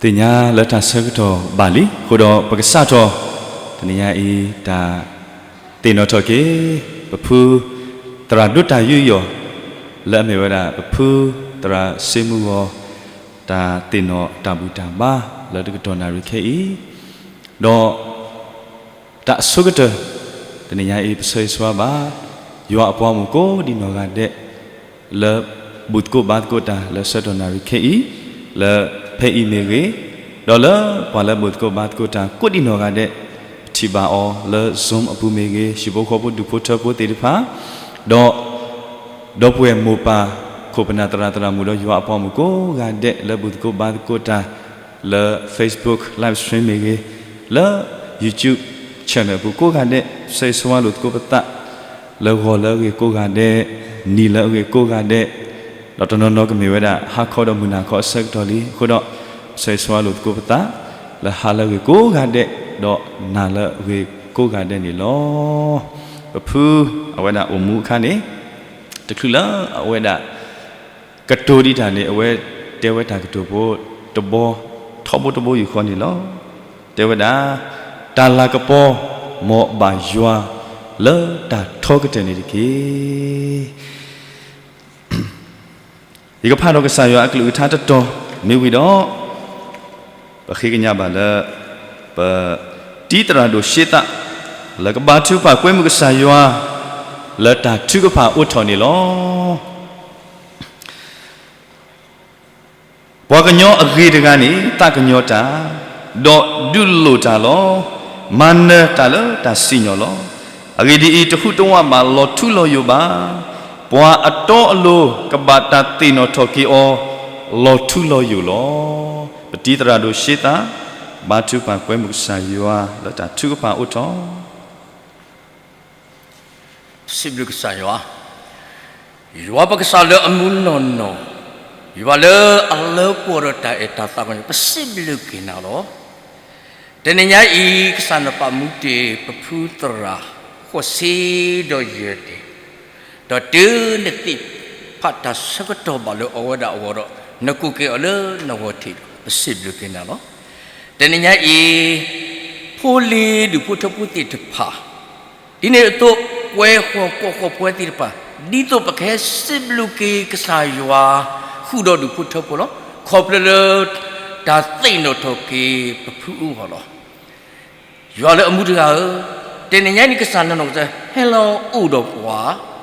သ့ၣ်ညါလၢတၢ်ဆၢကတီၢ်ဘၣ်လံ, အဃိဒီးပကစးထီၣ် တနံၤညါအံၤ တၢ်သ့ၣ်နီၣ်ထီၣ်က့ၤ ပဖုသရၣ်ဒိၣ်တၢ်ယူးယီၣ် လၢအမ့ၢ်ဝဲဒၣ် ပဖုသရၣ်စ့မုၢ်ဂီၤ တၢ်သ့ၣ်နီၣ်တၢ်ဘူၣ်တၢ်ဘါ လၢတကတီၢ်နၣ်ရံၣ်ခဲအံၤ, ဒီး တၢ်အဆိကတၢၢ် တနံၤညါအံၤ ပဆၢဂ့ၤဆၢဝါဘၣ် ယွၤအပှၤဂီၢ်မုၢ်ကိးဒံနီၢ်ဂၤဒဲး လၢဘူၣ်သကိးဘါသကိးတၢ် လၢဆၢကတီၢ်နၣ်ရံၣ်ခဲအံၤ, လၢဖဲအံၤမ့ၢ်ဂ့ၤ, ဒီးလၢပှၤလၢဘူၣ်သကိးဘါသကိးတၢ် ကိးဒံနီၢ်ဂၤဒဲး ပထံၣ်ဘၣ်အီၤလၢ Zoom အပူၤမ့ၢ်ဂ့ၤ, ဟံၣ်ဖိဃီဖိဒူၣ်ဖိထၢဖိသ့ၣ်တဖၣ်, ဒီး ဒီပုၢ်ဝဲၢ်မိၢ်ပၢ် ခိၣ်ပနၢ်သရၣ်သရၣ်မုၣ်ဒီးယွၤအပှၤဂီၢ်မုၢ်ကိးဂၤဒဲး လၢဘူၣ်သကိးဘါသကိးတၢ် လၢ Facebook live stream မ့ၢ်ဂ့ၤ, လၢ YouTube channel အပူၤကိးဂၤဒဲး ဆၢဂ့ၤဆၢဝါလိာ်သကိးပသး လၢဂီၤလၢအဂ့ၤကိးဂၤဒဲး, နံၤလၢအဂ့ၤကိးဂၤဒဲး, ဒီးတနီၤနီၤကမ့ၢ်ဝဲဒၣ် ဟါခီဒီးမုၢ်နၤခီအဆၢကတီၢ်လံ, အဃိဒီး ဆၢဂ့ၤဆၢဝါလိာ်သကိးပသး လၢဟါလၢအဂ့ၤကိးဂၤဒဲး, ဒီးနၤလၢအဂ့ၤကိးဂၤဒဲးန့ၣ်လီၤ. ပဖုအဝဲဒၣ်အိၣ်မူအခါန့ၣ် တချုးလၢအဝဲဒၣ် ကတိၤဒံးတၢ်န့ၣ် အဝဲတဲဝဲတၢ်ကတိၤဖိတဘီ ထီဘိတဘိယူၢ်ဃီန့ၣ်လီၤ. တဲဝဲဒၣ် တၢ်လၤကပီၤ မ်ဘၣ်ယွၤ လၢတၢ်ထီကတၢၢ်န့ၣ်တက့ၢ်. ယကဖးဒီးကစၢ်ယွၤအကလုၢ်ကထါတတီၤ မ့ၢ်ဝံၤဒီး ပဃ့ကညးဘၣ်လၢ ပတံၤသရၣ်ဒိၣ်ရှ့သး လၢကဘါထုကဖၣ်ကွဲမုာ်ကစၢ်ယွၤ လၢတၢ်ထုကဖၣ်အိးထီၣ်န့ၣ်လီၤ. ပှၤကညီအဂ့ၤတဂၤန့ၣ် သးကညီၤတၢ်, ဒီးဒုးလိၣ်တၢ်လီၤ. မၤနၢၤတၢ်လၢတၢ်စံၣ်ညီၣ်လီၤ. အဂ့ၢ်ဒ်အံၤ, တဟူးတဝးဘၣ်လီၤထူလီၤယိာ်ဘၣ်. ပှၤအတီအလိၤ ကဘၣ်တၢ်သ့ၣ်နီၣ်ထီၣ်က့ၤအီၤ လီၤထူလီၤယိာ်လီၤ. ပတံၤသရၣ်ဒိၣ်ရှ့သး ဘါထုကဖၣ်ကွဲမုာ်ကစၢ်ယွၤ လၢတၢ်ထုကဖၣ်အိးထီၣ် စံးဘျုးကစၢ်ယွၤ, ယွၤပကစၢ်လၢအမူနီၢ်နီၢ်, ယွၤလၢအလၢပှဲၤဒီးတၢ်အဲၣ်တၢ်သးကညီၤ, ပစံးဘျုးက့ၤနၤလီၤ. တနံၤညါအံၤ ကစၢ်နပာ်မူတ့ၢ် ပဖုသရၣ်ဃိးဆံဒီးယဲၢ်န့ၣ်, ဒီးတုၤနသ့ၣ်ဖးတၢ်ဆၢကတီၢ်ဘၣ်လၢအဝဲဒၣ်အဂီၢ်ဒီး နကိးက့ၤအီၤလၢနဂီၢ်ထံး, ပစံးဘျုးက့ၤနၤလီၤ. တနံၤညါအံၤ ဖိလံၤဒူၣ်ဖိထၢဖိသ့ၣ်တဖၣ် ဒ်န့ၣ်အသိး ကွဲဃီၤကိးဃီၤပဝဲသ့ၣ်တဖၣ် ဒ်သိးပကဟဲစံးဘျုးက့ၤကစၢ်ယွၤ ဃုာ်ဒီးဒူၣ်ဖိထၢဖိလီၤ. ခီဖျိလၢ တၢ်သ့ၣ်နီၣ်ထီၣ်က့ၤပဖုအဂီၢ်လီၤ. ယွၤလၢအမူတဂၤဧၢ, တနံၤညါန့ၣ်ကစၢ်နနီၢ်ကစၢ်ဟဲလီၤအိၣ်ဒီးပှၤ,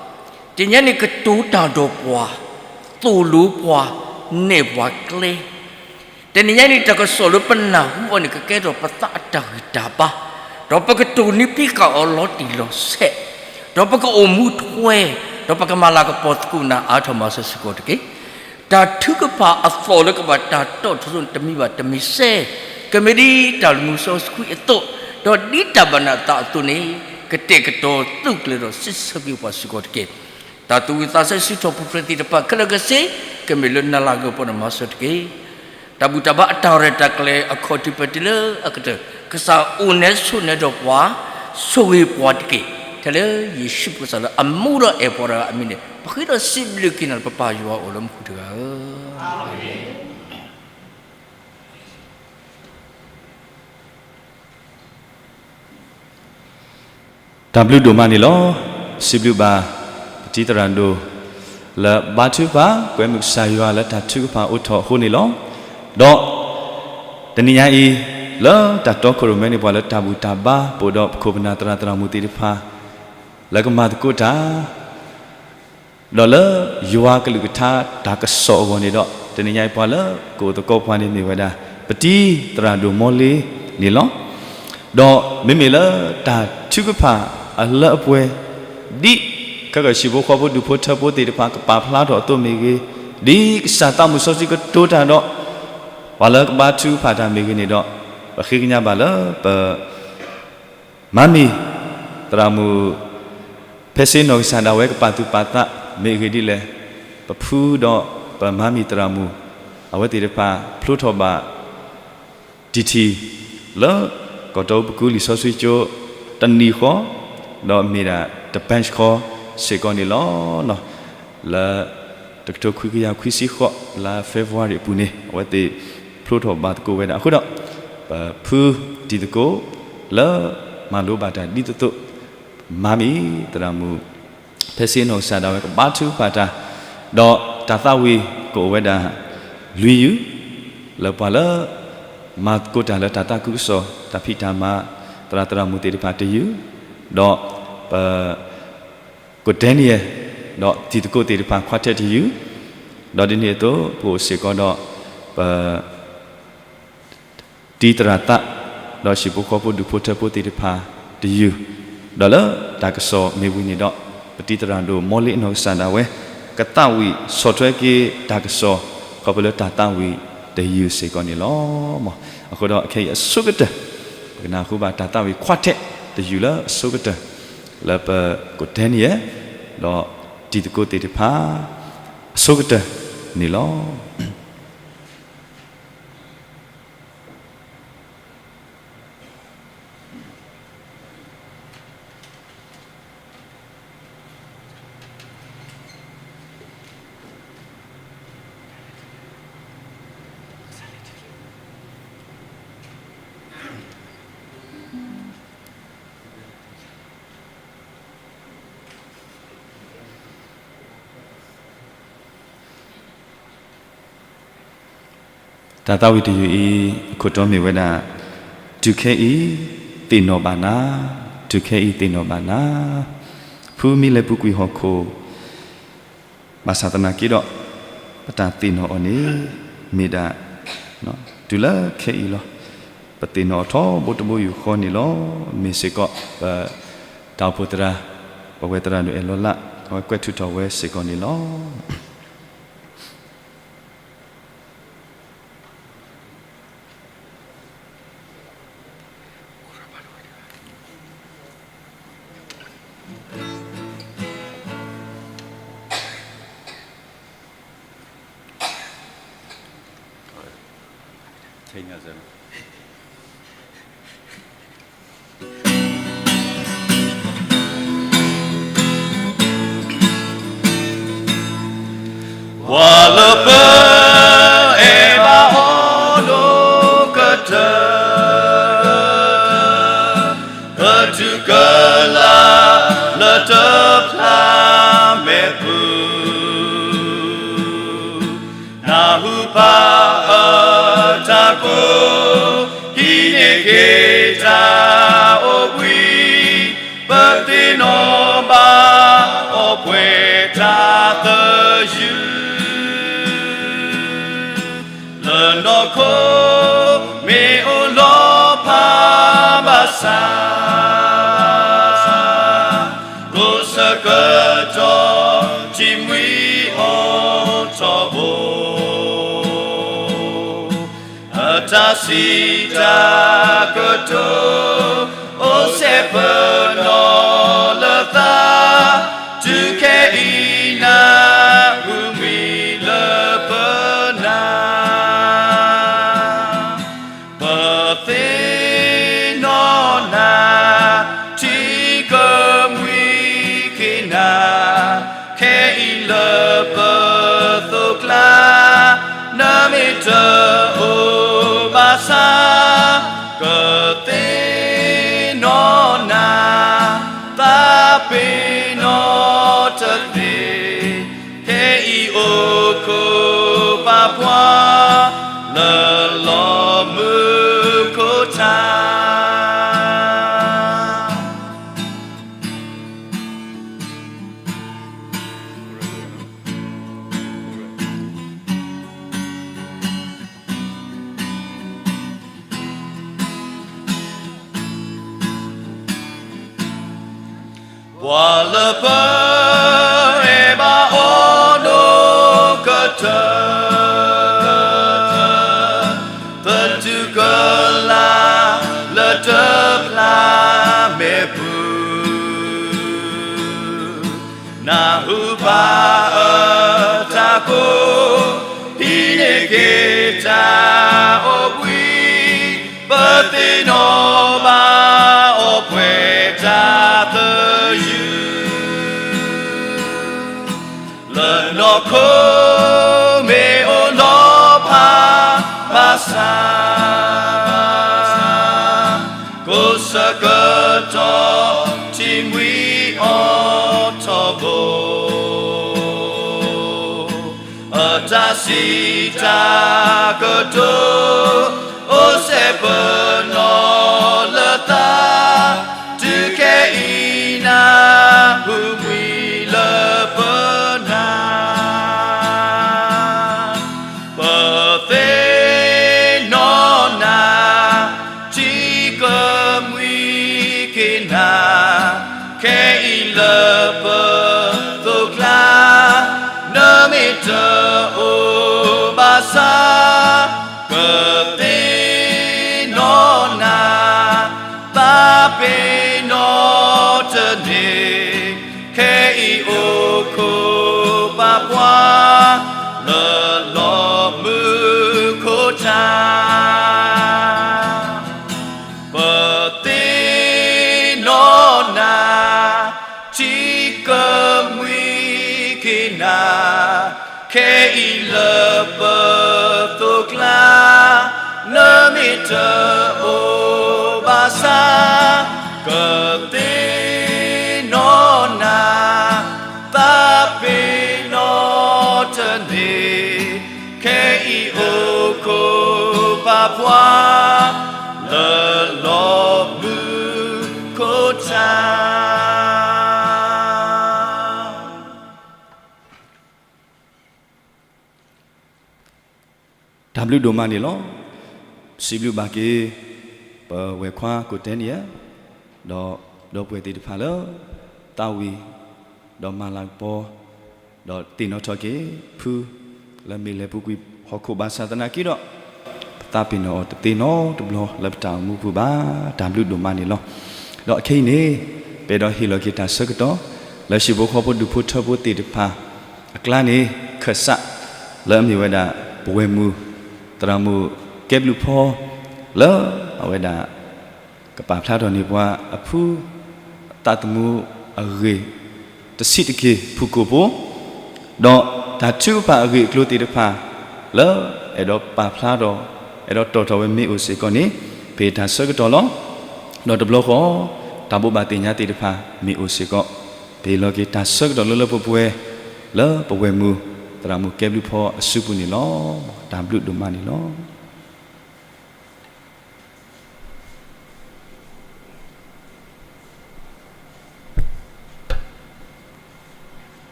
တနံၤညါန့ၣ်ကတိၤတၢ်ဒီးပှၤ, သိၣ်လိပှၤ, နဲၣ်ပှၤကျဲ တနံၤညါန့ၣ် တၢ်ကစီၣ်လၢပနၢ်ဟူအီၤန့ၣ် ကကဲထီၣ်ပသးအတၢ်ဂံၢ်တၢ်ဘါ, ဒီးပကတိၢ်နီၣ်ဖံးဃာ်အီၤလီၤတံၢ်လီၤဆဲး, ဒီးပကအိၣ်မူထွဲ, ဒီးပကမၤလၤကပီၤသကိးနၤအါထီၣ်မၤစၢၤစ့ၢ်ကီးတက့ၢ်. တၢ်ထုကဖၣ်အသီၣ်လၢကဘၣ်တၢ်တီၣ်ထီၣ်တမံၤဘၣ်တမံၤစဲး, ကမ့ၢ်ဒ်တၢ်လၢမူစီဆှံအသိး, ဒီးဒ်တၢ်ဘၣ်နသးအသိးန့ၣ် ကတဲာ်ကတီၤသုးကျဲၤဒီးစံးဆၢက့ၤပှၤစ့ၢ်ကီးတက့ၢ်. တၢ်သူၣ်ဝံၣ်သးဆၢဆၢထီၣ်ပူၤဖျဲးသ့ၣ်တဖၣ်ခဲလၢာ်ကဆ့, ကမ့ၢ်လၢနလၤကပီၤန့ၣ်မၤစၢၤတက့ၢ်. တၢ်ဘူၣ်တၢ်ဘါအတၢ်ရဲၣ်တၢ်ကျဲၤအခီၣ်ထံးပတ့ၢ်လၢအကတၢၢ် ကစၢ်အိၣ်နဲဆိးနဲဒီးပှၤ, ဆိၣ်ဂ့ၤပှၤတက့ၢ်. ထဲလၢယ့ၣ်ၡူးကစၢ်လၢအမူဒီးအဲၣ်ပှၤတဂၤအမံၤန့ၣ် ပဃ့ဒီးစံးဘျုးက့ၤနၤလၢပပၢ်ယွၤအိၣ်လၢမူတဂၤဧၢ. တၢ်ဘျုးဒိၣ်မးန့ၣ်လီၤ. စံးဘျုးဘၣ် ပတံၤသရၣ်ဒိၣ် လၢဘါထုကဖၣ် ကွဲမုာ်ကစၢ်ယွၤလၢတၢ်ထုကဖၣ်အိးထီၣ်အဃိန့ၣ်လီၤ. ဒီး တနံၤညါအံၤ လၢတၢ်တီခိၣ်ရိၣ်မဲန့ၣ် ပှၤလၢတၢ်ဘူၣ်တၢ်ဘါ ပအိၣ်ဒီးပခိၣ်ပနၢ်သရၣ်သရၣ်မုၣ်သ့ၣ်တဖၣ် လၢကမၤသကိးတၢ် ဒီးလၢယွၤကလုၢ်ကထါတၢ်ကစီၣ်အဂီၢ်န့ၣ်ဒီး တနံၤညါအံၤပှၤလၢကအိၣ်သကိးပှၤန့ၣ်မ့ၢ်ဝဲဒၣ် ပတံၤသရၣ်ဒိၣ်မီလ့န့ၣ်လီၤ. ဒီးမ့မ့ၢ်လၢတၢ်ထုကဖၣ်အလၢအပှဲၤ ဒ်ခဲကီၢ်ဟံၣ်ဖိဃီဖိဒူၣ်ဖိထၢဖိသ့ၣ်တဖၣ်ကပာ်ဖျါထီၣ်အသိးမ့ၢ်ဂ့ၤ, ဒ်ကစၢ်သးမုၢ်စီဆှံကတိၤတၢ်ဒီး ပှၤလၢကဘါထုကဖၣ်တၢ်မ့ၢ်ဂ့ၤန့ၣ်ဒီး ပဃ့ကညးဘၣ်လၢပ မါမံၤ သရၣ်မုၣ် ဖဲစ့နီၢ်ကစၢ်ဒၣ်ဝဲကပာ်သူၣ်ပာ်သး မ့ၢ်အဂ့ၢ်ဒ်လဲၣ်, ပဖုဒီးပမါမံၤသရၣ်မုၣ် အဝဲသ့ၣ်တဖၣ်ဖျိထီၣ်ဘၣ် တံၢ်ထံၣ် လၢကီၢ်တီပကူလံာ်စီဆှံကၠိ တနံၤဃီ ဒီးမ့ၢ်ဒၣ်တပၢၢ်ဃီစ့ၢ်ကီးန့ၣ်လီၤ. လၢတကထိခွံကယၤခွံဆံဃိး လါ February အပူၤန့ၣ် အဝဲသ့ၣ်ဖျိထီၣ်ဘၣ် ဖျိထီၣ်ဘၣ်သကိးဝဲဒၣ်အဃိဒီး, ပဖုတံၤသကိးလၢမၤလိဘၣ်တၢ်ဒ်သိးသိး, မၤမ့ၢ်သရၣ်မုၣ် ဖဲစ့နီၢ်ကစၢ်ဒၣ်ဝဲကဘါထုကဖၣ်တၢ်, ဒီးတၢ်သးဝံၣ်ကအိၣ်ဝဲဒၣ်လွံၢ်ယုၢ်, လၢပှၤလၢ မၤသကိးတၢ်လၢတၢ်သးခုကစီၣ် တၢ်ဖံးတၢ်မၤ သရၣ်သရၣ်မုၣ်သ့ၣ်တဖၣ်တယုၢ်, ဒီးပ ကိးတ့ၢ်နံၣ်ယဲၢ်, ဒီးတံၤသကိးသ့ၣ်တဖၣ်ခွါထဲတယုၢ်, ဒီးဒ်န့ၣ်အသိး ပအိၣ်စ့ၢ်ကီးဒီး ပ တံၤသရၣ်သး, ဒီးဟံၣ်ဖိဃီဖိဒူၣ်ဖိထၢဖိသ့ၣ်တဖၣ်တယုၢ်, ဒီးလၢတၢ်ကစီၣ်မ့ၢ်ဝံၤန့ၣ်ဒီး ပတံၤသရၣ်ဒိၣ်မီလ့နီၢ်ကစၢ်ဒၣ်ဝဲ ကသးဝံၣ်ဆီၣ်ထွဲက့ၤတၢ်ကစီၣ် ခီဖျိလၢတၢ်သးဝံၣ်တယုၢ်စ့ၢ်ကီးန့ၣ်လီၤ. အဃိဒီးခဲအံၤအဆိကတၢၢ် ပကနၢ်ဟူဘၣ်တၢ်သးဝံၣ်ခွါထဲတယုၢ်လၢအဆိကတၢၢ် လၢပကိးတ့ၢ်နံၣ်ယဲၢ်, ဒီးတံၤသကိးသ့ၣ်တဖၣ် အဆိကတၢၢ်န့ၣ်လီၤ. တၢ်သးဝံၣ်တယုၢ်အံၤ အခိၣ်တီမ့ၢ်ဝဲဒၣ် တုၤခဲအံၤ သ့ၣ်နီၣ်ဘၣ်နၤ, တုၤခဲအံၤသ့ၣ်နီၣ်ဘၣ်နၤ, ဖုမံလဲၤပူၤကွံာ်ဟီၣ်ခိၣ် ဘၣ်ဆၣ်သနာ်က့ဒီး ပတၢ်သ့ၣ်နီၣ်အီၤန့ၣ် မ့ၢ်ဒၣ် တုၤလၢခဲအံၤလီၤ. ပသ့ၣ်နီၣ်အီၤထီဘိတဘိယူၢ်ဃီန့ၣ်လီၤ. မ့ၢ်စ့ၢ်ကီး ပတၢ်အိၣ်ဖှိၣ်သရၣ်, ပဝဲသရၣ်ဒိၣ်အဲၣ်လီၤလး အဝဲကွဲးထုးထီၣ်ဝဲစ့ၢ်ကီးန့ၣ်လီၤ. ပှၤလၢပအဲၣ်ဘၣ်အီၤဒိၣ်ကတၢၢ် ကထူၣ်ကလာ်လၢတဖျါမဲာ်ပူၤ နၢ်ဟူပၢ်အတၢ်ကိး ဟံးန့ၢ်က့ၤတၢ်အိၣ်ဘှံး ပသ့ၣ်နီၣ်ဘၣ်အီၤပှဲၤတၢ်သယုၢ် လၢနီၢ်ခိမ့ၢ်အိၣ်လီၤဖးဘၣ်ဆၣ် ကျိၣ်စ့ကတီၢ်ထံၣ်မှံအိၣ်ထီဘိ အတၢ်စံးတၢ်ကတိၤ အိၣ်စဲပနီၣ်လၢသး တုၤခဲအံၤနၢ်ဟူမှံလၢပနၢ် ပသ့ၣ်နီၣ်နၤ ထံကမှံက့ၤနၤ ခဲအံၤလၢပသိကျါ နမ့ၢ်တအိၣ်ဘၣ်ဆၣ် ကသ့ၣ်နီၣ်နၤ သးပ့ၤနီၣ်တသ့ ခဲအံၤအိၣ်ခိးပာ်ပှၤ လၢလီၤမုၢ်ခိၣ်ထး ပှၤလၢပအဲၣ်ဘၣ်အီၤဒိၣ်ကတၢၢ် ပထူၣ်ကလာ်လၢတဖျါမဲာ်ပူၤ နၢ်ဟူပၢ်အတၢ်ကိး ဟံးန့ၢ်က့ၤတၢ်အိၣ်ဘှံး ပသ့ၣ်နီၣ်ဘၣ်အီၤပှဲၤတၢ်သယုၢ် လၢနီၢ်ခိမ့ၢ်အိၣ်လီၤဖးဘၣ်ဆၣ် အိၣ်ဆၢကတီၢ်ထံမှံအီထီဘိ, အတၢ်စံးတၢ်ကတိၤ အိၣ်စဲပနီၣ်လၢသး, တုၤခဲအံၤနၤ ဟူးမှံလၢပနၢ် ပသ့ၣ်နီၣ်နၤ, ထံကမှံက့ၤနၤ, ခဲအံၤလၢပသိးကျါ, နမ့ၢ်တအိၣ်ဘၣ်ဆၣ်, ကသ့ၣ်နီၣ်နၤ, သးပ့ၤနီၣ်တန့ၢ်, ခဲအံၤအိၣ်ခိးပာ်ပှၤ လၢလီၢ်မုၢ်ခိၣ်ထါ ပသ့ၣ်နီၣ်နၤ, ထံကမှံက့ၤနၤ, ခဲအံၤလၢပ သိးကျါ, နမ့ၢ်တအိၣ်ဘၣ်ဆၣ်, ကသ့ၣ်နီၣ်နၤ, သးပ့ၤနီၣ်တန့ၢ်, ခဲအံၤအိၣ်ခိးပာ်ပှၤ လၢလီၢ်မုၢ်ခိၣ်ထါ တၢ်ဘျုးဒိၣ်မးန့ၣ်လီၤ. စံးဘျုးဘၣ်က့ၤ ပဝဲၢ်ခွါကိးတဲနံၣ်ယါ, ဒီးဒီပုၢ်ဝဲၢ်သ့ၣ်တဖၣ်လၢ သးဝံၣ် ဒီးမၤလၤကပီၤ, ဒီးသ့ၣ်နီၣ်ထီၣ်က့ၤ ဖု လၢမ့ၢ်လဲၤပူၤကွံာ်ဟီၣ်ခိၣ်ဘၣ်ဆၣ်သနာ်က့ဒီး, ပသးပ့ၤနီၣ်အီၤတသ့နီတဘျီလၢပတၢ်အိၣ်မူပူၤဘၣ်. တၢ်ဘျုးဒိၣ်မးန့ၣ်လီၤ. ဒီးအခဲအံၤန့ၣ် ပအဲၣ်ဒိးဟ့ၣ်လီၤက့ၤတၢ်ဆၢကတီၢ် လၢဟံၣ်ဖိဃီဖိဒူၣ်ဖိထၢဖိသ့ၣ်တဖၣ် အကျါန့ၣ် ခၢၣ်စး လၢအမ့ၢ်ဝဲဒၣ် ပဝဲၢ်မုၣ် သရၣ်မုၣ်ကဲဘျုးဖီ လၢအဝဲဒၣ် ကပာ်ဖျါထီၣ်န့ၢ်ပှၤအဖု သးသမူအဂ့ၢ် တဆံးတက့ၢ်ဖုၣ်ကိာ်ဖိ ဒီးတၢ်ထုကဖၣ်အဂ့ၢ်အကျိၤသ့ၣ်တဖၣ် လၢအဲၣ်ဒိးပာ်ဖျါထီၣ် အဲၣ်ဒိးတီၣ်ထီၣ်ဝဲမ့ၢ်အိၣ်စ့ၢ်ကီးန့ၣ် ပဟ့ၣ်တၢ်ဆၢကတီၢ်လီၤ. ဒီးတဘျီဃီ တၢ်ဘိးဘၣ်သ့ၣ်ညါသ့ၣ်တဖၣ်မ့ၢ်အိၣ်စ့ၢ်ကီး ပဟ့ၣ်လီၤက့ၤတၢ်ဆၢကတီၢ်လၢလၢပှဲၤပှဲၤ လၢပဝဲၢ်မုၣ် သရၣ်မုၣ်ကဲဘျုးဖီအစုပူၤန့ၣ်လီၤ. တၢ်ဘျုးဒိၣ်မးန့ၣ်လီၤ.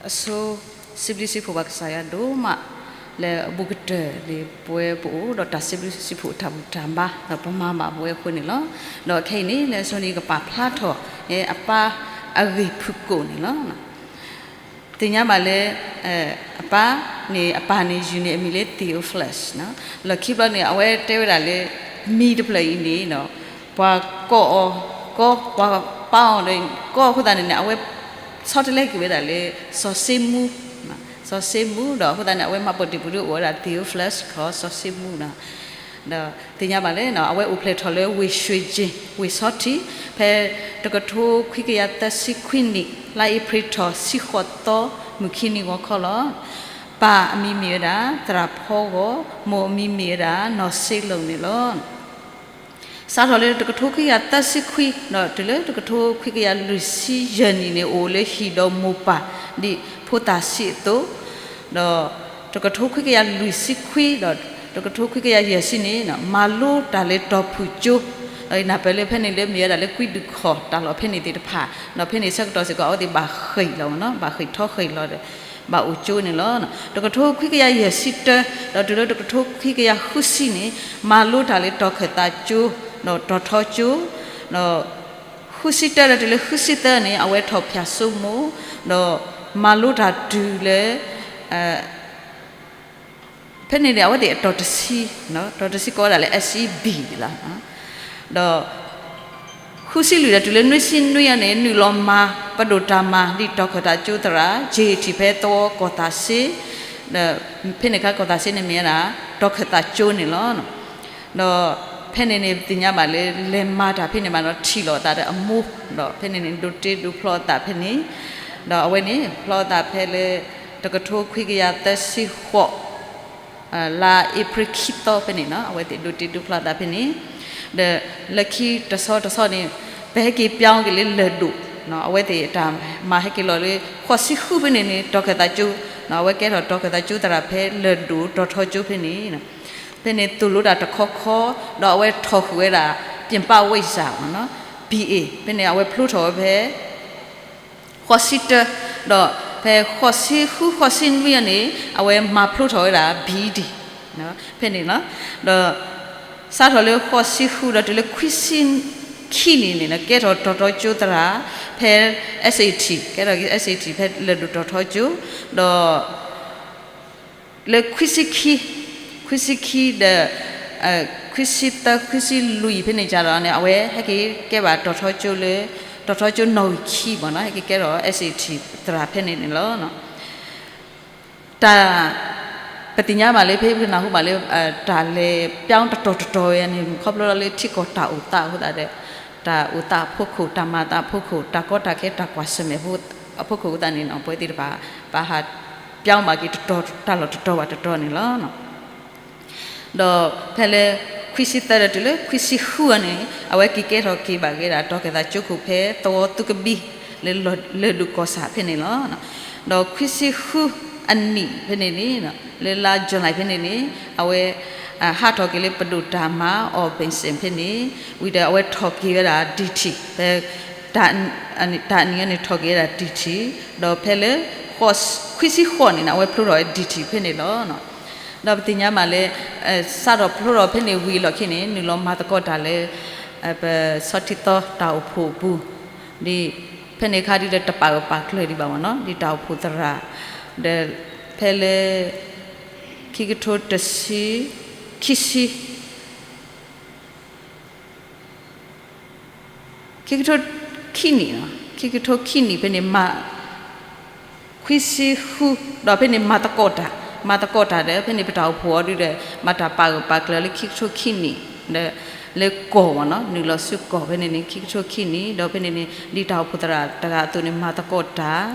အဆိ စံးဘျုးစံးဖှိၣ်ဘၣ်ကစၢ်ယွၤဒိၣ်မး လၢအဘူးကတၢၢ်န့ၣ် ပဝဲပအိၣ်ဒီးတၢ်စံးဘျုးစံးဖှိၣ်တၢ်ဘူၣ်တၢ်ဘါ ဒီးပမၤဘၣ်ပဝဲအဃိန့ၣ်လီၤ. ဒီးခဲအံၤန့ၣ် လၢအဆိန့ၣ် ကပာ်ဖျါထီၣ် အပၢ်အဂ့ၢ်ဖုၣ်ကိာ်န့ၣ်လီၤ. သ့ၣ်ညါဘၣ်လၢ အပၢ်န့ၣ် အပၢ်န့ၣ် ယုၢ်န့ၣ် အမံၤလၢ Theophilus လီၢ်ခံဘျီန့ၣ် အဝဲတဲဝဲဒၣ်လၢ မံၤတဖျၢၣ်အံၤန့ၣ် ပှၤကိးအီၤ ကိး ပှၤပာ်အီၤဒီး ကိးအဃိသတးန့ၣ်န့ၣ် အဝဲဆီတလဲက့ၤဝဲဒၣ်လၢ စီၤစ့မူ စီၤစ့မူ ဒီးအဃိသတးန့ၣ် အဝဲမၤပတံၤပူၤဒ်အိၣ်ဝဲဒၣ် Theophilus ခီ စီၤစ့မူနီၤ. ဒီးသ့ၣ်ညါဘၣ်လၢ အဝဲအိၣ်ဖျဲၣ်ထီၣ်လၢဝ့ၢ်ၡွ့ၣ်ကၠ့ၣ် ဝ့ၢ်ဆီထံး ဖဲတကထိခွံကယၤသၢဆံခွံနံၣ် လါအ့ဖြ့ၣ်ထီၣ်ဆံဃိးသီ မုၢ်ခံနံၤဂီၤခီလီၤ. ပၢ်အမံၤမ့ၢ်ဝဲဒၣ် သရၣ်ဖီဂီၤ, မိၢ်အမံၤမ့ၢ်ဝဲဒၣ် နီၢ်စ့လိၣ်န့ၣ်လီၤ. စးထီၣ်လၢတကထိခွံကယၤသၢဆံခွံ ဒီးတုၤလၢတကထိခွံကယၤလွံၢ်ဆံယဲၢ်နံၣ်န့ၣ် အိၣ်လၢဟံၣ်ဒီးမိၢ်ပၢ် ဒ်ဖိသၣ်ဆံးအသိး, ဒီးတကထိခွံကယၤလွံၢ်ဆံခွံ ဒီးတကထိခွံကယၤယဲၢ်ဆံန့ၣ် မၤလိတၢ်လၢတီၤဖုၣ်ကၠိ, ဒီးနၢ်ပၢၢ်လၢဖဲန့ၣ်လၢမ့ၢ်ဝဲဒၣ်လၢကွံဒုၣ်ခီၣ်တၢ်လီၢ်ဖဲန့ၣ်သ့ၣ်တဖၣ်, ဒီးဖဲန့ၣ်ဆၢကတီၢ်စ့ၢ်ကီး အဝဲသ့ၣ်ဘၣ်ဃ့ၢ်လီၤမ့ၢ်နီၤ, ဘၣ်ဃ့ၢ်ထီၣ်ဃ့ၢ်လီၤဒီး ဘၣ်အိၣ်ကၠိန့ၣ်လီၤ. တကထိခွံကယၤယဲၢ်ဆံတၢ ဒီးတုၤလၢတကထိခွံကယၤဃုဆံန့ၣ် မၤလိတၢ်လၢတီၤခၢၣ်သးကၠိ ဒီးတီၤထီကၠိ, ဒီးဃုဆံတၢဒီးတုၤလၢဃုဆံသၢန့ၣ် အဝဲထီၣ်ဖၠၣ်စိမိၤ, ဒီးမၤလိတၢ်တုၤလၢ ဖဲန့ၣ်န့ၣ် အဝဲသ့ၣ်အတီၤတဆံ, တီၤတဆံကိးဝဲဒၣ်လၢ S E B န့ၣ်လီၤ. ဒီး ဃုဆံလွံၢ်ဒီးတုၤလၢနွံဆံနွံအံၤန့ၣ် နုာ်လီၤမၤပဒိၣ်တၢ်မၤ ဒ်တီၤခၢၣ်သးကၠိသရၣ် J T ဖဲသဝီကီၢ်သးစ့, ဒီးဖဲန့ၣ်အခါကီၢ်သးစ့န့ၣ်မ့ၢ်ဝဲဒၣ် တီၤခၢၣ်သးကၠိန့ၣ်လီၤ. ဒီးဖဲန့ၣ်န့ၣ် သ့ၣ်ညါဘၣ်လၢ လဲၤမၤတၢ်ဖဲန့ၣ်မးဒီး ထံၣ်လိာ်အသးဒီးအမိၢ်, ဒီးဖဲန့ၣ်န့ၣ် ဒိးတ့ဒိးဖျီအသးဖဲန့ၣ်, ဒီးအဝဲန့ၣ် ဖျီအသးဖဲလၢ တကထိခွံကယၤသၢဆံဃိး လါအ့ဖြ့ၣ်ခံသီဖဲန့ၣ်နီၤ အဝဲသ့ၣ်ဒိးတ့ဒိးဖျီသးဖဲန့ၣ်, ဒီးလၢခံတဆီတဆီန့ၣ် ပဟဲက့ၤပၠီက့ၤလၢလၢၢ်ဒိၣ်, အဝဲသ့ၣ်တၢ်မၤဟဲက့ၤလီၤလၢ ဃိးဆံဃုဖဲန့ၣ်န့ၣ် တီၤခၢၣ်သးကၠိ, အဝဲကဲထီၣ်တီၤခၢၣ်သးကၠိသရၣ်ဖဲလၢၢ်ဒိၣ်တီၤထီကၠိဖဲန့ၣ်, ဖဲန့ၣ်သိၣ်လိတၢ်တခီခီ, ဒီးအဝဲထီၣ်ဃုာ်ဝဲဒၣ် ပြင်ပဝိဇ္ဇာ နီၤ, ဘံၣ်အ့ၣ် ဖဲန့ၣ် အဝဲဖျိထီၣ်ဝဲဖဲ ဃိးဆံတၢ, ဒီးဖဲဃိးဆံဃုဃိးဆံနွံအန့ၣ် အဝဲမၤဖျိထီၣ်ဝဲဒၣ် ဘံၣ်အ့ၣ်ဒံၣ် ဖဲန့ၣ်လီၤ. ဒီးစးထီၣ်လၢဃိးဆံဃုဒီးတုၤလၢခွံဆံခံနံၣ်န့ၣ် ကဲထီၣ်တီၤထီကၠိသရၣ် ဖဲ SAT, ကဲထီၣ်က့ၤ SAT ဖဲလၢၢ်ဒိၣ်တီၤထီကၠိ, ဒီး လၢခွံဆံခံ, ခွံဆံခံဒီး ခွံဆံသၢ ခွံဆံလွံၢ်ဖဲန့ၣ်ကဒီးန့ၣ် အဝဲဟဲက့ၤကဲဘၣ်တီၤထီကၠိလၢ တီၤထီကၠိနီၣ်ဂံၢ်ခံမ့ၢ်နီၤ ဟဲက့ၤကဲထီၣ် SAT သရၣ်ဖဲန့ၣ်န့ၣ်လီၤ. တၢ် ပသ့ၣ်ညါဘၣ်လၢ ဖဲပနၢ်ဟူဘၣ်လၢ တၢ်လဲၤပၠီတတီၤတတီၤဝဲန့ၣ် ခီဖျိလၢထံကီၢ်တၢ်အိၣ်သးအဃိသတးဒီး တၢ်အိၣ်သးအဖီခိၣ် တၢ်မၤသးအဖီခိၣ် တၢ်ကီတၢ်ခဲ တၢ်ကွၢ်ဆၢၣ်မဲာ်ဖိအဖီခိၣ်အဃိသတးန့ၣ် ပဝဲသ့ၣ်တဖၣ် ပဟးပၠီဘၣ်က့ၤတတီၤ တၢ်လီၢ်တတီၤဘၣ်တတီၤန့ၣ်လီၤ. ဒီးဖဲလၢ ခွံဆံသၢဒီးတုၤလၢခွံဆံဃုအန့ၣ် အဝဲက့ၤကဲထီၣ်က့ၤဘၣ်က့ၤဒၣ် တီၤခၢၣ်သးကၠိခိၣ်ဖဲသဝီသုးကဘံ လၢလၢၢ်ဒိၣ်ကီၢ်ဆၣ်ဖဲန့ၣ်လီၤ. ဒီးခွံဆံဃုအနံၣ်ဖဲန့ၣ်န့ၣ် လၢလါ July ဖဲန့ၣ်န့ၣ် အဝဲ ဟးထီၣ်က့ၤလၢပဒိၣ်တၢ်မၤ အီၣ်ဘ့ၣ်စ့ၣ်ဖဲန့ၣ် ဝံၤဒီးအဝဲထီၣ်က့ၤဝဲဒၣ် DT ဖဲ တၢ်အနံၣ်အန့ၣ်ထီၣ်က့ၤဝဲဒၣ် DT ဒီးဖဲလၢ ခွံဆံဃိးန့ၣ် အဝဲဖျိထီၣ်ဝဲ DT ဖဲန့ၣ်လီၤ. ဒီးပသ့ၣ်ညါဘၣ်လၢ စးထီၣ်ဖျိထီၣ်ဖဲန့ၣ်ဝံၤအလီၢ်ခံန့ၣ် နုာ်လီၤမၤသကိးတၢ်လၢ ပဆီထံသီတၢ်အိၣ်ဖှိၣ်အပူၤ ဒ်ဖဲန့ၣ်အခါဒ်ဒီးတပာ်ဂၢၢ်ပာ်ကျၢၤဒံးဘၣ်မ့ၢ်နီၤ ဒ်တၢ်အိၣ်ဖှိၣ်သရၣ် ဒီးဖဲလၢ ခံကထိတဆံ ခံဆံ ခံကထိခံနံၣ်, ခံကထိခံနံၣ်ဖဲန့ၣ်မၤ ခွံဆံဃု ဒီးဖဲန့ၣ်မၤသကိးတၢ်, မၤသကိးတၢ်ဒီး ဖဲန့ၣ်ပတၢ်အိၣ်ဖှိၣ်အီၤဒုဒီး ဘၣ်တၢ်ပာ်ဂၢၢ်ပာ်ကျၢၤလၢခံကထိခံနံၣ် ဒီး လၢကီၢ်မ့ၢ်နီၤ နုာ်လီၤဆူကီၢ်ဖဲန့ၣ်န့ၣ် ခံကထိခံနံၣ် ဒီးဖဲန့ၣ်န့ၣ် ဒ်တၢ်အိၣ်ဖှိၣ်သရၣ်တဂၤအသိးန့ၣ် မၤသကိးတၢ်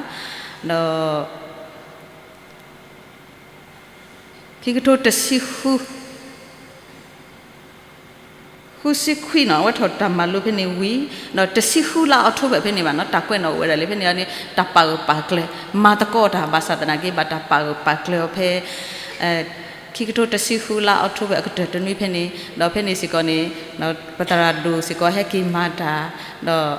ဒီး ခံကထိတဆံဃု ဃုဆံခွံနီၤ အဝဲထီၣ်တၢ်မၤလိဖဲန့ၣ်ဝံၤ ဒီးတဆံဃုလါအီးထိဘၢၣ်ဖဲန့ၣ်ဘၣ်နီၤ တၢ်ကွဲးနီၣ်အိၣ်ဝဲဒၣ်လၢဖဲန့ၣ်န့ၣ် တၢ်ပာ်ဂၢၢ်ပာ်ကျၢၤ မၤသကိးတၢ်ဘၣ်ဆၣ်သနာ်က့ ဘၣ်တၢ်ပာ်ဂၢၢ်ပာ်ကျၢၤအီၤဖဲ ခံကထိတဆံဃုလါအီးထိဘၢၣ်အကတၢၢ်တနွံဖဲန့ၣ် ဒီးဖဲန့ၣ်စ့ၢ်ကီးန့ၣ် ပသရၣ်ဒိၣ်စ့ၢ်ကီးဟဲက့ၤမၤတၢ် ဒီး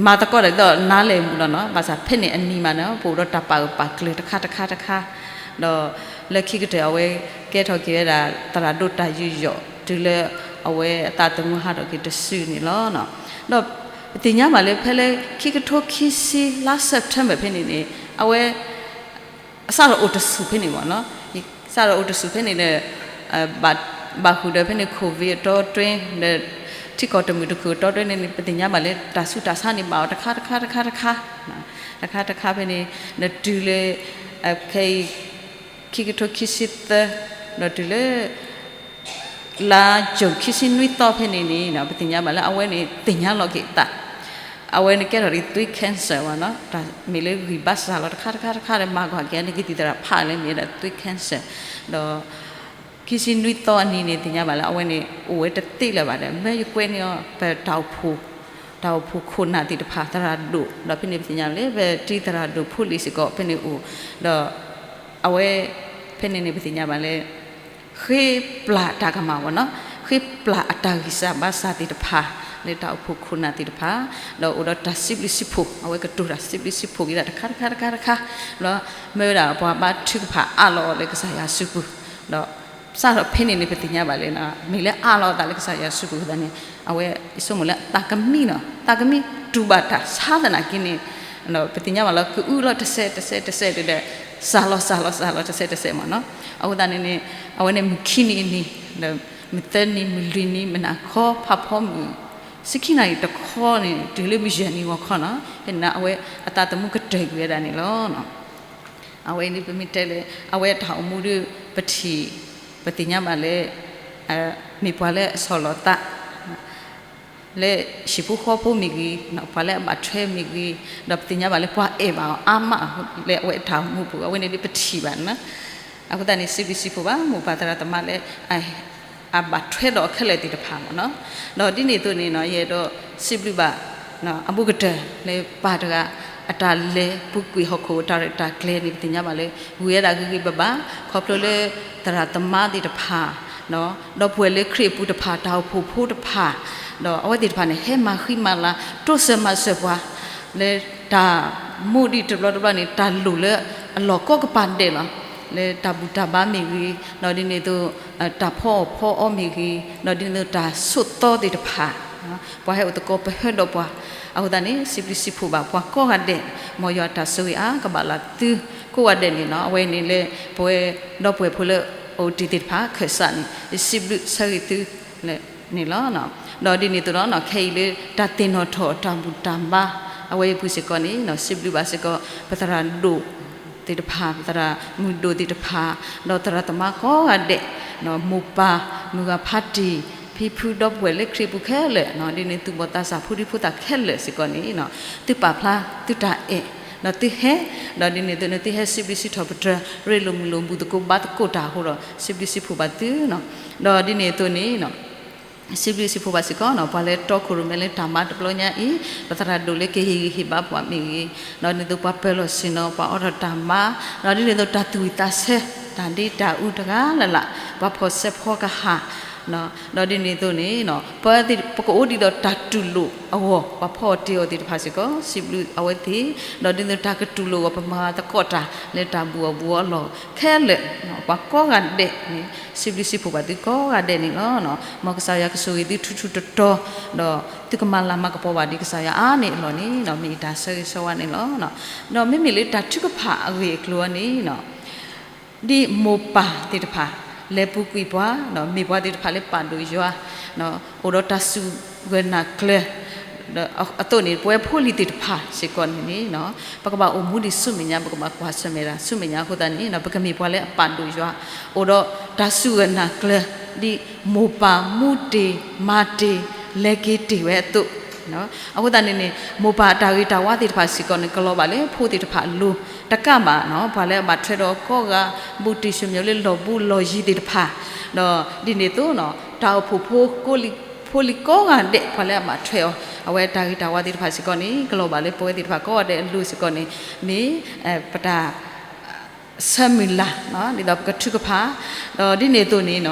မၤသကိးတၢ်ဒ်သိးနါလဲၣ်မူးလီၤနီၤ ဘၣ်ဆၣ်ဖဲန့ၣ်အနံၤမးန့ၣ် ပအိၣ်ဒီးတၢ်ပာ်ဂၢၢ်ပာ်ကျၢၤတခါတခါတခါ ဒီးလၢခံကတၢၢ်အဝဲကဲထီၣ်က့ၤဝဲဒၣ် သရၣ်ဒိၣ်တၢ်ယူးယီၣ် တုၤလၢအဝဲအသးသမူဟးထီၣ်က့ၤတစုန့ၣ်လီၤ. ဒီးပသ့ၣ်ညါဘၣ်လၢဖဲလၢခံကထိခံဆံလါ September ဖဲန့ၣ်န့ၣ် အဝဲ အစးထီၣ်အိၣ်တဆူၣ်ဖဲန့ၣ်မ့ၢ်နီၤ စးထီၣ်အိၣ်တဆူၣ်ဖဲန့ၣ်ဒီး ဘၣ်ဃုာ်ဒီးဖဲန့ၣ် COVID အတီတွဲ ဒီး ထံကီၢ်တမုာ်တခုၣ်အတီတွဲန့ၣ်န့ၣ် ပသ့ၣ်ညါဘၣ်လၢတၢ်ဆူးတၢ်ဆါန့ၣ် ဘၣ်အီၤတခါတခါတခါတခါ တခါတခါဖဲန့ၣ် ဒီးတုၤလၢ ခဲအံၤ ခံကထိခံဆံသၢ ဒီးတုၤလၢ လါကၠိၣ်ခံဆံနွံသီဖဲန့ၣ်န့ၣ် ပသ့ၣ်ညါဘၣ်လၢအဝဲန့ၣ်သ့ၣ်ညါလီၤက့ၤအသး အဝဲန့ၣ်ကဲထီၣ်ဒ်သွေး cancer ဘၣ်နီၤ တၢ်မ့ၢ်လၢဂံၢ်ဘါစၢ်လီၤတခါတခါတခါဒီး မၤကွၢ်က့ၤန့ၣ် ကသံၣ်သရၣ်ဖးလဲၣ်မ့ၢ်ဝဲဒၣ်သွေး cancer ဒီး ခံဆံနွံသီအနံၤန့ၣ် သ့ၣ်ညါဘၣ်လၢအဝဲန့ၣ် အိၣ်ဝဲတသ့လၢၤဘၣ်ဒီး မၢယကွဲးန့ၢ်အီၤ ပတၢ်အိၣ်ဖှိၣ် တၢ်အိၣ်ဖှိၣ်ခိၣ်နၢ်သ့ၣ်တဖၣ် သရၣ်ဒိၣ် ဒီးဖဲန့ၣ်ပသ့ၣ်ညါလၢ ပတံၤသရၣ်ဒိၣ်ဖိလံၤစ့ၢ်ကီး ဖဲန့ၣ်အိၣ် ဒီး အဝဲ ဖဲန့ၣ်န့ၣ် ပသ့ၣ်ညါဘၣ်လၢ ဃ့ပျၢ်တၢ်ကမၣ်ဘၣ်နီၤ ဃ့ပျၢ်အတၢ်ဂံၢ်စၢ်ဘါစၢ်သ့ၣ်တဖၣ် လၢတၢ်အိၣ်ဖှိၣ်ခိၣ်နၢ်သ့ၣ်တဖၣ် ဒီးအိၣ်ဒီးတၢ်စံးဘျုးစံးဖှိၣ် အဝဲကတိၤတၢ်စံးဘျုးစံးဖှိၣ်က့ၤဒၣ်တခါတခါတခါတခါ ဒီးမၢဝဲဒၣ်ပှၤဘါထုကဖၣ်အးလီၤအီၤလၢကစၢ်ယွၤစုပူၤ ဒီး စးထီၣ်ဖဲန့ၣ်န့ၣ် ပသ့ၣ်ညါဘၣ်လၢ မ့ၢ်လၢအးလီၤအသးလၢကစၢ်ယွၤစုပူၤအဃိသတးန့ၣ် အဝဲဆိကမိၣ်လၢသးကမံနီၤ သးကမံတူၢ်ဘၣ်တၢ်ဆါသနာ်က့န့ၣ် ပသ့ၣ်ညါဘၣ်လၢ ကအုလီၤတစဲးတစဲးတစဲးဒီး စၢ်လီၤစၢ်လီၤစၢ်လီၤတစဲးတစဲးမ့ၢ်နီၤ အဃိသတးန့ၣ်န့ၣ် အဝဲန့ၣ်မုၢ်ခံနံၤအနံၤ ဒီးမုၢ်သၢနံၤ မုၢ်လွံၢ်နံၤ မုၢ်နၤခီ ဖးဖီမုၢ် ဆံခံနၣ်ရံၣ်တခီန့ၣ် တုၤလၢမုၢ်ယဲၢ်နံၤဂီၤခီနီၤ ဖဲန့ၣ်အဝဲအသးသမူကတၢၢ်ကွံာ်ဝဲဒၣ်န့ၣ်လီၤ. အဝဲန့ၣ်ပမ့ၢ်တဲလၢ အဝဲတၢ်အိၣ်မူဒီး ပထံၣ် ပသ့ၣ်ညါဘၣ်လၢ မ့ၢ်ပှၤလၢအဆီၣ်လီၤသး လၢဟံၣ်ဖိဃီဖိမ့ၢ်ဂ့ၤ, ပှၤလၢအဘၣ်ထွဲမ့ၢ်ဂ့ၤ, ဒီးပသ့ၣ်ညါဘၣ်လၢပှၤအဲၣ်ဘၣ်အီၤအါမးလၢအဝဲအတၢ်အိၣ်မူပူၤ အဝဲန့ၣ်ဒ်ပထံၣ်ဘၣ်န့ၣ်လီၤ. အဃိသတးန့ၣ် စံးဘျုးစံးဖှိၣ်ဘၣ် မိၢ်ပၢ်သရၣ်သမါလၢ အဘၣ်ထွဲဒီးခဲလၢာ်သ့ၣ်တဖၣ်မ့ၢ်နီၤ. ဒီးဒ်န့ၣ်အသိးန့ၣ်နီၤ ယအဲၣ်ဒိးစံးဘျုးဘၣ် အဘူးကတၢၢ်လၢပၢ်တဂၤ အတၢ်လဲၤပူၤကွံာ်ဟီၣ်ခိၣ်အတၢ်ရဲၣ်တၢ်ကျဲၤန့ၣ် ပသ့ၣ်ညါဘၣ်လၢ ဂုာ်ဝဲဒၣ်ဂ့ၤဂ့ၤဘၣ်ဘၣ် ခီဖျိလၢ သရၣ်သမါသ့ၣ်တဖၣ် ဒီပုၢ်ဝဲၢ်လၢခရံာ်အပူၤတဖၣ် တၢ်အိၣ်ဖှိၣ်ဖိတဖၣ် ဒီးအဝဲသ့ၣ်တဖၣ်န့ၣ် ဟဲမၤဃံမၤလၤ တိစၢၤမၤစၢၤပှၤ လၢတၢ်မူဒံးတဘျီတဘျီန့ၣ် တၢ်လိၣ်လၢအလီၢ်ကိးကပၤဒဲးလီၤ. လၢတၢ်ဘူၣ်တၢ်ဘါမ့ၢ်ဂ့ၤ, ဒီးဒ်န့ၣ်အသိး တၢ်ဖီအီၣ်ဖီအီမ့ၢ်ဂ့ၤ, ဒီးဒ်န့ၣ်အသိးတၢ်ဆိးသီသ့ၣ်တဖၣ် ပှၤဟဲအိၣ်သကိးပဟၢဒီးပှၤ, အဃိသတးန့ၣ် စံးဘျုးစံးဖှိၣ်ဘၣ်ပှၤကိးဂၤဒဲး, မ်ယွၤအတၢ်ဆိၣ်ဂ့ၤအါကဘၣ်လၢသုကိးဂၤဒဲးန့ၣ်လီၤ. အဝဲန့ၣ်လၢ ပဝဲဒီပုၢ်ဝဲၢ်ဖိလၢအိၣ်တ့ၢ်သ့ၣ်တဖၣ် ခၢၣ်စးန့ၣ် ယစံးဘျုးဆၢဂ့ၤသုန့ၣ်လီၤ. ဒီးဒ်န့ၣ်အသိးဒီး ခဲအံၤလၢတၢ်သ့ၣ်နီၣ်ထီၣ်တၢ်ဘူၣ်တၢ်ဘါ အဝဲအံၤပူၤစ့ၢ်ကီးန့ၣ် စံးဘျုးဘၣ်စ့ၢ်ကီး ပသရၣ်ဒိၣ်သ့ၣ်တဖၣ်, ပသရၣ်မုၣ်ဒိၣ်သ့ၣ်တဖၣ်, ဒီးသရၣ်သမါကိးဂၤဒဲး, မိၢ်ပၢ်မုၢ်ဂၤဖးတံၢ်, ဖံဖုဒီပုၢ်ဝဲၢ်လၢခရံာ်ပူၤခဲလၢာ်, ဒ်န့ၣ်သုးမီၤသးစၢ်ဖိဒံဖိသၣ်ခဲလၢာ်စ့ၢ်ကီးန့ၣ် သုပာ်ဖျါသုတၢ်အဲၣ်, ဒီးသုဟဲ, ဒီးဒ်န့ၣ်အသိးန့ၣ် သုဟဲစံးဘျုးစံးထီၣ်ပတြၢၤ ရ့လိာ်မုာ်လိာ်ဘူၣ်သကိးဘါသကိးတၢ်အဃိဒီး စံးဘျုးစံးဖှိၣ်ဘၣ်သုနီၤ. ဒီးဒ်န့ၣ်အသိးန့ၣ် စံးဘျုးစံးဖှိၣ်ဘၣ်စ့ၢ်ကီးနီၤ ပှၤလၢတီခိၣ်ရိၣ်မဲလၢတၢ်မၤတဘျီညါအံၤ, ပသရၣ်ဒိၣ်လၢကဟ့ၣ်ဂံၢ်ဟ့ၣ်ဘါပှၤမ့ၢ်ဂ့ၤ, ဒီးဒ်န့ၣ်အသိးပှၤပၢၤလီၢ်ဆ့ၣ်နီၤ ပှၤအိးထီၣ်တၢ်မၤ, ဒီးဒ်န့ၣ်အသိးတၢ်သူၣ်ဝံၣ်သးဆၢ, တၢ်ဒ့တၢ်အူတဂၤလၢ်လၢ်, ပှၤဖီၣ်စဲးဖီကဟၣ်, ဒီးဒ်န့ၣ်အသိးန့ၣ် ပကအိၣ်ဒံးဒီးတၢ်တူၢ်လိာ်အဂီၢ် ပှၤဖီအီၣ်တ့ၢ်အီၤသ့ၣ်တဖၣ်စ့ၢ်ကီး စံးဘျုးအဝဲသ့ၣ်, ဒီးဒ်န့ၣ်တၢ်ကတူၢ်လိာ်အဂီၢ် ပမၤသကိးတၢ်လၢတၢ်ဘူၣ်အီၣ်ဘူၣ်အီအလီၢ်ခဲလၢာ်, ပှၤကိးဂၤဒဲးန့ၣ် စံးဘျုးစံးဖှိၣ်ဘၣ်သုကိးဂၤဒဲးန့ၣ်လီၤ. မ်ကစၢ်ယွၤကဆိၣ်ဂ့ၤသုထူထူတီတီ, ဒီးသုကမၤလၤမၤကပီၤဘၣ်ဒ်ကစၢ်ယွၤအါန့ၢ်အလီၢ်န့ၣ် မ့ၢ်ယတၢ်ဆၢဂ့ၤဆၢဝါန့ၣ်လီၤ. ဒီးမ့မ့ၢ်လၢတၢ်ထုကဖၣ်အဂ့ၢ်အကျိၤအံၤန့ၣ် ဒ်မိၢ်ပၢ်သ့ၣ်တဖၣ် လဲၤပူၤကွံာ်ပှၤ, ဒီးမ့ၢ်ပှၤသ့ၣ်တဖၣ်လၢပာ်ဒိၣ်ယွၤ, အိၣ်ဒီးတၢ်စူၢ်ဂၢၢ်နာ်ကျၢၤ, ဒီးအသိးန့ၣ် ပဝဲဖိလံၤသ့ၣ်တဖၣ်စ့ၢ်ကီးန့ၣ်န့ၣ် ပကဘၣ်အိၣ်မူဒံးဆူမဲာ်ညါ, ပကဘၣ်ကွၢ်ဆၢၣ်မဲာ်တၢ်ဆူမဲာ်ညါအဃိသတးန့ၣ် ပကမ့ၢ်ပှၤလၢအပာ်ဒိၣ်ယွၤ, အိၣ်ဒီးတၢ်စူၢ်ဂၢၢ်နာ်ကျၢၤ, ဒ်မိၢ်ပၢ်မူတ့ၢ်မၤတ့ၢ် လဲၤက့ၤတ့ၢ်ဝဲအသိး အဃိသတးန့ၣ်န့ၣ် မိၢ်ပၢ်အတၢ်ဂ့ၤတၢ်ဝါသ့ၣ်တဖၣ်စ့ၢ်ကီးန့ၣ် ကလီၤဘၣ်လၢဖိသ့ၣ်တဖၣ်အလိၤ, တကးဘၣ်နီၤ ပှၤလၢအဘၣ်ထွဲဒီးကိးဂၤ ဘူးတံၢ်ဆူမဲာ်လၢလီၢ်ဘူးလီၢ်ယံၤသ့ၣ်တဖၣ်, ဒီးဒ်န့ၣ်အသိးနီၤ တၢ်အိၣ်ဖှိၣ်ဖိ ဖိလံၤကိးဂၤဒဲး ပှၤလၢအဘၣ်ထွဲအီၤ အဝဲတၢ်ဂ့ၤတၢ်ဝါသ့ၣ်တဖၣ်စ့ၢ်ကီးန့ၣ် ကလီၤဘၣ်လၢပဝဲသ့ၣ်တဖၣ်ကိးဂၤဒဲးအလိၤစ့ၢ်ကီးန့ၣ် မ့ၢ်ပတၢ် ဆၢမုၢ်လၢ် ဒ်သိးပကထုကဖၣ်, ဒီးဒ်န့ၣ်အသိးန့ၣ်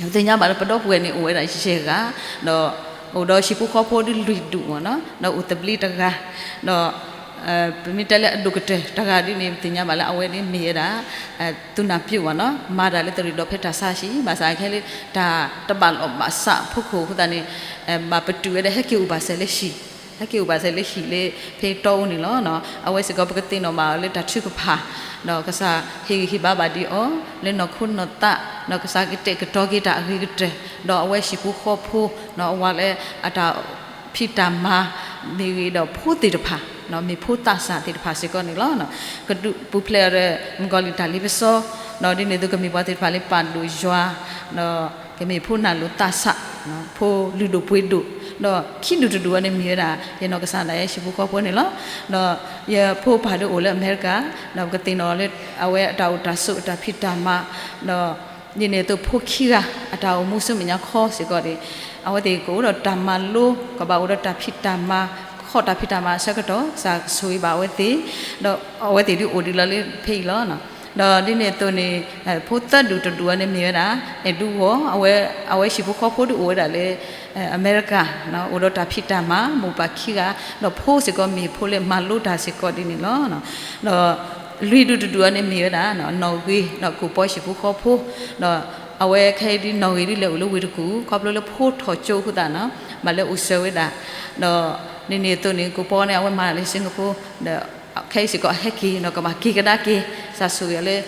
ပသ့ၣ်ညါဘၣ်လၢပဒီပုၢ်ဝဲၢ်န့ၣ် အိၣ်ဝဲဒၣ်ယဲၢ်ဂၤ, ဒီးအိၣ်ဒီးဟံၣ်ဖိဃီဖိဒ်လွံၢ်ဒူၣ်မ့ၢ်နီၤ, ဒီးအိၣ်သဘျ့တဂၤ, ဒီး ပမ့ၢ်တဲလၢအဒိၣ်ကတၢၢ်တဂၤဒ်န့ၣ် ပသ့ၣ်ညါဘၣ်လၢအဝဲန့ၣ်မ့ၢ်ဝဲဒၣ် သူနာပြုတ်မ့ၢ်နီၤ, မၤတၢ်လၢတရံးဒီးဖဲတၢ်ဆါဟံၣ် ဘၣ်ဆၣ်ခဲလၢ တၢ်တဘၣ်လိာ်ဘၣ်စးအဖီခိၣ်အဃိသတးန့ၣ် ဘၣ်ပတုာ်ဝဲဒၣ်ဟဲက့ၤအိၣ်ဘၣ်စဲးလၢဟံၣ်, ဟဲက့ၤအိၣ်ဘၣ်စဲးလၢဟံၣ်လၢ ဖဲတီအူန့ၣ်လီၤ. အဝဲစ့ၢ်ကီးပကသ့ၣ်နီၣ်ဘၣ်အီၤလၢတၢ်ထုကဖၣ်, ဒီးကစၢ်ဟ့ၣ်ဂံၢ်ဟ့ၣ်ဘါဘၣ်ဒံးအီၤ လၢနီၢ်ခိနီၢ်သး, ဒီးကစၢ်ကတဲာ်ကတီၤက့ၤတၢ်အဂ့ၤကတၢၢ်, ဒီးအဝဲဟံၣ်ဖိဃီဖိ အဝဲလၢအတၢ်ဖံးတၢ်မၤ မ့ၢ်ဂ့ၤဒီးဖိသ့ၣ်တဖၣ်, မ့ၢ်ဖိသးစၢ်သ့ၣ်တဖၣ်စ့ၢ်ကီးန့ၣ်လီၤ. ကဒုးပူၤဖျဲးအီၤဒီး မုၣ်ကီၤလံၢ်တၢ်လ့ပစီ, ဒီးဒ်န့ၣ်အသိးကမ့ၢ်ပှၤသ့ၣ်တဖၣ်လၢပာ်ဒိၣ်ယွၤ, ဒီးကမ့ၢ်ဖိနၢ်လိၤသးစၢ်, ဖိလုၢ်ဒိၣ်ပှ့ၤဒိၣ်, ဒီးခံဒူၣ်တဒူၣ်အံၤန့ၣ်မ့ၢ်ဝဲဒၣ် ယနီၢ်ကစၢ်ဒၣ်ယဲဟံၣ်ဖိဃီဖိန့ၣ်လီၤ. ဒီးယဖိပၢ်ဒုးအိၣ်လၢအမဲရကၤ, ဒီးပကသ့ၣ်နီၣ်လၢအဝဲအတၢ်အိၣ်တၢ်ဆိးအတၢ်ဖံးတၢ်မၤ, ဒီး ဒ်န့ၣ်အသိးဖိခံဂၤအတၢ်အိၣ်မူဆူမဲာ်ညါခီစ့ၢ်ကီးန့ၣ် အဝဲသ့ၣ်ကအိၣ်ဒီးတၢ်မၤလိ, ကဘၣ်အိၣ်ဒီးတၢ်ဖံးတၢ်မၤ, ခီၣ်တၢ်ဖံးတၢ်မၤအဆၢကတီၢ် ကစၢ်ကဆိၣ်ဂ့ၤဘၣ်အဝဲသ့ၣ်, ဒီးအဝဲသ့ၣ်ဒုးအိၣ်ဒံးလီၤလၢဖဲအံၤလီၤ. ဒီးဒ်န့ၣ်အသိးန့ၣ် ဖိသၢဒူၣ်တဒူၣ်အံၤန့ၣ်မ့ၢ်ဝဲဒၣ် အဲၣ်ဒူအီၤ, အဝဲဟံၣ်ဖိဃီဖိဒုးအိၣ်ဝဲဒၣ်လၢ အမဲရကၤ, အိၣ်ဒီးတၢ်ဖံးတၢ်မၤ, မိၢ်ပၢ်ခံဂၤ, ဒီးဖိစ့ၢ်ကီးမ့ၢ်ဖိလၢမၤလိတၢ်စ့ၢ်ကီးဒ်န့ၣ်လီၤ. ဒီးလွံၢ်ဒူၣ်တဒူၣ်အံၤန့ၣ်မ့ၢ်ဝဲဒၣ် နီၣ်ဂ့ၤ, ဒီးကိၣ်ပီဟံၣ်ဖိဃီဖိ, ဒီးအဝဲခဲအံၤဒ်နီၣ်ဂ့ၤဒ်လဲၤအိၣ်လၢဝ့ၢ်တကူၣ် ခီဖျိလၢဖိထီၣ်ကၠိအဃိသတးနီၤ ဘၣ်လဲၤအိၣ်စၢၤဝဲဒၣ်, ဒီးဒ်န့ၣ်အသိးန့ၣ် ကိၣ်ပီန့ၣ် အဝဲမၤတၢ်လၢ Singapore, ဒီးခဲအံၤစ့ၢ်ကီးအဟဲက့ၤ ဒီးကဘၣ်က့ၤကဒါက့ၤ, ကစၢ်ဆိၣ်ဂ့ၤအီၤလၢ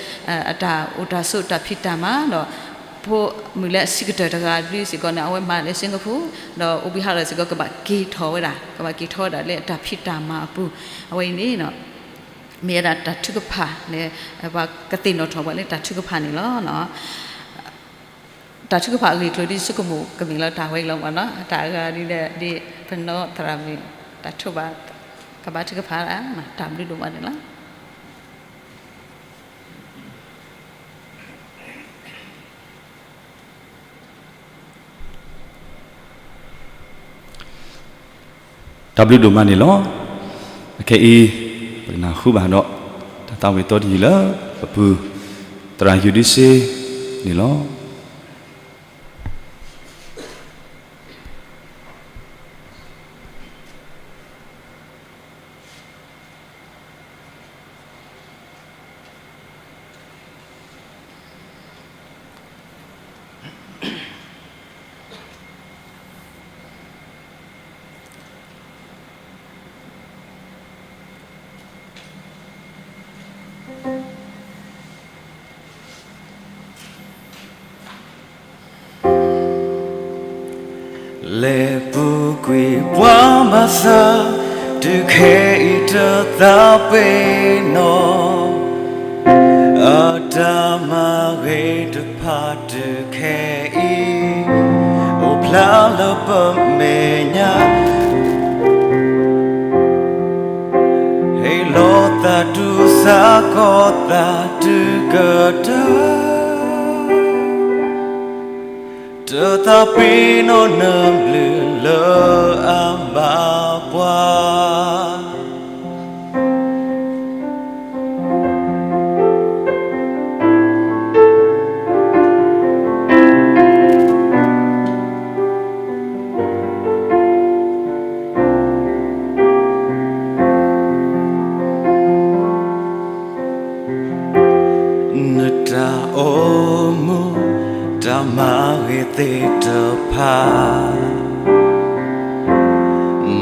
အတၢ်အိၣ်တၢ်ဆိးတၢ်ဖံးတၢ်မၤ, ဒီးဖိမုၣ်လၢအဆံးကတၢၢ်တဂၤဒုးစ့ၢ်ကီးန့ၣ် အဝဲမၤတၢ်လၢ Singapore, ဒီးအိၣ်ဘှံးဟါထီၣ်စ့ၢ်ကီး ကဘၣ်က့ၤထီၣ်ဝဲဒၣ်, ကဘၣ်က့ၤထီၣ်ဝဲဒၣ်လၢအတၢ်ဖံးတၢ်မၤအပူၤ, အဝဲအံၤန့ၣ် မ့ၢ်ဝဲဒၣ်တၢ်ထုကဖၣ်လၢ ပှၤကသ့ၣ်နီၣ်ထီၣ်ပှၤလၢတၢ်ထုကဖၣ်န့ၣ်လီၤ. တၢ်ထုကဖၣ်အဂ့ၢ်အကျိၤဒ်ဆိကမိၣ်ကမ့ၢ်လီၤတၢ်ဝဲအံၤလီၤမ့ၢ်နီၤ, တၢ်အဂၤဒ်လဲၣ်ဒ် ပနီၢ်သရၣ်မုၣ် တၢ်ထုကဖၣ်, ကဘၣ်ထုကဖၣ်ဒၣ် တၢ်ဘျုးဒိၣ်မးန့ၣ်လီၤ. တၢ်ဘျုးဒိၣ်မးန့ၣ်လီၤ. အခဲအံၤ ပကနၢ်ဟူဘၣ်ဒီး တၢ်သးဝံၣ်အသီတယုၢ်လၢ ပပုၢ်သရၣ်ယူၤဒုစ့န့ၣ်လီၤ. လဲၤပူၤကွံာ်ပှၤဘၣ်ဆၣ်, တုၤခဲအံၤတသးပ့ၤနီၣ်, အတၢ်မၤဂ့ၤတဖၣ်တုၤခဲအံၤ, အိၣ်ဖျါလၢပမဲာ်ညါ ဟ့ၣ်လီၤသးတူၢ်စၢ်ကီၤသးတုၤကတၢၢ်, တသးပ့ၤနီၣ်နဘျုးလၢအဘၣ်ပှၤ နတၢ်အိၣ်မူ တၢ်မၤဂ့ၤသ့ၣ်တဖၣ်,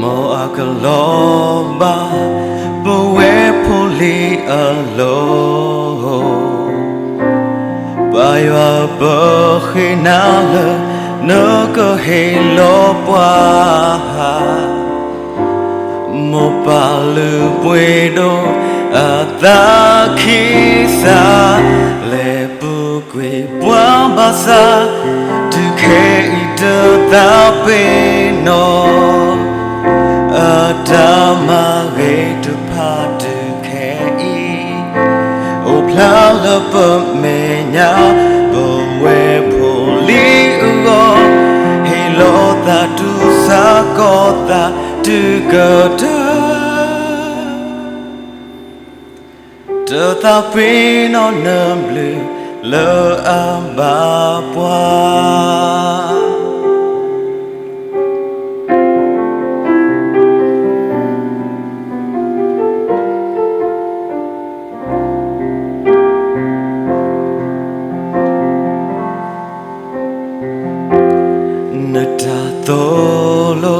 မ်အကလီၤဘၣ် ပဝဲဖိလံၤအလိၤ, ပၢ်ယွၤပဃ့နၤလၢ နကဟ့ၣ်လီၤပှၤ မိၢ်ပၢ်လုၢ်ပှ့ၤဒိၣ်အသးခံစၢ်, လဲၤပူၤကွံာ်ပှၤဘၣ်ဆၣ်, တုၤခဲအံၤတသးပ့ၤနီၣ်, အတၢ်မၤဂ့ၤတဖၣ်တုၤခဲအံၤ, အိၣ်ဖျါလၢပမဲာ်ညါ ပဝဲဖိလံၤအဂီၢ်, ဟ့ၣ်လီၤသးတူၢ်စၢ်ကီၤသးတုၤကတၢၢ်, တသးပ့ၤနီၣ်နဘျုးလၢအဘၣ်ပှၤ နတၢ်သိၣ်လိ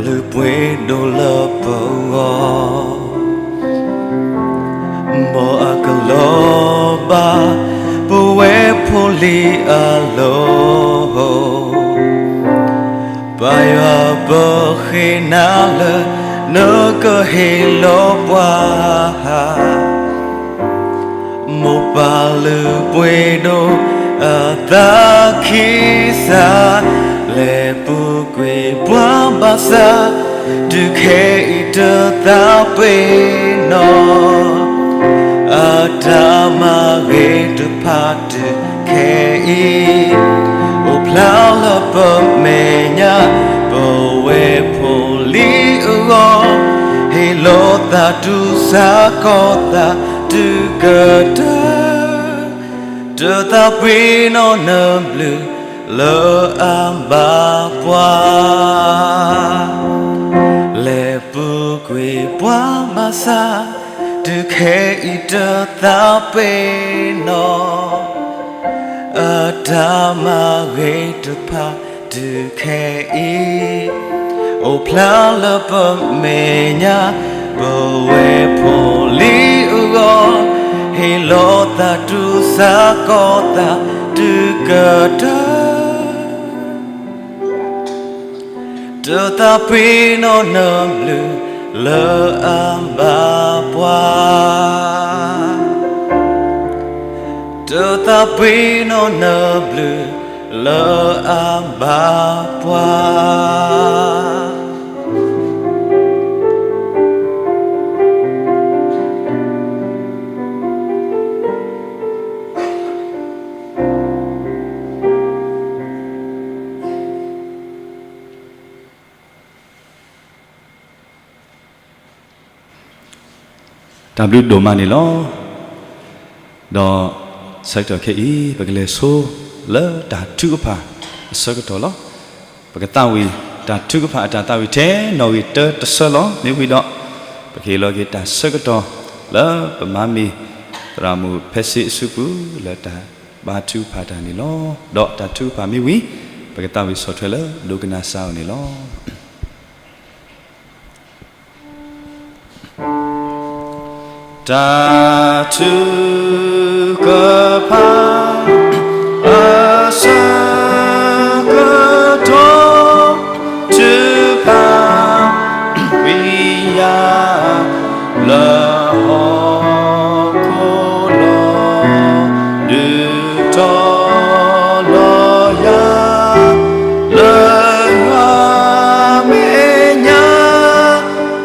လုၢ်ပှ့ၤဒိၣ်လၢပဂီၢ်, မ်အကလီၤဘၣ် ပဝဲဖိလံၤအလိၤ, ပၢ်ယွၤပဃ့နၤလၢ နကဟ့ၣ်လီၤပှၤ မိၢ်ပၢ်လုၢ်ပှ့ၤဒိၣ်အသးခံစၢ်, လဲၤပူၤကွံာ်ပှၤဘၣ်ဆၣ်, တုၤခဲအံၤတသးပ့ၤနီၣ်, အတၢ်မၤဂ့ၤတဖၣ်တုၤခဲအံၤ, အိၣ်ဖျါလၢပမဲာ်ညါ ပဝဲဖိလံၤအဂီၢ်, ဟ့ၣ်လီၤသးတူၢ်စၢ်ကီၤသးတုၤကတၢၢ်, တသးပ့ၤနီၣ်နဘျုးလၢအဘၣ်ပှၤ, လဲၤပူၤကွံာ်ပှၤဘၣ်ဆၣ်, တုၤခဲအံၤတသးပ့ၤနီၣ်, အတၢ်မၤဂ့ၤတဖၣ်တုၤခဲအံၤ, အိၣ်ဖျါလၢပမဲာ်ညါ ပဝဲဖိလံၤအဂီၢ်, ဟ့ၣ်လီၤသးတူၢ်စၢ်ကီၤသးတုၤကတၢၢ်, တသးပ့ၤနီၣ်နဘျုးလၢအဘၣ်ပှၤ, တသးပ့ၤနီၣ်နဘျုးလၢအဘၣ်ပှၤ. တၢ်ဘျုးဒိၣ်မးန့ၣ်လီၤ. ဒီးဆၢကတီၢ်ခဲအံၤ ပကလဲၤဆိလၢတၢ်ထုကဖၣ်အဆၢကတီၢ်လီၤ. ပကသးဝံၣ်တၢ်ထုကဖၣ်အတၢ်သးဝံၣ်ထဲနီၣ်ဂံၢ်တၢတဆၢလီၤ. မ့ၢ်ဝံၤဒီး ပကဟ့ၣ်လီၤက့ၤတၢ်ဆၢကတီၢ်လၢပမၤမ့ၢ်သရၣ်မုၣ်ဖဲစ့အစုပူၤ လၢတၢ်ဘါထုကဖၣ်တၢ်န့ၣ်လီၤ. ဒီးတၢ်ထုကဖၣ်မ့ၢ်ဝံၤ ပကသးဝံၣ်ဆီၣ်ထွဲလၢဒိကနၣ်စၢ်အီၤန့ၣ်လီၤ. တၢ်ထုကဖၣ်အဆၢကတီၢ် ထုကဖၣ်ဝံၤယၤ လၢဟီၣ်ခိၣ်လီၤ ဒုးတီၤလီၤယၤ လၢယွၤမဲာ်ညါ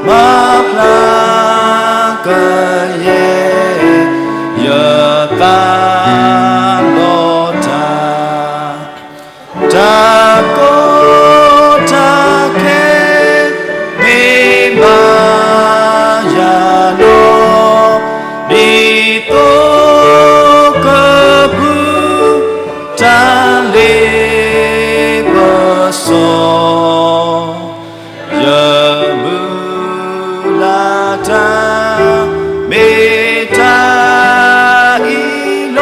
မၤဖျါကယဲၢ် ယသးလီၤတၢ် တၢ်ကီတၢ်ခဲ မ့ၢ်ဘၣ်ယၤလီၤ ဒ်သိကပူၤ တၢ်လ့ပစီ ယမုၢ်လၢ်တၢ် မ့ၢ်တၢ်အံၤလီၤ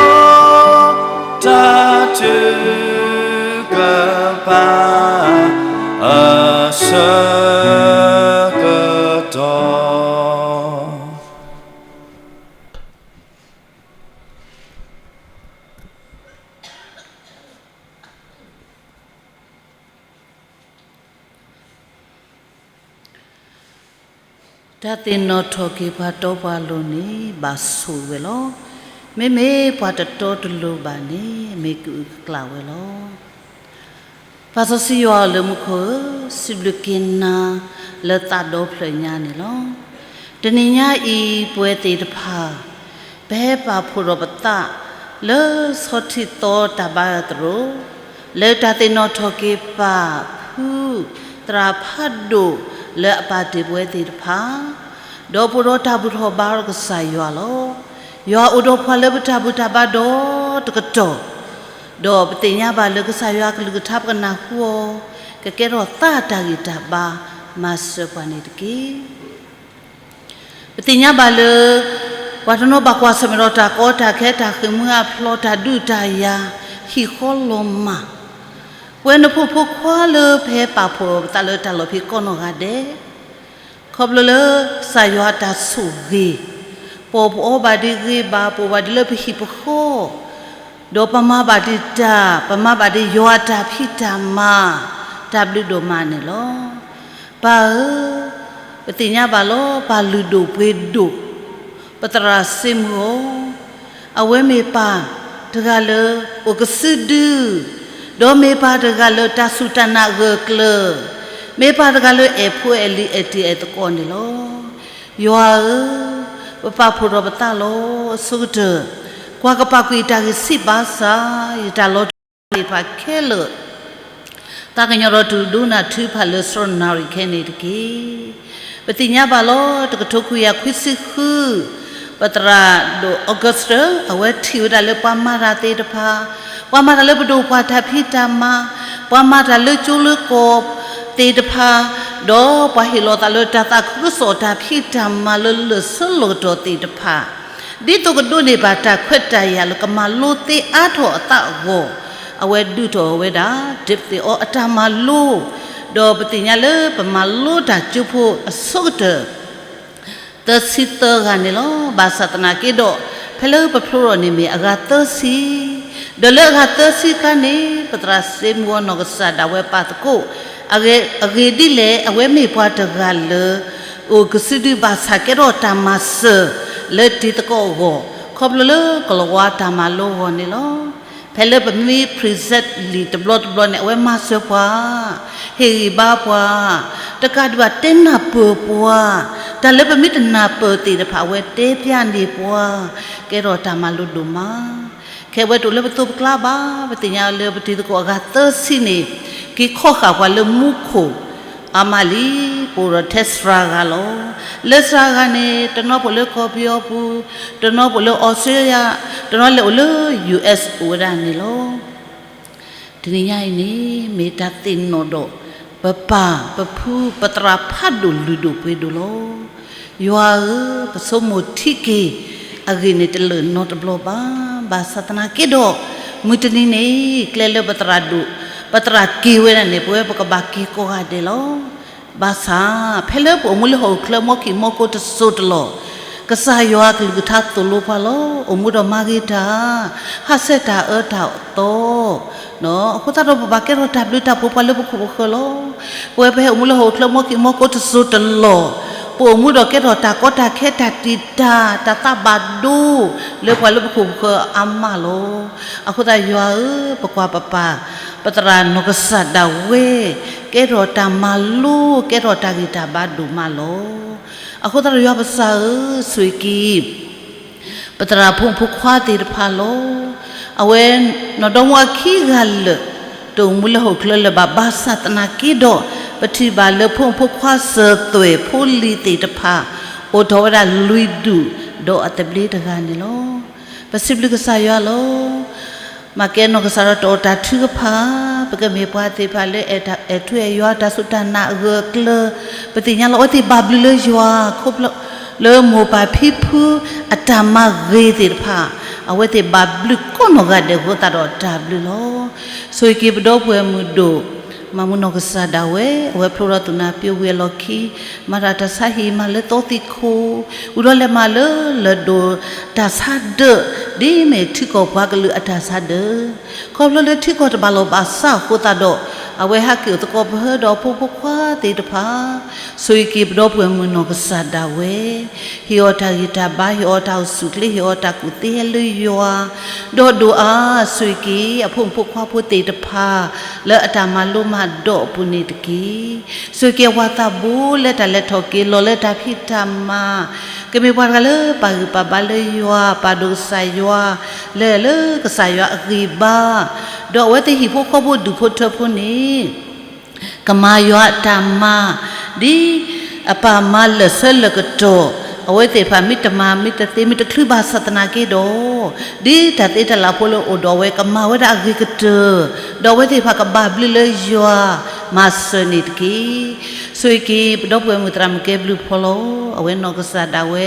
တၢ်ထုကဖၣ် အဆၢကတီၢ်. တၢ်သ့ၣ်နီၣ်ထီၣ်က့ၤပှၤတီပှၤလိၤန့ၣ် ဘၣ်ဆိၣ်ဂ့ၤဝဲလီၤ. မ့မ့ၢ်ပှၤတတီတလိၤဘၣ်န့ၣ် မ့ၢ်ကအုၣ်ကကျၢ်ဝဲလီၤ. ပၢ်စီဆှံယွၤဧၢ လၢမူခိၣ်ဧၢ, စံးဘျုးက့ၤနၤလၢသးဒီဖျၢၣ်ညါန့ၣ်လီၤ. တနံၤညါအံၤ ပဝဲသ့ၣ်တဖၣ် ပဟဲပာ်ဖှိၣ်ထီၣ်ပသး လၢဆီထံသီတၢ်ဘါအသရိာ်, လၢတၢ်သ့ၣ်နီၣ်ထီၣ်က့ၤပၢ်ဖု သရၣ်ဖးဒိၣ်လၢအပာ်တ့ၢ်ပဝဲသ့ၣ်တဖၣ်, ဒီးပအိၣ်ဒီးတၢ်ဘူၣ်ထီၣ်ဘါထီၣ်ကစၢ်ယွၤလီၤ. ယွၤအိၣ်ဒီးပှၤလၢပတၢ်ဘူၣ်တၢ်ဘါဒီတကတီၢ်, ဒီးပသ့ၣ်ညါဘၣ်လၢကစၢ်ယွၤအကလုၢ်ကထါပကနၢ်ဟူအီၤ, ကကဲထီၣ်သးတၢ်ဂံၢ်တၢ်ဘါ မၤစၢၤပှၤန့ၣ်တက့ၢ်. ပသ့ၣ်ညါဘၣ်လၢ ပှၤတနီၤဘၣ်ကွၢ်ဆၢၣ်မဲာ်ဒီးတၢ်ကီတၢ်ခဲ တၢ်ဃ့ၢ်မှံဟးဖျိး တၢ်ဒုးတၢ်ယၤ ဟံၣ်ဃီလီၤမၢ်, ပဝဲနဖိဖိခွါလၢပဟဲပာ်ဖှိၣ်ပသးလၢတၢ်လီၢ်ဖဲကိးနီၢ်ဂၤဒဲး ခီဖျိလၢကစၢ်ယွၤအတၢ်ဆိၣ်ဂ့ၤ, ပီၢ်ပအီဘၣ်ဒ်ဂ့ၤဘၣ်, ပအိၣ်ဘၣ်ဒ်လၢပဟံၣ်ပဃီ, ဒီးပမၤဘၣ်ဒ်တၢ်, ပမၤဘၣ်ဒ်ယွၤအတၢ်ဖံးတၢ်မၤ, တၢ်ဘျုးဒိၣ်မးန့ၣ်လီၤ. ပၢ်ဧၢ, ပသ့ၣ်ညါဘၣ်လီၤ ပၢ်လုၢ်ဒိၣ်ပှ့ၤဒိၣ် ပသရၣ်စ့မူအီၤ, အဝဲမ့ၢ်ပၢ်တဂၤလၢအိၣ်ကစုဒု, ဒီးမ့ၢ်ပၢ်တဂၤလၢတၢ်စူၢ်တၢ်နာ်အဂၢၢ်အကျၢၤ, မ့ၢ်ပၢ်တဂၤလၢအဲၣ်ဖိအဲၣ်လံၤအဲၣ်တံၤအဲၣ်သကိးန့ၣ်လီၤ. ယွၤဧၢ, ပပာ်ဖှိၣ်ထီၣ်ပသးလီၤအဆိကတၢၢ်, ကွၢ်ကပာ်ကွံာ်တၢ်ဂ့ၢ်စံးဘၣ်ဆၣ် ယတၢ်လီၤတံၢ်သ့ၣ်တဖၣ်ခဲလၢာ် သးကညီၤဒီးတုၤဒိကနၣ်ထုကဖၣ်လၢစီၤနၣ်ရံၣ်ခဲအံၤန့ၣ်တက့ၢ်. ပသ့ၣ်ညါဘၣ်လီၤ တကထိခွံကယၤခွံဆံဃု, ပသရၣ်ဒိၣ် August အဝဲထံၣ်ဝဲဒၣ်လၢပှၤမၤတၢ်သ့ၣ်တဖၣ်, ပှၤမၤတၢ်လၢပဒိၣ်ပှၢ်တၢ်ဖံးတၢ်မၤ, ပှၤမၤတၢ်လၢကၠိလၢကီၢ်သ့ၣ်တဖၣ်, ဒီးပှၤဟ့ၣ်လီၤသးလၢတၢ်သးခုကစီၣ်တၢ်ဖံးတၢ်မၤလၢလၢာ်ဆၢလီၤကတီၢ်သ့ၣ်တဖၣ် ဒ်သိးကဒိးန့ၢ်ဘၣ်တၢ်ခွဲးတၢ်ယာ်လၢကမၤလိသ့အါထီၣ်အသးအဂီၢ်, အဝဲဒုးထီၣ်ဝဲဒၣ် ဒ့းသ့ၣ်အီၤအတၢ်မၤလိ, ဒီးပသ့ၣ်ညါလၢပမၤလိတၢ်ကၠိဖိအဆိကတၢၢ် သၢဆံသၢဂၤန့ၣ်လီၤ. ဘၣ်ဆၣ်သနာ်က့ဒီး ဖဲလၢပဖျိထီၣ်န့ၣ်မ့ၢ်အဂၤသၢဆံ, ဒီးလၢအဂၤသၢဆံခါန့ၣ် ပသရၣ်စ့မူအီၤနီၢ်ကစၢ်ဒၣ်ဝဲပာ်သကိး, အဂ့ၢ်ဒ်လဲၣ် အဝဲမ့ၢ်ပှၤတဂၤလၢ အိၣ်ကစုဒုဘၣ်ဆၣ်ကဲထီၣ်တၢ်မၤစၢၤ လၢတံၤသကိးအဂီၢ် ခီဖျိလၢကလီၤဝါတၢ်မၤလိအဂီၢ်န့ၣ်လီၤ. ဖဲလၢပမ့ၢ် present လံာ်တဘျီတဘျီန့ၣ် အဝဲမၤစၢၤပှၤ, ဟ့ၣ်ဂံၢ်ဘါပှၤ, တကးဒံးဘၣ်တဲနၢ်ပၢၢ်ပှၤ, တၢ်လၢပမ့ၢ်တနၢ်ပၢၢ်သ့ၣ်တဖၣ် အဝဲတဲဖျါန့ၢ်ပှၤ, ကဲထီၣ်တၢ်မၤလိဒိၣ်မး. ခဲအံၤဝဲတအိၣ်လၢပသိးပကျါဘၣ်, ပသ့ၣ်ညါလၢပတံၤသကိးအဂၤသၢဆံန့ၣ် က့ၤခီဃာ်ပှၤလၢမူခိၣ် အါမးလံ, ပအိၣ်ဒီးထဲစှၤဂၤလီၤ. လၢစှၤဂၤန့ၣ် တနီၤပအိၣ်လၢကီၢ်ပယီၤပူၤ, တနီၤပအိၣ်လၢအီစထြ့လယါ, တနီၤလဲၤအိၣ်လၢ ယူၣ်အ့း အိၣ်ဝဲဒၣ်န့ၣ်လီၤ. တနံၤညါအံၤန့ၣ် မ့ၢ်တၢ်သ့ၣ်နီၣ်ဒီး ပပၢ်ပဖု ပသရၣ်ဖးဒိၣ်လုၢ်ဒိၣ်ပှ့ၤဒိၣ်လီၤ. ယွၤဧၢ, ပဆိကမိၣ်ထံက့ၤ အဂ့ၢ်န့ၣ်တလၢာ်နီတဘျီဘၣ်. ဘၣ်ဆၣ်သနာ်က့ဒီး မုၢ်တနံၤန့ၣ် ကျဲလၢပသရၣ်ဒိၣ် ပသရၣ်က့ၤဝဲဒၣ်န့ၣ် ပဝဲပကဘၣ်က့ၤကိးဂၤဒဲးလီၤ. ဘၣ်ဆၣ် ဖဲလၢပအိၣ်မူလၢဟီၣ်ခိၣ်ချၢ မီခံမီကိတစိၤတလီၢ်, ကစၢ်ယွၤကလုၢ်ကထါသိၣ်လိပှၤလီၤ. အိၣ်မူဒီးမၤဂ့ၤတၢ်, ဟးဆှဲးတၢ်အၢတၢ်သီ အဃိသတးဒီး ပဘၣ်ကဲထီၣ်တၢ်ဘျုးတၢ်ဖှိၣ်ပှၤလၢပခိၣ်ပဃၢၤလီၤ. ပဝဲပဟဲအိၣ်မူလၢဟီၣ်ခိၣ်ချၢ မီခံမီကိတစိၤတလီၢ်, ပအိၣ်မူဒီးကဲထီၣ်တၢ်ကီတၢ်ခဲတၢ်တံာ်တာ် တၢ်သးဘၣ်ဒိ လၢပှၤလၢပခိၣ်ပဃၢၤအါမးလီၤ. အဃိသတးယွၤဧၢ, ပကွၢ်ပပၢ် ပသရၣ်နီၢ်ကစၢ်ဒၣ်ဝဲ ကဲထီၣ်တၢ်မၤလိ ကဲထီၣ်တၢ်ဂံၢ်တၢ်ဘါဒိၣ်မးလီၤ. အဃိသတးဒီးယွၤပစၢ်ဧၢ, ဆိၣ်ဂ့ၤက့ၤ ပသရၣ်ဖိမုၣ်ဖိခွါသ့ၣ်တဖၣ်လီၤ. အဝဲနီၢ်ဒီမါဝၤခံဂၤလၢာ် တအိၣ်မူလၢဟီၣ်ခိၣ်ချၢလၢၤဘၣ် ဘၣ်ဆၣ်သနာ်က့ဒီး ပထံၣ်ဘၣ်လၢဖိမုၣ်ဖိခွါစၢၤသွဲၣ်ဖိလံၤသ့ၣ်တဖၣ် အိၣ်ထီၣ်ဝဲဒၣ်လွံၢ်ဒူၣ် ဒီးအသဘျ့တဂၤန့ၣ်လီၤ. ပစံးဘျုးကစၢ်ယွၤလီၤ. မ့ၢ်ကဲနီၢ်ကစၢ်ဒီးတအိၣ်တၢ်ထုကဖၣ်, ပကမ့ၢ်ပှၤသ့ၣ်တဖၣ်လၢအဲၣ်ထူအဲၣ်ယွၤ တၢ်စူၢ်တၢ်နာ်အဂၢၢ်အကျၢၤ, ပသ့ၣ်ညါလီၤ အဝဲသ့ၣ်ဘၣ်ဘျုးလၢယွၤ ခီဖျိလၢမိၢ်ပၢ်ဖံဖုအတၢ်မၤဂ့ၤသ့ၣ်တဖၣ်, အဝဲသ့ၣ်ဘၣ်ဘျုးကိးနီၢ်ဂၤဒဲးအဃိသတးဒီးတၢ်ဘျုးလီၤ. ဆိၣ်ဂ့ၤက့ၤပဒီပုၢ်ဝဲၢ်မုၣ်ဒိၣ် မၤမူနီၢ်ကစၢ်ဒၣ်ဝဲ, အဝဲဖျိထီၣ်သူၣ်နၤပၠိဝံၤအလီၢ်ခံ, မၤတၢ်တၢ်ဆါဟံၣ်မၤလၢသီသံၣ်ခိၣ်, ဝံၤဒီးလဲၤမၤလၢလၢၢ်ဒိၣ်တၢ်ဆါဒၢး, ဒ်မ့ၢ်ထံကီၢ်ပှၤကလုာ်အတၢ်ဆါဒၢး, ခီဖျိလၢထံကီၢ်တဘၣ်လီၢ်ဘၣ်စးအဃိသတးဒီး, အဝဲဟးက့ၤအိၣ်သကိးပဟၢဒီးဖိဖိခွါသ့ၣ်တဖၣ်, ဆိၣ်ဂ့ၤက့ၤပဒီပုၢ်ဝဲၢ်မုၣ်နီၢ်ကစၢ်ဒၣ်ဝဲ, ဟ့ၣ်အီၤတၢ်ဂံၢ်တၢ်ဘါ, ဟ့ၣ်အီၤတၢ်အိၣ်ဆူၣ်အိၣ်ချ့, ဟ့ၣ်အီၤတၢ်ကူၣ်သ့ဟဲလၢယွၤ, ဒီးဒိၣ်အါ, ဆိၣ်ဂ့ၤက့ၤအဖိမုၣ်ဖိခွါဖိသ့ၣ်တဖၣ် လၢအတၢ်မၤလိမၤဒိးအပူၤန့ၣ်တက့ၢ်. ဆိၣ်ဂ့ၤက့ၤအဝၤသးဘိလၢတၢ်လဲၤထီၣ်က့ၤလီၤလၢတၢ်ဖံးတၢ်မၤ, ကမ့ၢ်ပှၤတဂၤလၢပာ်ဂံၢ်ပာ်ဘါလၢယွၤ, ပာ်ဒိၣ်ကစၢ်ယွၤ, လဲၤလၢကစၢ်ယွၤအဂံၢ်ဘါ, ဒီးအဝဲသ့ၣ်ဟံၣ်ဖိဃီဖိဒူၣ်ဖိထၢဖိန့ၣ် ကမၤယွၤအတၢ်မၤ, ဒ်အပၢ်မၤလၢာ်ဆၢလၢာ်ကတီၢ်, အဝဲသ့ၣ်တဖၣ်မ့ၢ်တမၤမ့ၢ်တသ့မ့ၢ်တချုးဘၣ်ဆၣ်သနာ်က့ဒီး, ဒ်တၢ်သ့တၢ်လၢ်ဖိလၢအိၣ်ဒီးအဝဲကမၤဝဲဒၣ်အဂ့ၤကတၢၢ်, ဒီးအဝဲသ့ၣ်တဖၣ်ကဘၣ်ဘျုးလၢယွၤ, မၤစၢၤန့ၣ်တက့ၢ်. ဆိၣ်ဂ့ၤက့ၤပဒီပုၢ်ဝဲၢ်မုၣ်သရၣ်မုၣ်ကဲဘျုးဖီလီၤ. အဝဲနီၢ်ကစၢ်ဒၣ်ဝဲ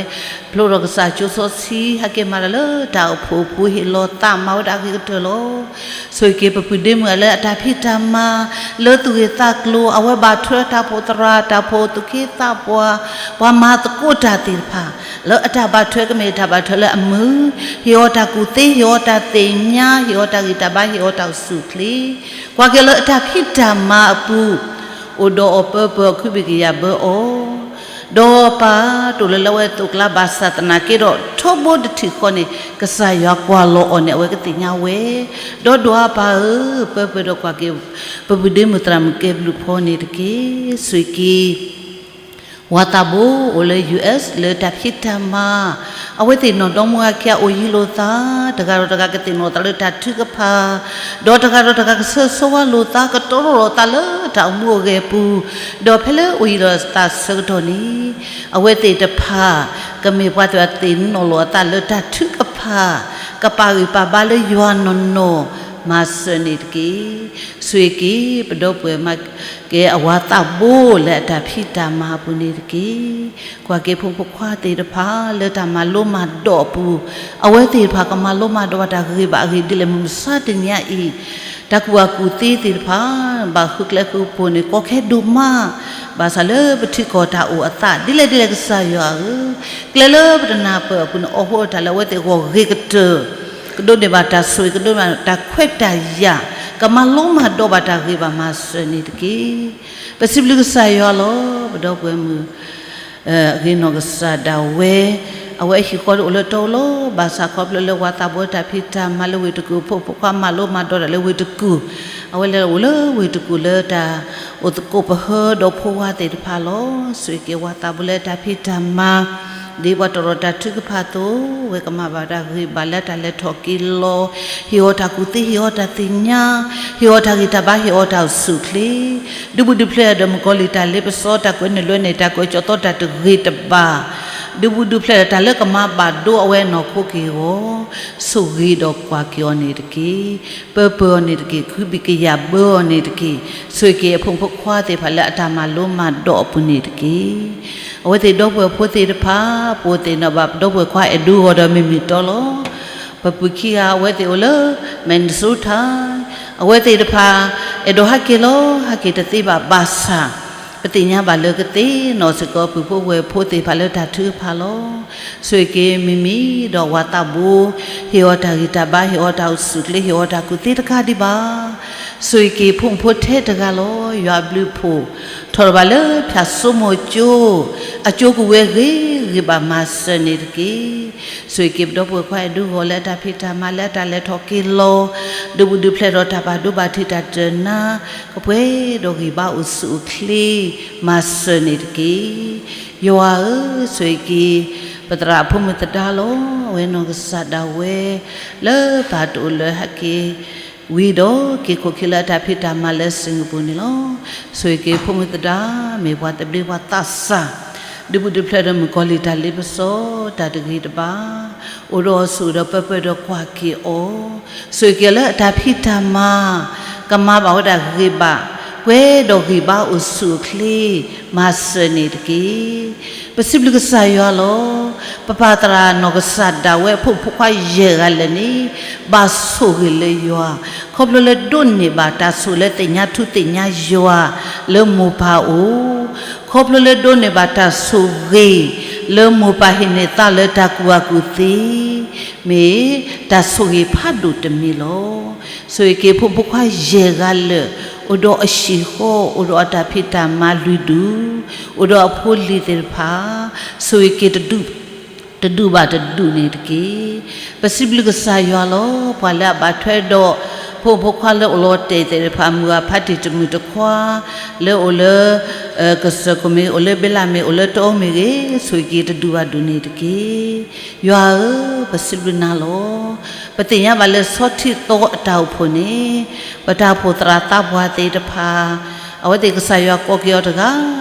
ဖျိထီၣ်ကစၢ်ကၠိစီဆှံ ဟဲက့ၤမၤတၢ်လၢတၢ်အိၣ်ဖှိၣ်အပူၤ ဟ့ၣ်လီၤသးမၤဝဲဒၣ်အဂ့ၤကတၢၢ်လီၤ. ဆိၣ်ဂ့ၤက့ၤပပုၢ်ဒ့မုၣ်လၢအတၢ်ဖံးတၢ်မၤ လၢသူၣ်ဂ့ၤသးကျိၤ အဝဲဘၣ်ထွဲတၢ်ဖိးသရၣ် တၢ်ဖိးသူၣ်က့သးပှၢ် ပှၤမၤသကိးတၢ်သ့ၣ်တဖၣ် လၢအတၢ်ဘၣ်ထွဲကမ့ၢ်တၢ်ဘၣ်ထွဲလၢအမုာ်, ဟ့ၣ်အီၤတၢ်ကူၣ်သ့ ဟ့ၣ်အီၤတၢ်သ့ၣ်ညါ ဟ့ၣ်အီၤတၢ်ဂံၢ်တၢ်ဘါ ဟ့ၣ်အီၤတၢ်အိၣ်ဆူၣ်အိၣ်ချ့, ကွၢ်က့ၤလၢအတၢ်ဖံးတၢ်မၤအပူၤ အိၣ်ဒီးအီၤပၢပၢၤ ခုဘံၣ်ကယၤဘၢအီၤ ဒီးပၢ်တအိၣ်လၢလၢအဝဲသိးကျါဘၣ်ဆၣ်သနာ်က့ဒီး ထီဘိတထံၣ်ဃီန့ၣ် ကစၢ်ယွၤကွၢ်လီၤအီၤန့ၣ် အဝဲကသ့ၣ်ညါဝဲ, ဒီးဒိၣ်အါပၢ်ဧၢ, ပၢပၢၤဒီးကွၢ်က့ၤ ပပုၢ်ဒ့မုၣ်သရၣ်မုၣ်ကဲဘျုးဖီန့ၣ်တက့ၢ်. ဆိၣ်ဂ့ၤက့ၤ ဝၤသးဘိအိၣ်လၢ ယူၢ်အ့း လၢတၢ်ဖံးတၢ်မၤ, အဝဲသ့ၣ်နီၢ်ဒီမါဝၤခံဂၤအိၣ်ယံၤလိာ်သး, တဂၤဒီးတဂၤကသ့ၣ်နီၣ်သးလၢတၢ်ထုကဖၣ်, ဒီးတဂၤဒီးတဂၤကဆၢဆိဝါလိာ်သး ကတိၤလိာ်သးလၢတၢ်အိၣ်မူအိၣ်ဂဲၤအပူၤ, ဒီးဖဲလၢအိၣ်ယံၤလိာ်သးဆၢကတီၢ်န့ၣ် အဝဲသ့ၣ်တဖၣ် ကမ့ၢ်ပှၤသ့ၣ်တဖၣ်သ့ၣ်နီၣ်လိာ်အသးလၢတၢ်ထုကဖၣ်, ကပာ်ဂံၢ်ပာ်ဘါလၢယွၤနီၢ်နီၢ် မၤစၢၤန့ၣ်တက့ၢ်. ဆိၣ်ဂ့ၤက့ၤ ပဒီပုၢ်ဝဲၢ်မၤ ကဲအဝၤသးဘိလၢအတၢ်ဖံးတၢ်မၤအပူၤန့ၣ်တက့ၢ်. ကွၢ်က့ၤဖိဖိခွါသ့ၣ်တဖၣ်လၢတၢ်မၤလိမၤဒိးအပူၤ, အဝဲသ့ၣ်တဖၣ်ကမၤလိမၤဒိးဘၣ်တၢ်ဂ့ၤဘၣ်အဂ့ၢ်ဒ်လဲၣ် မုၢ်မဆါတနံၤအံၤ, တၢ်ကူၣ်ဘၣ်ကူၣ်သ့သ့ၣ်တဖၣ် ဘၣ်ဃုကျဲဃုပူၤန့ၣ် ကီခဲဒိၣ်မး, ဘၣ်ဆၣ်လၢပထံကီၢ်တၢ်အိၣ်အသး ဒ်လဲၣ်ဒ်လဲၣ်ကစၢ်ယွၤဧၢ, ကျဲလၢပတနၢ်ပၢၢ်အပူၤန့ၣ် အိးထီၣ်တၢ်လၢအဝဲသ့ၣ်အဂီၢ်ဂ့ၤကတၢၢ် ကဒိးန့ၢ်ဘၣ်တၢ်ဆိၣ်ဂ့ၤ ကဒိးန့ၢ်ဘၣ်တၢ်ခွဲးတၢ်ယာ်, ကမၤလိမၤဒိးဘၣ်တၢ်ဂ့ၤဘၣ်မၤစၢၤန့ၣ်တက့ၢ်. ပစံးဘျုးကစၢ်ယွၤလီၤ. ပဒီပုၢ်ဝဲၢ်မုၣ် ဂ့ၤနီၢ်ကစၢ်ဒၣ်ဝဲ, အဝဲအဟံၣ်ဃီတအိၣ်လၢတီလီၤ. ဘၣ်ဆၣ်ခီဖျိလၢဝၤသးဘိတၢ်ဖံးတၢ်မၤလၢဝ့ၢ်တကူၣ် ဖိဖိခွါမၤလိမၤဒိးတၢ်လၢဝ့ၢ်တကူၣ်, အဝဲလဲၤအိၣ်လၢဝ့ၢ်တကူၣ်လၢတၢ်အိၣ်သကိးပဟၢဒီးဖိဝၤသ့ၣ်တဖၣ်လီၤ. ဆိၣ်ဂ့ၤက့ၤဝၤသးဘိလၢတၢ်ဖံးတၢ်မၤ ဒ်ပှၤတီၣ်ထီၣ်တၢ်ထုကဖၣ်အသိး, ဝဲကမၤဘၣ်တၢ်ဂ့ၤဘၣ်လၢတၢ်လဲၤထီၣ်က့ၤလီၤ, ဟ့ၣ်အီၤတၢ်ကူၣ်သ့, ဟ့ၣ်အီၤတၢ်သ့ၣ်ညါ, ဟ့ၣ်အီၤတၢ်ဂံၢ်တၢ်ဘါ, ဟ့ၣ်အီၤတၢ်အိၣ်ဆူၣ်အိၣ်ချ့, ဒုးဘူးဒုးဖျဲးဒီးမုၣ်ကီၤလံၢ်တၢ်လ့ပစီ, တၢ်ကွဲးနုာ်လွဲန့ၢ်, တၢ်ကွဲးကၠီသီတၢ်တဂ့ၤတဘၣ်, ဒုးဘူးဒုးဖျဲးဒီးတၢ်လၢကမၤဘၣ်ဒိအဝဲအနီၢ်ခိက့ၤအဂီၢ်, ဆိၣ်ဂ့ၤဒီးကွၢ်က့ၤအီၤန့ၣ်တက့ၢ်. ပၢပၢၢ်အီၤန့ၣ်တက့ၢ်. ခုဘံၣ်ကယာ်ဘၢအီၤန့ၣ်တက့ၢ်. ဆိၣ်ဂ့ၤက့ၤအဖိမုၣ်ဖိခွါသ့ၣ်တဖၣ်လၢအတၢ်မၤလိမၤဒိးအပူၤန့ၣ်တက့ၢ်. အဝဲသ့ၣ်ဒီပုၢ်ဝဲၢ်ဖိသ့ၣ်တဖၣ်, ပအိၣ်သ့ၣ်နီၣ်ဘၣ်ပဒီပုၢ်ဝဲၢ်ခွါအဲၣ်ဒိအဂီၢ်ဒီးမ့မ့ၢ်တီလီၤ. ပပုၢ်ခံဂၤအဝဲသ့ၣ်အိၣ်လၢ Minnesota, အဝဲသ့ၣ်တဖၣ် အဲၣ်ဒိးဟဲက့ၤလီၤ, ဟဲက့ၤတသ့ဘၣ်ဘၣ်ဆၣ်, ပသ့ၣ်ညါဘၣ်လၢကသ့ၣ်နီၣ်စ့ၢ်ကီးပုၢ်ဖိဝဲၢ်ဖိသ့ၣ်တဖၣ်လၢတၢ်ထုကဖၣ်လီၤ. ဆိၣ်ဂ့ၤက့ၤမ့မ့ၢ်ဒီးဝၤသးဘိ, ဟ့ၣ်အီၤတၢ်ဂံၢ်တၢ်ဘါ, ဟ့ၣ်အီၤတၢ်အိၣ်ဆူၣ်အိၣ်ချ့, ဟ့ၣ်အီၤတၢ်ကူၣ်သ့တကးဒံးဘၣ်. ဆိၣ်ဂ့ၤက့ၤဖိမုၣ်ဖိထဲတဂၤလီၤ. ယွၤအဘျုးအဖှိၣ် ထီၣ်ထီၣ်ဘၣ်လၢဖၠၣ်စိမိၤကၠိ, အကၠိကဝဲၤဂ့ၤဂ့ၤဘၣ်မၤစၢၤန့ၣ်တက့ၢ်. ဆိၣ်ဂ့ၤက့ၤပဒီပုၢ်ဝဲၢ်ခွါအဲၣ်ဒိအဂီၢ်လၢအတၢ်ဖံးတၢ်မၤလၢအတၢ်လဲၤထီၣ်က့ၤလီၤ, ဒုးဘူးဒုးဖျဲးဒီးတၢ်ဘၣ်ဒိဘၣ်ထံးတၢ်တနါ, ကပှဲၤဒီးဂံၢ်ဘါအိၣ်ဆူၣ်အိၣ်ချ့, မၤစၢၤန့ၣ်တက့ၢ်. ယွၤဧၢ, ဆိၣ်ဂ့ၤက့ၤ ပသရၣ်အဖိမုၣ်သဒါလီၤ. အဝဲနီၢ်ကစၢ်ဒၣ်ဝဲ လၢပၢ်တအိၣ်လၢၤဟဲက့ၤ ဝံၤဒီးက့ၤခိၣ်ခံလၢအတၢ်ဖံးတၢ်မၤလၢစ့ၣ်ကပူၤန့ၣ်လီၤ. ဆိၣ်ဂ့ၤက့ၤဖိမုၣ်သဒါ, မ့ၢ်ပှၤသဘျ့ပှၤသးစၢ်, ဒုးဘူးဒုးဖျဲးဒီးမုၣ်ကီၤလံၢ်တၢ်လ့ပစီ, တၢ်တဂ့ၤတဘၣ်, အိၣ်ဒီးအီၤဆူၣ်ဒီးပၢပၢၢ်ဒီးကွၢ်က့ၤအီၤ, ဆိၣ်ဂ့ၤက့ၤအီၤလၢအတၢ်ဖံးတၢ်မၤ ကမၤဘၣ်ဝဲဒၣ်ဂ့ၤဘၣ်, ပှဲၤဒီးဂံၢ်ဘါအိၣ်ဆူၣ်အိၣ်ချ့, မၤစၢၤန့ၣ်တက့ၢ်. ပစံးဘျုးကစၢ်ယွၤလီၤ. ပပၢ်သရၣ်နီၢ်ကစၢ်ဒၣ်ဝဲအဖိမုၣ်ဖိခွါယဲၢ်ဂၤလၢာ်န့ၣ်, ဘၣ်ဆိၣ်ဂ့ၤလၢယွၤ, ခီဖျိလၢဒိးန့ၢ်ဘၣ်တၢ်ဆိၣ်လၢသ့ၣ်ညါထူသ့ၣ်ညါယွၤလၢမိၢ်ပၢ်အအိၣ်, ခီဖျိလၢဒိးန့ၢ်ဘၣ်တၢ်ဆိၣ်ဂ့ၤ လၢမိၢ်ပၢ်ဟ့ၣ်န့ၢ်သးလၢတၢ်ကူၣ်ဘၣ်ကူၣ်သ့, မ့ၢ်တၢ်ဆိၣ်ဂ့ၤဖးဒိၣ်တမံၤလီၤ. ဆိၣ်ဂ့ၤက့ၤဖိမုၣ်ဖိခွါယဲၢ်ဂၤလၢာ်, အိၣ်ဒီးအဟံၣ်ဃီ, အိၣ်ဒီးအတၢ်ဖံးတၢ်မၤလွံၢ်ဒူၣ်, အိၣ်ဒီးအဖိလံၤသ့ၣ်တဖၣ်, ဆိၣ်ဂ့ၤက့ၤ တဒူၣ်ဘၣ်တဒူၣ်န့ၣ်တက့ၢ်. ပစံးဘျုးကစၢ်ယွၤလီၤ. ပှၤလၢအဘၣ်ထွဲဒီး ဖိမုၣ်ဖိခွါလၢအိၣ်လီၤတဲာ်သ့ၣ်တဖၣ်, မုၢ်ဂၤဖးတံၢ်တမုၢ်တခွါ, လၢအိၣ်လၢ ကစၢၢ်ခိၣ်မ့ၢ်ဂ့ၤ, အိၣ်လၢဘ့လးမ့ၢ်ဂ့ၤ, အိၣ်လၢတအိၣ်မ့ၢ်ဂ့ၤ, ဆိၣ်ဂ့ၤက့ၤတဒူၣ်ဘၣ်ဒူၣ်န့ၣ်တက့ၢ်. ယွၤဧၢ, ပစံးဘျုးနၤလီၤ. ပသ့ၣ်ညါဘၣ်လၢဆီထံသီအတၢ်အိၣ်ဖှိၣ်န့ၣ်, ပတၢ်အိၣ်ဖှိၣ်သရၣ်သးပှၢ်သ့ၣ်တဖၣ်, အဝဲသ့ၣ်ကစၢ်ယွၤကိးက့ၤအီၤတဂၤ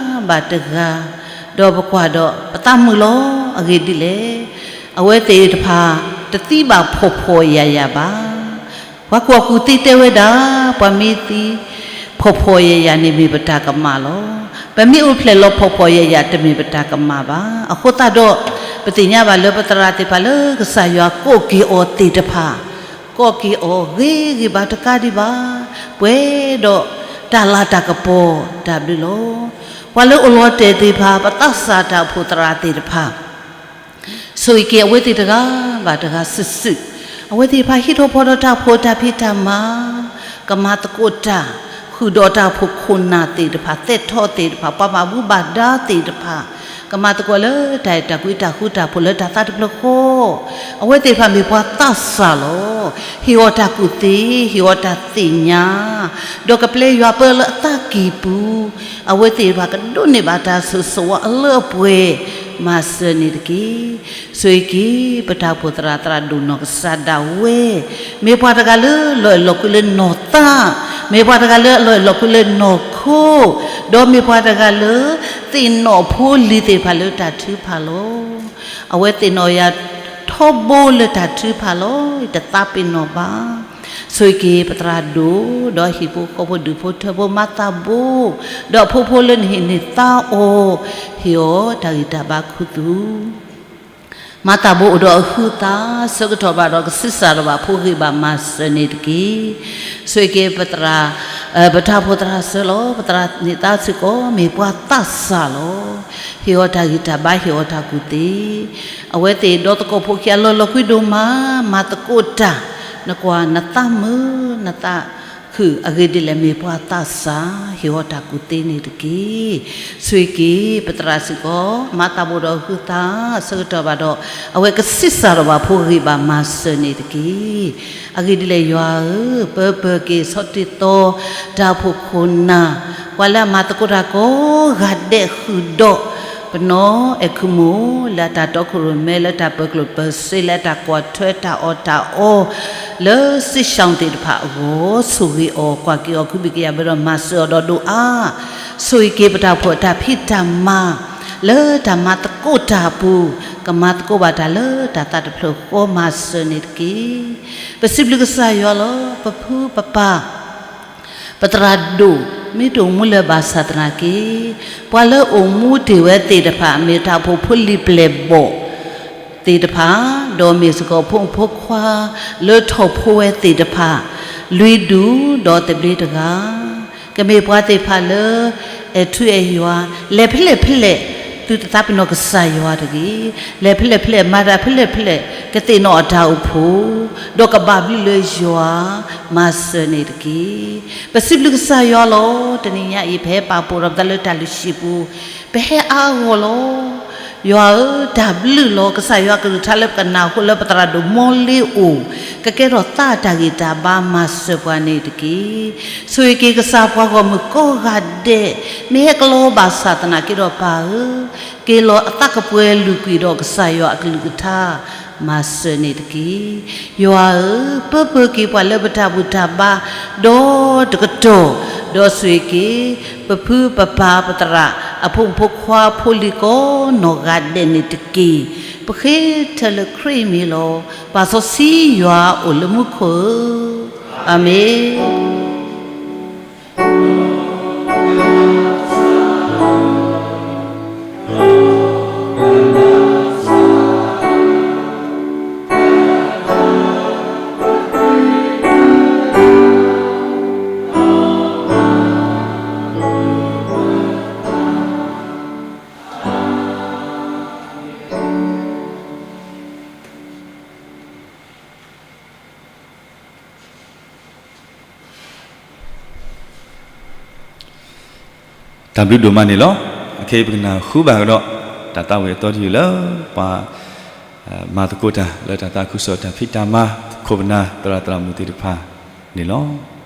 ဘၣ်တဂၤ, ဒီးပကွၢ်ဒီးပသးမုာ်လီၤ. အဂ့ၢ်ဒ်လဲၣ်, အဝဲသ့ၣ်တဖၣ် တသံဘၣ်ဖှီၣ်ဖှီၣ်ယာ်ယာ်ဘၣ်. ပှၤကူၣ်ဘၣ်ကူၣ်သ့တဲဝဲဒၣ်, ပှၤမ့ၢ်သံ ဖှီၣ်ဖှီၣ်ယာ်ယာ်န့ၣ်မ့ၢ်ပတၢ်ကမၣ်လီၤ. ပမ့ၢ်အိၣ်ဖျဲၣ်လီၤဖှီၣ်ဖှီၣ်ယာ်ယာ် တမ့ၢ်ပတၢ်ကမၣ်ဘၣ်. အဃိသတးဒီး, ပသ့ၣ်ညါဘၣ်လၢပသရၣ်သ့ၣ်တဖၣ်လၢကစၢ်ယွၤကိးက့ၤအီၤသ့ၣ်တဖၣ်, ကိးက့ၤအီၤဂ့ၤဂ့ၤဘၣ်တကးဒံးဘၣ်, ပှဲၤဒီးတၢ်လၤတၢ်ကပီၤတၢ်ဘျုးလီၤ. ပှၤလၢအိၣ်လီၤတဲာ်သ့ၣ်တဖၣ်, ပသးစၢ်တၢ်အိၣ်ဖှိၣ်သရၣ်သ့ၣ်တဖၣ် ဆိၣ်ဂ့ၤက့ၤအဝဲသ့ၣ်တဂၤဘၣ်တဂၤစုာ်စုာ်, အဝဲသ့ၣ်တဖၣ်ဟံးထီၣ်ဖီထီၣ်တၢ်အိၣ်ဖှိၣ်တၢ်ဖံးတၢ်မၤ, ကမၤသကိးတၢ်, ဃုာ်ဒီးတၢ်အိၣ်ဖှိၣ်ခိၣ်နၢ်သ့ၣ်တဖၣ်, သဲးထီၣ်သ့ၣ်တဖၣ်, ပှၤဘၣ်မူဘၣ်ဒါသ့ၣ်တဖၣ်, ကမၤသကိးလၢတၢ်အဲၣ်တၢ်ကွံတၢ်ဃူတၢ်ဖိးလၢတၢ်သးတဖျၢၣ်ဃီ, အဝဲသ့ၣ်တဖၣ်မ့ၢ်ပှၤသးစၢ်လီၤ. ဟ့ၣ်အီၤတၢ်ကူၣ်သ့, ဟ့ၣ်အီၤတၢ်သ့ၣ်ညါ, ဒီးကပျဲယွၤပၢလၢအသးကံၢ်ပူၤ, အဝဲသ့ၣ်တဖၣ်ကဒိးန့ၢ်ဘၣ်တၢ်ဆိၣ်ဂ့ၤဆိၣ်ဝါအလၢအပှဲၤ, မၤစၢၤန့ၣ်တက့ၢ်. ဆိၣ်ဂ့ၤက့ၤ ပတၢ်အိၣ်ဖှိၣ်သရၣ်သရၣ်ဒိၣ်နီၢ်ကစၢ်ဒၣ်ဝဲ, မ့ၢ်ပှၤတဂၤလၢလီၤအဲၣ်လီၤကွံလၢနီၢ်သး, မ့ၢ်ပှၤတဂၤလၢလီၤအဲၣ်လီၤကွံလၢနီၢ်ခိ, ဒီးမ့ၢ်ပှၤတဂၤလၢ သ့ၣ်နီၣ်ဖိလံၤသ့ၣ်တဖၣ်လၢတၢ်ထုကဖၣ်လီၤ. အဝဲသ့ၣ်နီၣ်ယၤထီဘိလၢတၢ်ထုကဖၣ်လီၤ, တသးပ့ၤနီၣ်ဘၣ်. ဆိၣ်ဂ့ၤက့ၤပသရၣ်ဒိၣ်, ဒီးဟံၣ်ဖိဃီဖိဒူၣ်ဖိထၢဖိမၤသးဘိ, ဒီးအဖိဖိလၢနဟ့ၣ်န့ၢ်သါအီၤ, ဟ့ၣ်အီၤတၢ်ဂံၢ်တၢ်ဘါခူသူၣ် မၤသးဘိအိၣ်ဒီးအဟုးအသး, ဆၢကတီၢ်ဘၣ်ဒီးကဆံးစၢ်ဒီးဘၣ်ဖိ ဂ့ၤဘၣ်မၤစၢၤန့ၣ်တက့ၢ်. ဆိၣ်ဂ့ၤက့ၤပသရၣ်, ပတၢ်အိၣ်ဖှိၣ်သရၣ်စၢၤလီၤ. ပသရၣ်န့ၢ်သါစ့ၢ်ကီး မ့ၢ်ပှၤသးစၢ်လီၤ. ဟ့ၣ်အီၤတၢ်ဂံၢ်တၢ်ဘါ, ဟ့ၣ်အီၤတၢ်ကူၣ်သ့, အဝဲသ့ၣ်ဒီသကိးဖိခံဂၤလီၤလီၤကွံဒိၣ်မး, မၤသကိးတၢ်, နကွၢ်နသးမုာ်နသးခုၣ်, အဂ့ၢ်ဒ်လဲၣ်, မ့ၢ်ပှၤသးစၢ်, ဟ့ၣ်အီၤတၢ်ကူၣ်သ့န့ၣ်တက့ၢ်. ဆိၣ်ဂ့ၤက့ၤပသရၣ်စ့ၢ်ကီး, မၤသးဘိဒီးဟုးသး, ဆၢကတီၢ်ဘၣ်ဒီး အဝဲကဆံးစၢ်ဒီးဘၣ်ဖိ ဂ့ၤဘၣ်မၤစၢၤန့ၣ်တက့ၢ်. အဂ့ၢ်ဒ်လဲၣ်, ယွၤဧၢ, ပၢပၢၢ်က့ၤဆီတံၢ်သီ တၢ်အိၣ်ဖှိၣ်ခိၣ်နၢ်, ပှၤလၢအမၤသကိးတၢ်ကိးဂၤဒဲးဃုာ်ဒီး ပနီၢ်အဲၣ်ခုၣ်မူ လၢအတၢ်တီခိၣ်ရိၣ်မဲ လၢတၢ်ပၢၤကျိၣ်ပၢၤစ့ လၢတၢ်ကွၢ်ထွဲတၢ်အီၣ်တၢ်အီ လၢစံၣ်ရှီၣ်သ့ၣ်တဖၣ်အဂီၢ် ဆိၣ်ဂ့ၤအီၤ ကွၢ်က့ၤအီၤ ခုဘံၣ်ကယၤဘၢဒီး မၤစၢၤအီၤဒီးဒိၣ်အါ, ဆိၣ်ဂ့ၤက့ၤပတၢ်အိၣ်ဖှိၣ်အတၢ်ဖံးတၢ်မၤ လၢတၢ်မၤသကိးတၢ်အပူၤ, ကမၤသကိးဘၣ်တၢ်လၢတၢ်သးတဖျၢၣ်ဃီ မၤစၢၤန့ၣ်တက့ၢ်. ပစံးဘျုးကစၢ်ယွၤလီၤ. ပဖုပပၢ် ပသရၣ်ဒိၣ် မ့ၢ်တအိၣ်မူလၢၤဘၣ်ဆၣ်သနာ်က့ ပှၤလၢအိၣ်မူတ့ၢ်ဝဲသ့ၣ်တဖၣ် မ့ၢ်တၢ်အိၣ်ဖှိၣ်ဖိလံၤပျဲၢ်ဘီၣ်သ့ၣ်တဖၣ်, ဒီးမ့ၢ်စ့ၢ်ကီးဖိမုၣ်ဖိခွါ လၢထီၣ်ဖိဝဲသ့ၣ်တဖၣ် လွံၢ်ဒူၣ်ဒီးသဘျ့တဂၤ ကမ့ၢ်ပှၤသ့ၣ်တဖၣ်လၢ အဲၣ်ထူအဲၣ်ယွၤ လဲၤဖဲလဲၣ်ဖဲလဲၣ် သုတသးပ့ၤနီၣ်ကစၢ်ယွၤတဂ့ၤ. လဲၤဖဲလဲၣ်ဖဲလဲၣ် မၤတၢ်ဖဲလဲၣ်ဖဲလဲၣ် ကသ့ၣ်နီၣ်အတၢ်အိၣ်ဖှိၣ် ဒီးကဘၣ်ဘျုးလၢယွၤ မၤစၢၤန့ၣ်တက့ၢ်. ပစံးဘျုးကစၢ်ယွၤလီၤ. တနံၤညါအံၤ ပဟဲပာ်ဖှိၣ်ဒီးပသးလၢတၢ်လုၢ်ဟံၣ်ပူၤ ပဟဲအါအါဂီၢ်ဂီၢ်လီၤ. ယွၤဧၢ, တၢ်ဘျုးလီၤ. ကစၢ်ယွၤကလုၢ်ကထါလၢပကနၢ်ဟူလၢပသရၣ်ဒိၣ်မီလ့အိၣ် ကကဲထီၣ်သးတၢ်ဂံၢ်တၢ်ဘါ မၤစၢၤပှၤန့ၣ်တက့ၢ်. ဆိၣ်ဂ့ၤက့ၤကစၢ်ပှၤဂီၢ်မုၢ်ကိးဂၤဒဲး မ့ၢ်ဟဲကလီဘၣ်ဆၣ်သနာ်က့ဒီးပၢ်ဧၢ, က့ၤလီၤအသးကပှဲၤလုၢ်ကွံာ်ဒီးကစၢ်ယွၤအကလုၢ်ကထါ မၤစၢၤန့ၣ်တက့ၢ်. ယွၤဧၢ, ပၢပၢက့ၤပှၤလၢပတၢ်ဘူၣ်တၢ်ဘါ ဒီးတကတီၢ်, ဒီးဆိၣ်ဂ့ၤက့ၤ ပဖုပပၢ်ပသရၣ် အဖိမုၣ်ဖိခွါဖိလံၤကိးနီၢ်ဂၤဒဲးန့ၣ်တက့ၢ်. ပဃ့ထၢလၢခရံာ်အမံၤလီၤ. ပၢ်စီဆှံယွၤအိၣ်လၢမူခိၣ်ဧၢ, အၤမ့ၣ်. တၢ်ဘျုးဒိၣ်မးန့ၣ်လီၤ. အခဲအံၤပကနၢ်ဟူဘၣ်ကဒီး တၢ်သးဝံၣ်အသီတယုၢ်လၢ ပှၤ မၤသကိးတၢ်လၢတၢ်သးခုကစီၣ်တၢ်ဖံးတၢ်မၤ ခိၣ်ပနၢ်သရၣ်သရၣ်မုၣ်သ့ၣ်တဖၣ်န့ၣ်လီၤ.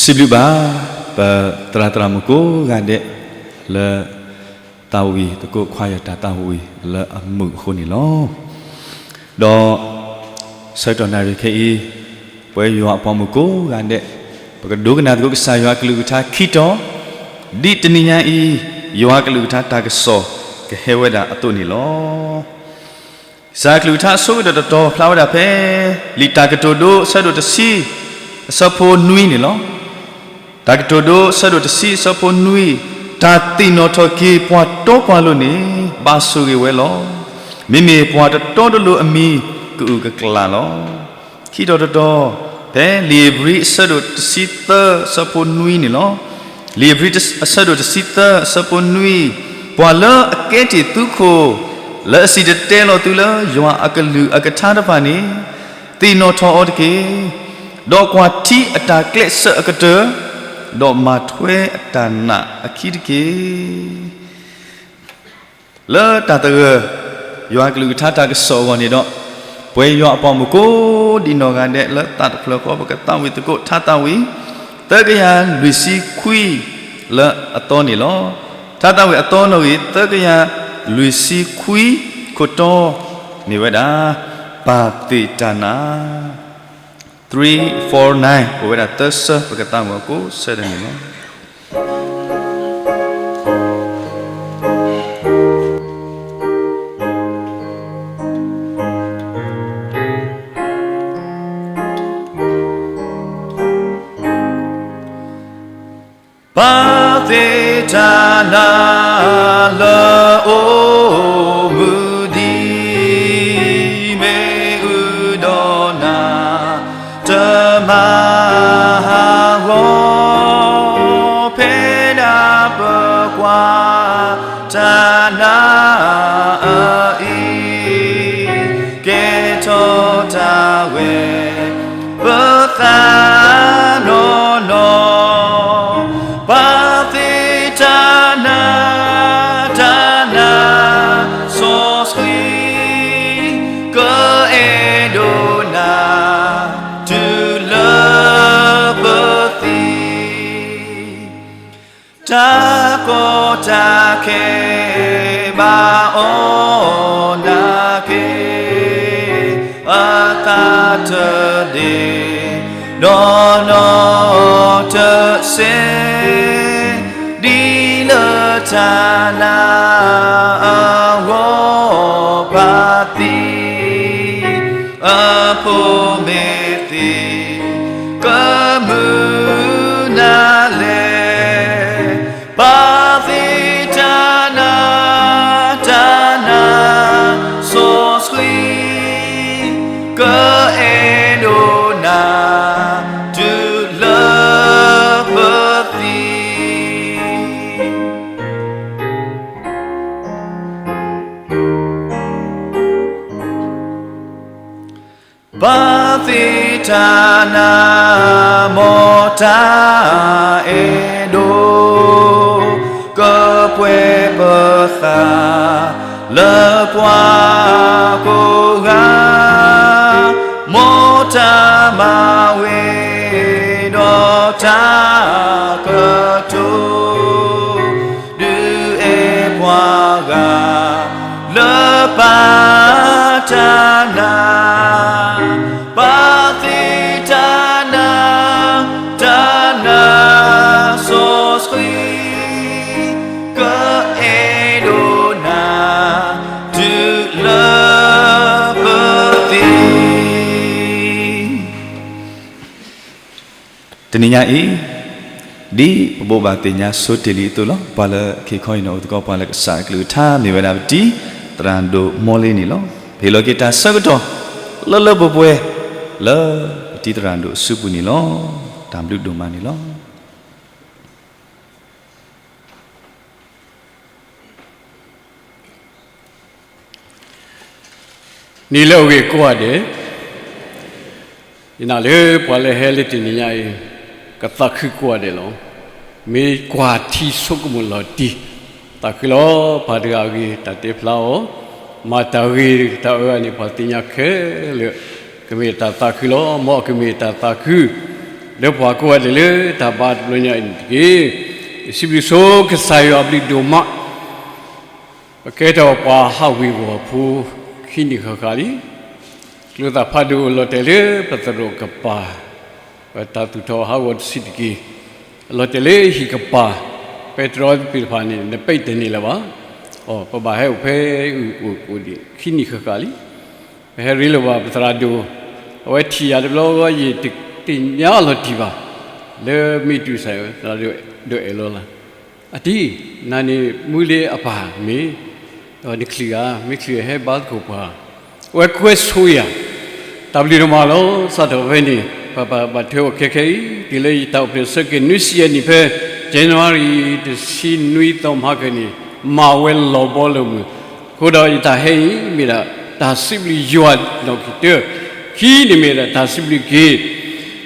စံးဘျုးဘၣ် ပသရၣ်သရၣ်မုၣ်ကိးဂၤဒဲး လၢ သးဝံၣ်သကိးခွါယွၤတၢ်သးဝံၣ်လၢအမုာ်အဃိန့ၣ်လီၤ. ဒီး ဆၢကတီၢ်နၣ်ရံၣ်ခဲအံၤ ပဝဲယွၤအပှၤမုၣ်ကိးဂၤဒဲး ပကဒိကနၣ်သကိးကစၢ်ယွၤအကလုၢ်ကထါခံတီၤ, ဒ်တနံၤညါအံၤ ယွၤအကလုၢ်ကထါတၢ်ကစီၣ်ကဟဲဝဲဒၣ်အသိးန့ၣ်လီၤ. ကစၢ်အကလုၢ်ကထါအဆိကတၢၢ်တတီၤဖျါဝဲဒၣ်ဖဲ လံာ်တၢ်ကတိၤဒိ အဆၢဒိၣ်တဆံ အဆၢဖိနွံန့ၣ်လီၤ. တၢ်ကတိၤဒိ အဆၢဒိၣ်တဆံ အဆၢဖိနွံ, တၢ်သ့ၣ်နီၣ်ထီၣ်က့ၤပှၤတီပှၤလိၤန့ၣ် ဘၣ်ဆိၣ်ဂ့ၤဝဲလီၤ. မ့မ့ၢ်ပှၤတတီတလိၤအမံၤ ကအုၣ်ကကျၣ်လီၤ. ခံတီၤတတီၤ, ဖဲလံာ်ဧ့ၤဘြံၤအဆၢဒိၣ်တဆံသၢ အဆၢဖိနွံန့ၣ်လီၤ. လံာ်ဧ့ၤဘြံၤအဆၢဒိၣ်တဆံသၢ အဆၢဖိနွံ, ပှၤလၢအကဲတ့ၢ်သုခိၣ်, လၢအစံၣ်တဲၤတဲလီၤသုလၢယွၤအကလုၢ်အကထါတဖၣ်န့ၣ်, သ့ၣ်နီၣ်ထီၣ်အီၤတက့ၢ်. ဒီးကွၢ်ထံအတၢ်ကျဲးစၢးအကတၢၢ်, ဒီးမၤထွဲအတၢ်နာ်အခံတက့ၢ်. လၢတၢ်သဂၢၢ် ယွၤကလုၢ်ကထါတၢ်ကစီၣ်အဂီၢ်န့ၣ်ဒီး, ပဝဲယွၤအပှၤမုၣ်ကိးဒံးနီၢ်ဂၤဒဲး လၢသးတဖျၢၣ်ဃီ ပကသးဝံၣ်သကိးထါသးဝံၣ် သၢကယၤလွံၢ်ဆံခွံ လၢအသီန့ၣ်လီၤ. ထါသးဝံၣ်အသီနီၣ်ဂံၢ် သၢကယၤလွံၢ်ဆံခွံ ခိၣ်တီ မ့ၢ်ဝဲဒၣ် ပၢ်သ့ၣ်တၢ်နါ three four nine အိၣ်ဝဲဒၣ်သၢဆၢ ပကသးဝံၣ်အီၤကိးဆၢဒၣ်န့ၣ်လီၤ. ပၢ်သ့ၣ်တၢ်နါ လၢအအိၣ်မူဒံး မ့ၢ်အုၣ်ဒီးနၤ တမၤဟးဂီၤ ဖဲဒၣ်ပကွၢ်တၢ်နါအအံၤ ကဲထီၣ်တၢ်ဝဲ ပသးနီၢ်နီၢ်, ပၢ်သ့ၣ်တၢ်နါ တၢ်နါစီဆှံ ကအဲၣ်ဒိးနၤ တုၤလၢပသံ တၢ်ကီတၢ်ခဲ ဘၣ်အီၣ်နၤက့ၤ အသးတဒ့ၣ် နီၢ်နီၢ်တစဲး ဒ်လၢတၢ်နါအဂီၢ် ပၢ်သံ အဖိမ့ၢ်သံ ကမုာ်နၤလဲၣ်. ပၢ်သ့ၣ်တၢ်နါ တၢ်နါစီဆှံ ကအဲၣ်ဒိးနၤ တုၤလၢပသံ ပၢ်သ့ၣ်တၢ်နါ မ်တၢ်အဲၣ်ဒိး ကပှဲၤပသး လၢပှၤကိးဂၤ မ်တၢ်မၤဝဲ ဒီးတၢ်ကတိၤ ဒုးအဲၣ်ပှၤဂၤ လၢပၢ်တၢ်နါ ပၢ်သ့ၣ်တၢ်နါ တၢ်နါစီဆှံ ကအဲၣ်ဒိးနၤ တုၤလၢပသံ တနံၤညါအံၤ ဒ်ပဘိးဘၣ်သ့ၣ်ညါဆိတ့ၢ်လံအသိးလီၤ. ပှၤလၢအခ့ခီအံၤန့ၣ် အိၣ်သကိးပှၤလၢကစၢ်အကလုၢ်ကထါ မ့ၢ်ဝဲဒၣ်ပတံၤသရၣ်ဒိၣ်မီလ့န့ၣ်လီၤ. ဟ့ၣ်လီၤက့ၤတၢ်ဆၢကတီၢ် လၢလၢပှဲၤပှဲၤ လၢပတံၤသရၣ်ဒိၣ်အစုပူၤန့ၣ်လီၤ. တၢ်ဘျုးဒိၣ်မးန့ၣ်လီၤ. နံၤလၢအဂ့ၤကိးဂၤဒဲး, ယနာ်လၢပှၤလၢဟဲလၢတနံၤညါအံၤ ကသးခုကိးဂၤဒဲးလီၤ. မ့ၢ်ကွၢ်ထံဆိကမိၣ်လီၤတံၢ်, သးခုလီၤ. ပှၤတဂၤအဂ့ၢ် တၢ်တဲဖျါအီၤ, မၤတၢ်ဂ့ၤတၢ်အၢန့ၣ် ပှၤသ့ၣ်ညါခဲလၢာ်, ကမ့ၢ်တၢ်သးခုလီၤ. မ်အကမ့ၢ်တၢ်သးခု လၢပှၤကိးဂၤဒဲးလၢတၢ်ဘါတဘျီညါအံၤန့ၣ်တက့ၢ်. စံးဘျုးဆိကစၢ်ယွၤအဘျုးဒိၣ်မး, ပကဲထီၣ်ပှၤဟးဝ့ၤဝီၤဖိ ခံနံၣ်ဃၣ်ဃၣ်လံ. ကျိသၣ်ဖးဒိၣ်လီၤတဲာ်လၢပသရိာ်ကပၤ, ပတၢ်သူၣ်ထီၣ်ဟးဂီၤတဆံးတက့ၢ်, လီၤတဲာ်လၢဟံၣ်ကပၤ, ပဲတြီသ့ၣ်တဖၣ်န့ၣ် နပဲာ်တန့ၢ်လၢၤဘၣ်. အိ ပဘၣ်ဟဲအိၣ်ဖဲအံၤအိၣ်အိၣ်ဒံး ခံနံၣ်ဃၣ်ဃၣ်လံ. ပဟဲရ့လိာ်ဘၣ်ပသရၣ်ဒိၣ်, အဝဲထံၣ်ယၤတဘျီဂီၢ် ယတသ့ၣ်ညါလီၤတံၢ်ဘၣ်, လၢမ့ၢ်တုၤစၢ် သရၣ်ဒိၣ်အဲၣ်လီၤလၢ်, အတံၢ်, နၤန့ၣ်မူလ့အပၢ်မ့ၢ်, ဒီးနချံးဧါ, မ့ၢ်ချံးဟဲဘါသကိးပှၤ, အဝဲကွဲဆိယၤ တၢ်ဘျုးဒိၣ်မးလီၤ. စးထီၣ်ဖဲန့ၣ် ပဘၣ်ထွဲအီၤခဲခဲအံၤ တုၤလၢယတၢ်အိၣ်ဖျဲၣ်ဆၢက့ၤနွံဆံယဲၢ်နံၣ်ဖဲ January တဆံနွံသီမဟါကၢန့ၣ် မၤဝဲလီၤဘီလီၤမုၢ်, အဃိဒီးယတၢ်ဟဲအံၤမ့ၢ်ဒၣ် တၢ်စံးဘျုးယွၤနီၣ်ဂံၢ်တၢ, ခံန့ၣ်မ့ၢ်ဒၣ်တၢ်စံးဘျုးက့ၤ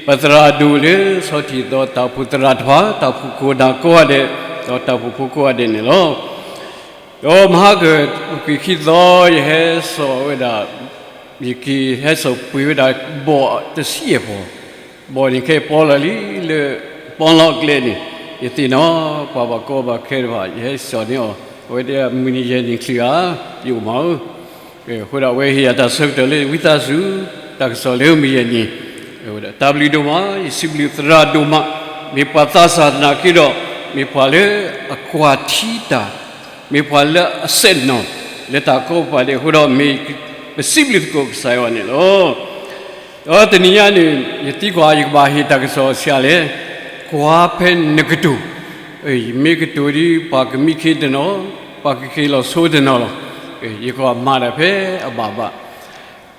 ပသရၣ်ဒိၣ်လၢဆီထံးသီ တၢ်အိၣ်ဖှိၣ်သရၣ်တဖၣ်, တၢ်အိၣ်ဖှိၣ်ခိၣ်နၢ်ကိးဂၤဒဲး, ဒီးတၢ်အိၣ်ဖှိၣ်ဖိကိးဂၤဒဲးန့ၣ်လီၤ. ဒီးမဟါကၢ ပူၤကွံာ်ခံသီ ယဟဲစိာ်ဝဲဒၣ်, ယက့ၤဟဲစိာ်ပှ့ၤဝဲဒၣ်ဘီၣ်တဆံယဲၢ်ဖီ, ဘီၣ်န့ၣ်ခဲအံၤပီလီၤလံလၢ ပီလီအကျဲန့ၣ်, ယသ့ၣ်နီၣ် ပှၤဘၣ်ကီဘၣ်ခဲတဖၣ် ယဟဲစိာ်န့ၢ်အီၤ, အဝဲတဲမုၢ်နံၤယဲၢ်နံၤချံးဧါ, ယအိၣ်မးဧၢ အဃိဒီးအဝဲဟ့ၣ်ယၤတၢ်ဆၢကတီၢ်လၢဝံသးစူၤ တၢ်ကစီၣ်လၢမုၢ်ယဲၢ်နံၤ, တၢ်ဘျုးဒိၣ်မး ယစံးဘျုးသရၣ်ဒိၣ်မး, မ့ၢ်ပှၤသးစၢ်သနာ်က့ဒီး, မ့ၢ်ပှၤလၢအကွၢ်ထံတၢ်, မ့ၢ်ပှၤလၢအစဲးနီၣ် လၢတၢ်ကီပၤဒဲးအဃိဒီး မ့ၢ်ပစံးဘျုးသကိးကစၢ်ယွၤန့ၣ်လီၤ. ဒီးတနံၤညါန့ၣ် ယသံကွၢ်ယကဘၣ်ဟ့ၣ်တၢ်ကစီၣ်ဆံးအါလဲၣ်, ကွၢ်ဖဲနကတိၤ, မ့ၢ်ကတိၤဒ် ပှၤကမံခ့တနီၤ, ပှၤကက့ၤလီၤဆိတနီၤလီၤ. ယကမၤတၢ်ဖဲအဘၣ်ဘၣ်.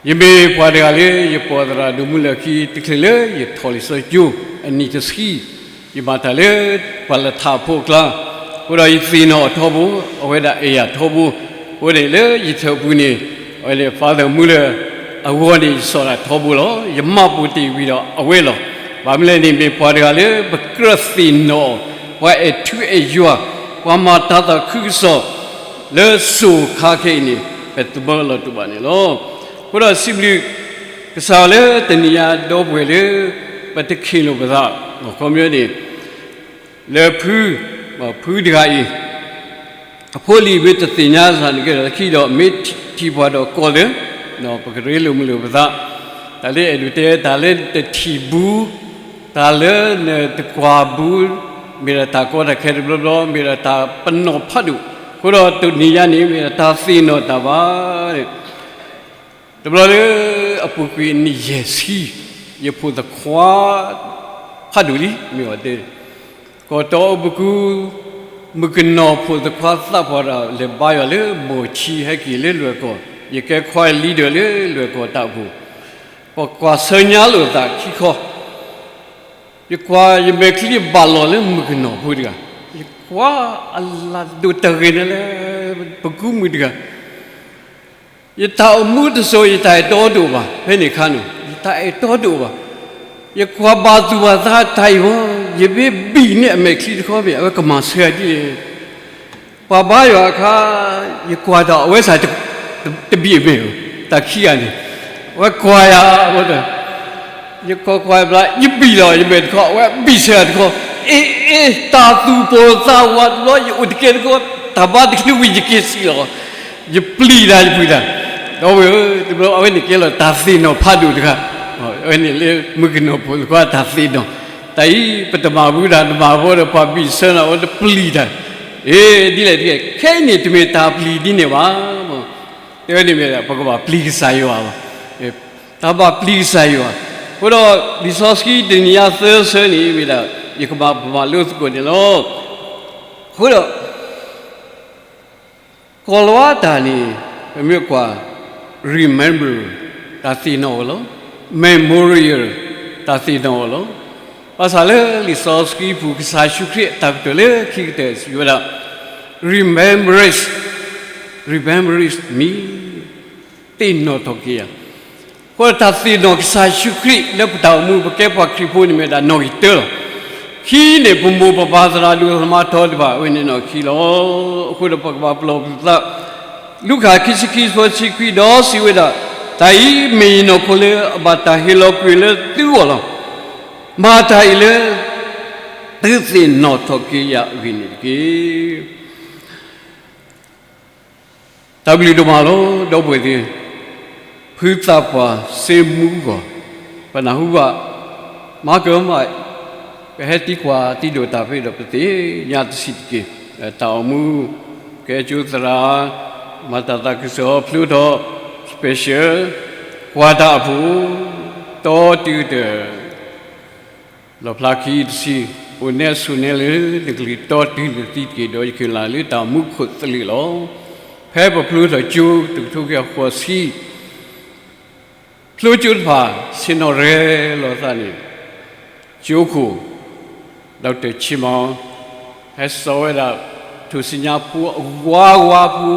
ယမ့ၢ်ပှၤတဂၤလၢ ယပိာ်သရၣ်ဒိၣ်မူလၢခံ တချုးလၢယထီၣ်လံာ်စီဆှံကၠိ အနံၣ်တဆံ, ယမၤတၢ်လၢပှၤလၢထးဖိအကျါ, အဃိဒီးယသ့ၣ်နီၣ်အီၤထီဘိ, အဝဲဒၣ်အဲၣ်ယၤထီဘိ, အဃိန့ၣ်လၢယထၢၣ်ပူၤန့ၣ်, အဝဲန့ၣ် Father မူလၢအဂီၢ်န့ၣ် ယစိာ်တၢ်ထီဘိလီၤ. ယမၤပိာ်တ့ၢ်ဝံၤဒီးအဝဲလီၤ. ဘၣ်မနုၤလဲၣ်န့ၣ် မ့ၢ်ပှၤတဂၤလၢပကြၢးသ့ၣ်နီၣ်အီၤ, ပှၤအဲၣ်ထူအဲၣ်ယွၤ, ပှၤမၤတၤသၣ်ခုကစီၣ် လၢစိၤခါခဲအံၤန့ၣ် ပတမၢလီၤတူာ်ဘၣ်န့ၣ်လီၤ. အဃိဒီးစံးဘျုးကစၢ်ယွၤလၢတနံၤညါဒီပုၢ်ဝဲၢ်လၢ ပတခ့ၣ်လိာ်ပသး, အခီပညီန့ၣ် လၢဖု, ဖုတဂၤအံၤ အဖိလံၤမ့ၢ်တသ့ၣ်ညါစ့ၢ်ကီး လၢခံဒီး မ့ၢ်ထံၣ်ပှၤဒီးကိးလၢာ်, ပကရ့လိာ်မုာ်လိာ်ပသး, တၢ်လၢအဲၣ်ဒိးတဲ တၢ်လၢနတထံၣ်ဘူး, တၢ်လၢနတကွၢ်ဘူး, မ့ၢ်ဒၣ်တၢ်ကီတၢ်ခဲတဘျီဘျီ, မ့ၢ်ဒၣ်တၢ်ပနီၣ်ဖးဒိၣ်, အဃိဒီးတနံၤညါန့ၣ် မ့ၢ်ဒၣ်တၢ်သ့ၣ်နီၣ်တၢ်ဘၣ် တဘျီလၢအပူၤကွံာ်နံၣ်ယဲၢ်ဆံ, ယဖိသခွါ ဖးဒိၣ်လံ, မ့ၢ်အီၤတဲ, ကီၢ်တီအပကူ, မုၣ်ကနီၤဖိသခွါသးပှၢ်တၢ်လဲၤဘါယွၤလၢမိၢ်ဆံဟဲက့ၤလၢလွဲၢ်ကီၢ်, ယကဲခွါလံဒၢးလၢလွဲၢ်ကီၢ်တၢ်အိၣ်ဖှိၣ်, ပကွၢ်ဆၢညါလိာ်သးခံခီ ယကွၢ်ယမဲာ်ချံဘၣ်လီၤလၢမုၣ်ကနီၤဖိတဂၤ, ယကွၢ်အလၤဒိၣ်တၢ်ဂ့ၤန့ၣ်လၢ ပကူမုၣ်တဂၤ, ယတၢ်အိၣ်မူတစိၤ ယတၢ်အဲၣ်တီတအိၣ်ဘၣ်, ဖဲန့ၣ်အခါန့ၣ် ယတၢ်အဲၣ်တီတအိၣ်ဘၣ်, ယကွၢ်ဘၣ်သူၣ်ဘၣ်သးတၢ်အံၤမ့ၢ် ယမ့ၢ်ဘံၣ်န့ၢ်အမဲာ်ချံတခီမ့ၢ် အဝဲကမၤဆၢဒ်လဲၣ် ပှၤဘါယွၤအခါ ယကွၢ်တၢ်အဝဲစ့ၢ် တဘံၣ်အမဲာ်, တၢ်ခံဂၤန့ၣ်, အဝဲကွၢ်ယၤ, ယကွၢ်ကွၢ်ဘျီ ယဘံၣ်လီၤ ယမဲာ်တခီ အဝဲဘံၣ်ဆၢတခီ, အ့ အ့ တၢ်သူၣ်ပိၢ်သးဝးတဘျီ ယအိၣ်တကဲတခီ, တၢ်ဘါတချုးဝံၤ ယက့ၤစံၣ်လီၤ, ယပျံၤတၢ်ယပျံၤတၢ်, ဒီပုၢ်ဝဲၢ်ဧၢ, တဘျီအဝဲန့ၣ်ကဲလီၤတၢ်သ့ၣ်နီၣ်ဖးဒိၣ်တခါ, အဝဲန့ၣ်လၢမုၣ်ကနီၤဖိသခွါတၢ်သ့ၣ်နီၣ်, တၢ်အံၤ ပတမၤဘူးတၢ် တမၤဘီဒီးပှၤဘံၣ်ဆၢနၤ အဝဲတပျံၤတၢ်, အ့ ဒ်လဲၣ်ဒ်လဲၣ်, ခဲအံၤန့ၣ် တမ့ၢ်တၢ်ပျံၤဒ်န့ၣ်ဘၣ် တဲဝဲန့ၣ်မ့ၢ် ပကဘၣ်ပျံၤကစၢ်ယွၤဘၣ်, တၢ်ဘၣ်ပျံၤကစၢ်ယွၤ, အဃိဒီး လံာ်စီဆှံတနံၤညါသၢဆၢန့ၣ်မ့ၢ်ဒၣ် ယကဘၣ်ပမၤလိသကိးန့ၣ်လီၤ. အဃိဒီး ကီၤလၤဝါတၢ်န့ၣ် ပမ့ၢ်ကွၢ် remember တၢ်သ့ၣ်နီၣ်အီၤလီၤ, memorial တၢ်သ့ၣ်နီၣ်အီၤလီၤ. ဘၣ်ဆၣ်လၢလံာ်စီဆှံပူၤ ကစၢ်ယ့ၣ်ၡူးခရံာ်အတၢ်ကတိၤလၢခံကတၢၢ်စံးဝဲဒၣ် remembrance, remembrance me သ့ၣ်နီၣ်ထီၣ်က့ၤယၤ, အဃိတၢ်သ့ၣ်နီၣ်ကစၢ်ယ့ၣ်ၡူးခရံာ်လၢပတၢ်အိၣ်မူ ပကဲပှၤခရံာ်ဖိန့ၣ်မ့ၢ်ဒၣ်နီၣ်ဂံၢ်တၢလီၤ. ခံန့ၣ် ပမိၢ်ပပၢ်သရၣ်ဒိၣ်သမါထီတဖၣ် အဝဲန့ၣ်နီၣ်ခံလီၤ. အဃိဒီးပကဘၣ်ပလီၢ်ပသး, လူၤကၣ်ခံဆံခံ ဆၢဖိတဆံခွံ ဒီးစံးဝဲဒၣ်, တၢ်အံၤမ့ၢ်ယနီၢ်ခိလၢအဘၣ်တၢ်ဟ့ၣ်လီၤကွံာ်လၢသုဂီၢ်လီၤ. မၤတၢ်အံၤလၢ သုသ့ၣ်နီၣ်ထီၣ်က့ၤယၤအဂ့ၢ်န့ၣ်တက့ၢ်. တၢ်ဘျုးဒိၣ်မးလီၤ ဒီပုၢ်ဝဲၢ်သ့ၣ်, ဖုသးပှၢ်စ့မူဂီၢ်, ပနၢ်ဟူဘၣ် မၤကမၣ်, ပဟဲသံကွၢ်သံဒိးတၢ်ဖဲဒီးပသ့ၣ်ညါတဆံးတက့ၢ်. တၢ်အိၣ်မူ ကဲကၠိသရၣ်, မၤတၢ်သးခုကစီၣ်ဖျိထီၣ် special, ကွၢ်တၢ်အဖှိၣ် တီတံၤကတၢၢ် လီၣ်ဖျါခံတဆံ, အိၣ်နဲဆိးနဲလၢနကလုၢ်တီတုၤနသံတက့ၢ်, ဒီးယကလုၢ်လၢတၢ်မူခိၣ်သလုးလီၤ. ဖဲပဖျိထီၣ်ကၠိတကထိကယၤဃိးဆံ, ဖျိကၠိတဖၣ် ဆ့ၣ်နီၤရဲၣ်လီၤသးန့ၣ်, ကၠိခိၣ် ဒီကတၢၢ်ဆံမီၤ ဟဲစိာ်ဝဲဒၣ် ထူၣ်စုညါဖိအဝါဝါဖိ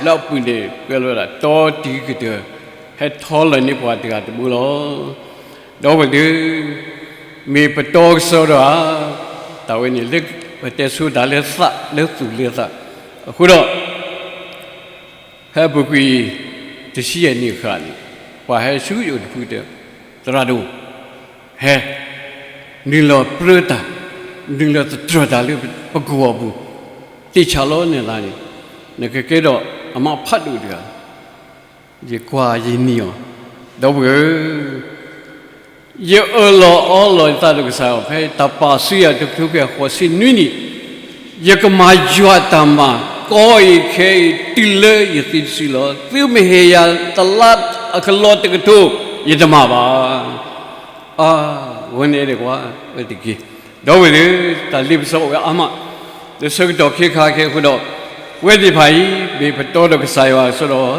လၢအပူၤန့ၣ် ကွဲးလီၤဝဲဒၣ် တီတံၤကတၢၢ် ဟဲထီလီၤန့ၢ်ပှၤတဂၤတဘိလီၤ. ဒီပုၢ်ဝဲၢ်သ့ၣ်, မ့ၢ်ပတီကစီဒီဧါ, တၢ်ဝဲန့ၣ်လၢပတဲဆိတၢ်လၢသးလၢသူၣ်လၢသး, အဃိဒီး ဖဲအပူၤကွံာ် တဆံယဲၢ်နံၣ်ဃၣ်န့ၣ်, ပှၤဟဲဆူယအိၣ်တဖုတဲ, သရၣ်ဒိၣ်, ဟဲ, နုာ်လီၤပြၢတၢ်, နုာ်လီၤသတြီၤတၢ်လၢပကဝီၤပူၤ, သ့ၣ်ဆၣ်လီၤနသးန့ၣ်, နကကဲထီၣ်အမါဖးဒိၣ်တဂၤ, ယကွၢ်ယနံၤအီၤ, ဒီပုၢ်ဝဲၢ်ဧၢ, ယအၢၣ်လီၤအီလီၤယသးဒီးကစၢ်ယွၤ ဖဲတၢ်ပာ်ဆူယၤတကထိကယၤဃိးဆံနွံနံၣ်, ယကမၤယွၤအတၢ်မၤ ကီအံၤခဲအံၤ တုၤလၢယသံတစုလီၤ. သုမ့ၢ်ဟ့ၣ်ယၤတလါအကလီတကထိ, ယတမၤဘၣ်. အါ, ဝဲန့ၣ်ဒၣ်ကွၢ်ဝဲတက့ၢ်. ဒီပုၢ်ဝဲၢ်သ့ၣ်, တၢ်လ့ပစီအိၣ်ဝဲအါမး, လၢဆၢကတီၢ်ခဲခါခဲအဃိဒီး, ဝဲသ့ၣ်တဖၣ်အံၤ မ့ၢ်ပတီဒီးကစၢ်ယွၤအစီဒီး,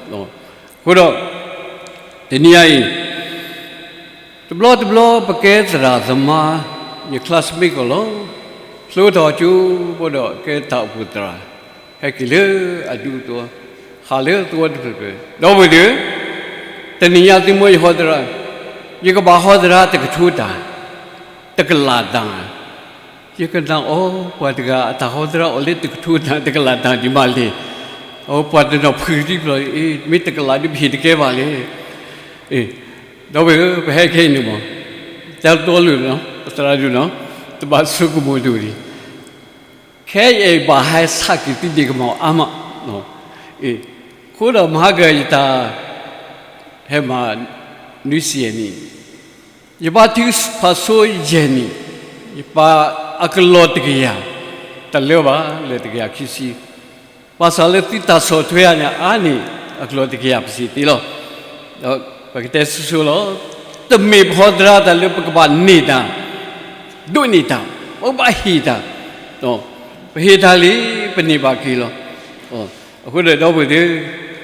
အဃိဒီး တနံၤညါအံၤ တဘျီတဘျီပကဲသရၣ်သမါ, ယ classmate ကီးလီၤ. ဖျိထီၣ်ကၠိဘၣ်ဒီးကဲတၢ်အိၣ်ဖှိၣ်သရၣ်, ဟဲက့ၤလၢအဒူသဝီ, ဟးလၢသဝီတဖျၢၣ်ဖျၢၣ်, ဒီပုၢ်ဝဲၢ်သ့ၣ်, တနံၤညါသုမ့ၢ်ယဟီသရၣ်, ယကဘၣ်ဟီသရၣ်တကထိတၢ်, တကလးတၢ် ယကနၣ်အီၤ ပှၤတဂၤအတၢ်ဟီသရၣ်အိၣ်လၢတကထိတၢ် တကလးတၢ်ဒံးမးလဲၣ်. အပှၤတနီၤဖုးသံပျီၤ, မ့ၢ်တကလးဒုးပဟ့ၣ်တကဲဘၣ်လဲၣ်. ဒီပုၢ်ဝဲၢ်ဧၢ, ပဟဲခဲအံၤန့ၣ်မး, တၢ်တီလိၤနီၤ, သရၣ်ဒိၣ်နီၤ, တဘၣ်ဆိကမိၣ်ဒိၣ်ဒံး, ခဲအံၤဘၣ်ဟဲဆးက့ၤသုဒ့ၣ်ကမီၤအါမး, အဃိဒီးမဟါကယတၢ် ဟဲမၤ နွံဆံယဲၢ်နံၣ် ယပာ်ထုကဖၣ်ဆိယဲၢ်နံၣ်, ယပာ်အကလီၢ်တကယၤ, တလၢဘၣ်လၢတကယၤခံဆံ, ဘၣ်ဆၣ်လၢသုတၢ်ဆီၣ်ထွဲဧါန့ၣ် အါန့ၢ်အကလီၢ်တကယၤပစံးသ့လီၤ. ဒီးပကတဲစိၤစိၤလီၤ, တမ့ၢ်ပဟီသရၣ်တၢ်လၢပကဘၣ်န့ၢ်တၢ်, ဒိးန့ၢ်တၢ်, ပကဘၣ်ဟ့ၣ်တၢ်, ပဟ့ၣ်တၢ်လံ ပန့ၢ်ဘၣ်က့ၤလီၤ. အဃိဒီးဒီပုၢ်ဝဲၢ်သ့ၣ်,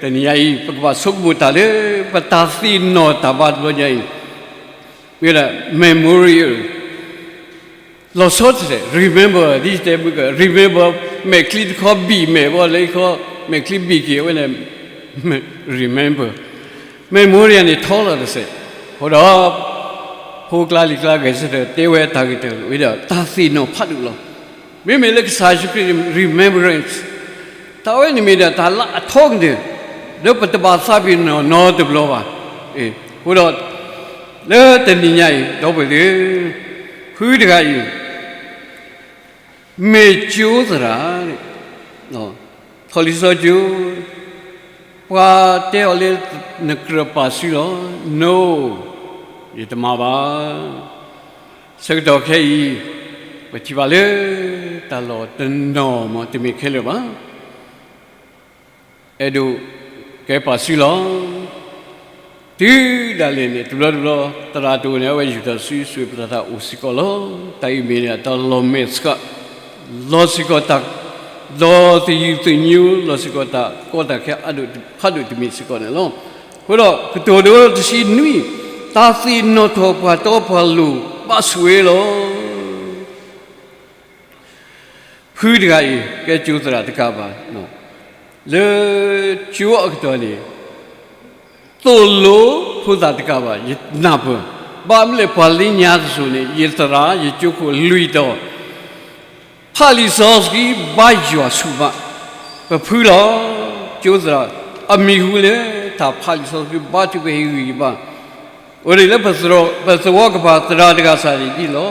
တနံၤညါအံၤ ပကဘၣ်ဆိကမိၣ်တၢ်လၢ ပတၢ်သ့ၣ်နီၣ်တၢ်ဘါတဘျီညါအံၤ, မ့ၢ်ဝဲဒၣ် memorial လီၤဆီတလဲၣ်, remember ဒ်တဲမုၢ်က remember မဲာ်ချံတခီဘံၣ်မဲာ်ဘီလၢခီ, မဲာ်ချံဘံၣ်က့ၤအဝဲန့ၣ် remember, memorial န့ၣ်ထီလီၤတစဲး, အဃိဒီး ဖိကျါလံၤကျါဂဲၤဆၢထၢၣ်တဲဝဲတၢ်ဂ့ၢ်တၢ်ဝဲဒီး တၢ်သ့ၣ်နီၣ်ဖးဒိၣ်လီၤ. မ့မ့ၢ်လၢကစၢ်ယ့ၣ်ၡူးခရံာ်န့ၣ် remembrance တၢ်ဝဲန့ၣ်မ့ၢ်ဒၣ်တၢ်လၢအထီကတၢၢ် လၢပတဘၣ်သးပ့ၤနီၣ်နီတဘျီဘၣ်. အဃိဒီး လၢတနံၤညါအံၤ ဒီပုၢ်ဝဲၢ်သ့ၣ်, ဖုတဂၤအံၤ မ့ၢ်ကၠိသရၣ်, ထီၣ်လံာ်စီဆှံကၠိ, ပှၤတဲအီၤလၢနကြၢးပာ်စုလီၤ, no, ယတမၤဘၣ်. ဆၢကတီၢ်ခဲအံၤ ပထံၣ်ဘၣ်လၢ တၢ်လီၢ်တနီၤမ့ၢ်တမ့ၢ်ခဲလၢာ်ဘၣ်. အဲၣ်ဒိးကဲပာ်စုလီၤ. တုၤဒၣ်လဲာ်န့ၣ် တဘျီတဘျီ သရၣ်တအိၣ်န့ၣ် အဝဲယူၢ်ထီၣ်စု စူးပသးတၢ်အိၣ်စ့ၢ်ကီးလီၤ. တၢ်အံၤမ့ၢ်န့ၣ် တၢ်လီၤမဲာ်ဆှး, လီၤစ့ၢ်ကီးတၢ်, လီၤသယုၢ်သညိ လီၤစ့ၢ်ကီးတၢ်ကီတၢ်ခဲ ဖးဒိၣ်တမံၤစ့ၢ်ကီးန့ၣ်လီၤ. အဃိဒီး ကတိၤဒိတဆံနွံ, တၢ်သ့ၣ်နီၣ်ထီၣ်ပှၤတီပှၤလိၤဘၣ်ဆိၣ်ဂ့ၤလီၤ. ဖုတဂၤအံၤ ကဲကၠိသရၣ်တကးဘၣ်, လၢကၠိအကတီၢ်န့ၣ် သိၣ်လိဖိသၣ်တကးဘၣ် ယနၢ်ပၢၢ်, ဘၣ်မနုၤလဲၣ် ပှၤလၢညါတစိၤန့ၣ် ယသရၣ် ယကၠိခိၣ်လွံၢ်တီၤ ဖးလံာ်စီဆှံ ဘါယွၤဆူၣ်မး, ပဖုလီၤ. ကၠိသရၣ် အမံၤဟူလၢ တၢ်ဖးလံာ်စီဆှံ ဘါထုကဖၣ်ဟ့ၣ်ဂံၢ်ဘါ, အိၣ်ဒံးလၢပသဝီကပၤသရၣ်တဂၤစၢ်န့ၣ်ဒ်လီၤ.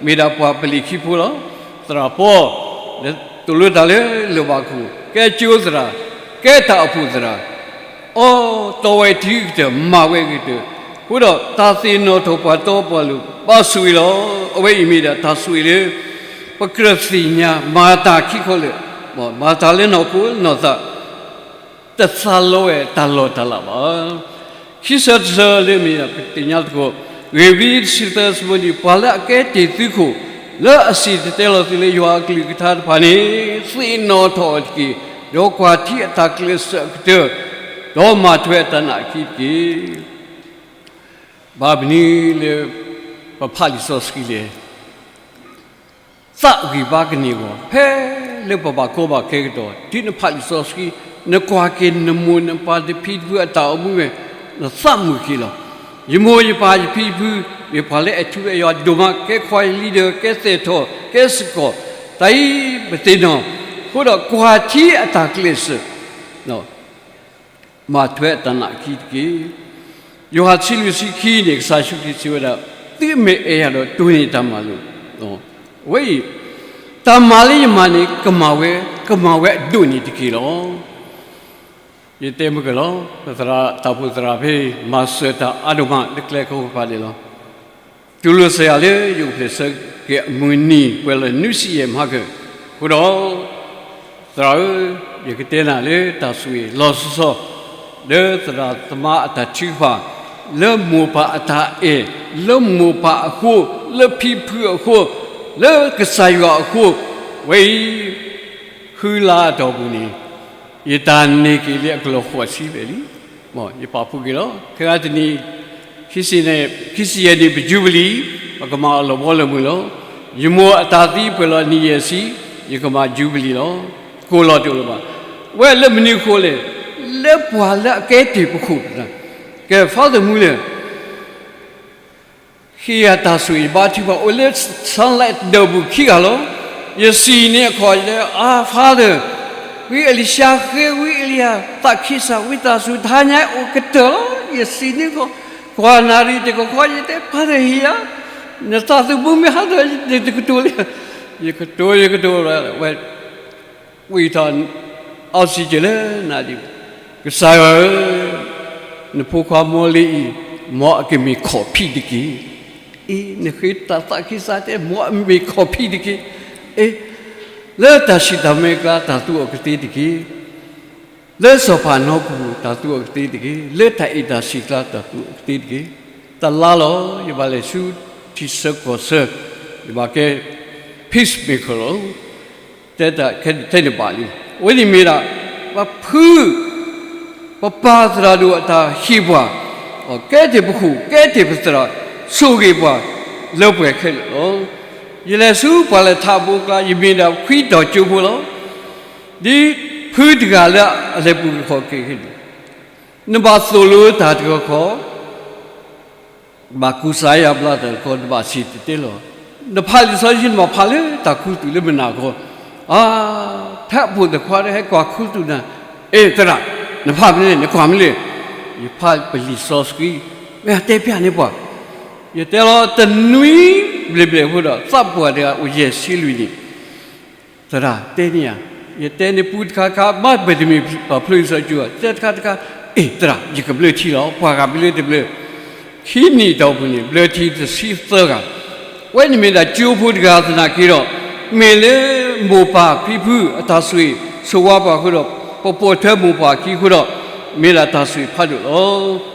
မ့ၢ်ဒၣ်ပှၤပလံာ်ခံဖိလီၤ. သရၣ်ပီၣ်, သိၣ်လိတၢ်လၢလၢၢ်ဘၣ်ခိၣ်, ကဲကၠိသရၣ်, ကဲတၢ်အိၣ်ဖှိၣ်သရၣ်, အိးထီၣ်ဝဲအထံအကတၢၢ်, မၤဝဲအကတၢၢ်, အဃိဒီးတၢ်သ့ၣ်နီၣ်ထီၣ်ပှၤတီပှၤလိၤဘၣ်ဆိၣ်ဂ့ၤလီၤ. အဝဲအံၤမ့ၢ်ဒၣ်တၢ်ဆိၣ်ဂ့ၤလၢ ပကြၢးသ့ၣ်ညါမၤတၢ်ခံခီလၢာ်, မၤတၢ်လၢနီၢ်ခိနီၢ်သး တသးလီဝဲတၢ်လီၢ်တၢ်လၤဘၣ်. ခံဆၢတဆၢလၢမ့ၢ်ဒၣ်ပသ့ၣ်ညါသကိး, ဂ့ၢ်ဝံတဆံသၢ စံးဘၣ်န့ၣ်, ပှၤလၢအကဲတ့ၢ်သုခိၣ်, လၢအစံၣ်တဲၤတဲလီၤသုလၢယွၤအကလုၢ်ကထါတဖၣ်န့ၣ်, သ့ၣ်နီၣ်ထီၣ်အီၤတက့ၢ်, ဒီးကွၢ်ထံအတၢ်ကျဲးစၢးအကတၢၢ်, ဒီးမၤထွဲအတၢ်နာ်အခံတက့ၢ်. ဘၣ်မနုၤလၢပဖးလံာ်စီဆှံလဲၣ်. သးဂံၢ်ဘါကန့ၢ်အဂီၢ်, ဖဲလၢပဘၣ်ကီဘၣ်ခဲကတီၢ်, တုၤနဖးလံာ်စီဆှံ, နကွၢ်က့ၤနမိၢ်နပၢ်နဖံနဖုအတၢ်အိၣ်မူဝဲ, နသးမုာ်က့ၤလီၤ. ယမိၢ်ယပၢ်ယဖံယဖု, မ့ၢ်ပှၤလၢအဲၣ်ထူအဲၣ်ယွၤဒိၣ်မး, ကဲ choir leader, ကဲ သဲးထီၣ်, ကဲစ့ၢ်ကီး, တၢ်အံၤပသ့ၣ်နီၣ်, အဃိဒီးကွၢ်ထံအတၢ်ကျဲးစၢး မၤထွဲအတၢ်နာ်အခံတက့ၢ်. ယိၤဟၣ်တဆံလွံၢ်ဆံခံန့ၣ် ကစၢ်ယ့ၣ်ၡူးခရံာ်စံးဝဲဒၣ်, သုမ့ၢ်အဲၣ်ယၤဒီးတိၢ်န့ၢ်တၢ်မၤလိာ်. အဝဲအံၤ, တၢ်မၤလၢယမၤန့ၣ် ကမၤဝဲ, ကမၤဝဲအဒိၣ်န့ၢ်တက့ၢ်လီၤ. ယတဲမုၢ်ကလီၤ, ပသရၣ်တၢ်အိၣ်ဖှိၣ်သရၣ်ဖဲ မၤစၢၤတၢ်အါဒိၣ်မးလၢကျဲကီကပၤန့ၣ်လီၤ. တူၢ်လိာ်စ့ၢ်ကီးလၢယအိၣ်ဖျဲၣ်ဆၢက့ၤအမုၢ်နံၤ ပှဲၤလီၤနွံဆံယဲၢ်မဟါကၢၢ်, အဃိဒီး သရၣ်ဧၢ, ယကတဲနၤလၢတၢ်ဆိၣ်ဂ့ၤလီၤဆီဆီ လၢသရၣ်သမါအတၢ်ထုကဖၣ်, လၢမိၢ်ပၢ်အတၢ်အဲၣ်, လၢမိၢ်ပၢ်အဃိ, လၢဖံဖုအဃိ, လၢကစၢ်ယွၤအဃိ, ဝဲအံၤ ဃုလါအတီၢ်ပူၤန့ၣ်, ယတၢ်န့ၢ်က့ၤလၢအကလီၢ်ဃိးဆံဘျဲၣ်လံ. ယပာ်ဖှိၣ်က့ၤလီၤ. ခဲဂၤတနံၤ, ခံဆံယဲၢ်နံၣ် ပယူဘလံ, ပကမၤအလီၢ်ဘီလၢမုၢ်လီၤ. ယမိၢ်အတၢ်သံပှဲၤလီၤနံၣ်ယဲၢ်ဆံ, ယကမၤယူဘလံလီၤ. ကိၢ်လီၤတအိၣ်လၢၤဘၣ်. ဝဲလၢမနုၤအဃိလဲၣ်, လၢပှၤလၢအကဲတ့ၢ်ပခိၣ်, ကဲ Father Muller ဃ့ယၤတၢ်ဆိၣ်ဂ့ၤဘါထုကဖၣ် အိၣ်လၢ Sunlight ဒၢးပူၤခံဂၤလီၤ. ယစံးန့ၢ်အခီၣ်လၢ အါ Father, ဝံအလံၤၡါဃ့, ဝံအလံၤယၤသးခံစး, ဝံသးစူၤ တဟါညါအိၣ်ကတၢၢ်လီၤ. ယစံးန့ၢ်အခီၣ်, ကွၢ်နၣ်ရံၣ်တကခီ ယတဲ Father ဟ့ၣ်ယၤ, နသးသမူမ့ၢ်ဟးထီၣ် ယတကတိၤလံ. ယကတိၤ ယကတိၤဝဲ ဝံထီၣ် oxygen လၢနၤဒံး, ကစၢ်ယွၤဧၢ, နဖိခွါမ်လ့အံၤ, မ်အကမ့ၢ်ခီၣ်ဖံးတက့ၢ်. အ့ နဃ့တၢ်သးခံစးတဲ မ်အမ့ၢ်ခီၣ်ဖံးတက့ၢ်. အ့ လၢတၢ်ဆံးတၢ်မဲအကျါ တၢ်သူအီၤကသ့တက့ၢ်. လၢစီၤပၤနီပူၤ တၢ်သူအီၤကသ့တက့ၢ်. လၢတၢ်အဲၣ်တၢ်ဆံးအကျါ တၢ်သူအီၤကသ့တက့ၢ်. တလါလီၤ ယဘၣ်လဲၤဆူထံဆၢကီၢ်ဆၢ, ယဘၣ်ကဲ peacemaker လီၤ. တဲတၢ်ခဲထဲန့ၣ်ဘၣ်လံ. အဝဲန့ၣ်မ့ၢ်ဒၣ် ပဖု ပပၢ်သရၣ်ဒိၣ်အတၢ်ဟ့ၣ်ပှၤ, ကဲတ့ၢ်ပခိၣ် ကဲတ့ၢ်ပသရၣ်, ဆိၣ်ဂ့ၤပှၤလၢပှဲၤခဲလၢာ်လီၤ. ယလဲၤဆူပှၤလဲၤထးအဘိအကျါ ယမ့ၢ်ဒၣ်ခွံတီၤကၠိဖိလီၤ. ဒ်ဖုတဂၤလၢအလဲၤပူၤက့ၤခီၣ်က့ၤန့ၣ်, နဘၣ်သိၣ်လိတၢ်တခီခီ ဘၣ်ကူစါယၤဘျါတၢ်တခီ နဘၣ်စံၣ်တဲၤတဲလီၤ. နဖးလံာ်စီဆှံ နဘၣ်ဖးလၢတၢ်ခူသူၣ်လၢမုၢ်နၤခီ, အါ, ဖဲအဖိသ့ၣ်ခွါဒီးဟဲကွၢ်ခူသူၣ်နၤ, အ့ သရၣ်, နဖးမနုၤလဲၣ် နကွၢ်မနုၤလဲၣ်. ယဖးပလံာ်စီဆှံ, မ့ၢ်တဲဖျါန့ၢ်ပှၤ, ယတဲလီၤတနွံဘျဲၣ်ဘျဲၣ်အဃိဒီး သးပှၢ်တဂၤအိၣ်ယဲၢ်ဆံလွံၢ်နံၣ် သရၣ်တဲန့ၢ်ယၤ, ယတဲန့ၢ်ပူတခါခါ ဘၣ်ပတမ့ၢ်ပှၤဖျိလံာ်စီဆှံကၠိ, တဲတခါတခါ, အ့ သရၣ် ယကဘျၢထံလီၤ, ပှၤဂၤဘျၢတဘျၢ, ခံနံၣ်တီၢ်ပူၤန့ၣ် ဘျၢထံတဆံသၢဂၤ, ဝဲန့ၣ်မ့ၢ်ဒၣ်ကၠိဖိတဂၤသနာ်က့ဒီး, မ့ၢ်လၢမိၢ်ပၢ်ဖံဖုအတၢ်ဆိၣ်ဂ့ၤဆိၣ်ဝါပှၤအဃိဒီး, ပပိာ်ထွဲမိၢ်ပၢ်အခံအဃိဒီး, မ့ၢ်ဒၣ်တၢ်ဆိၣ်ဂ့ၤဖးဒိၣ်လီၤ.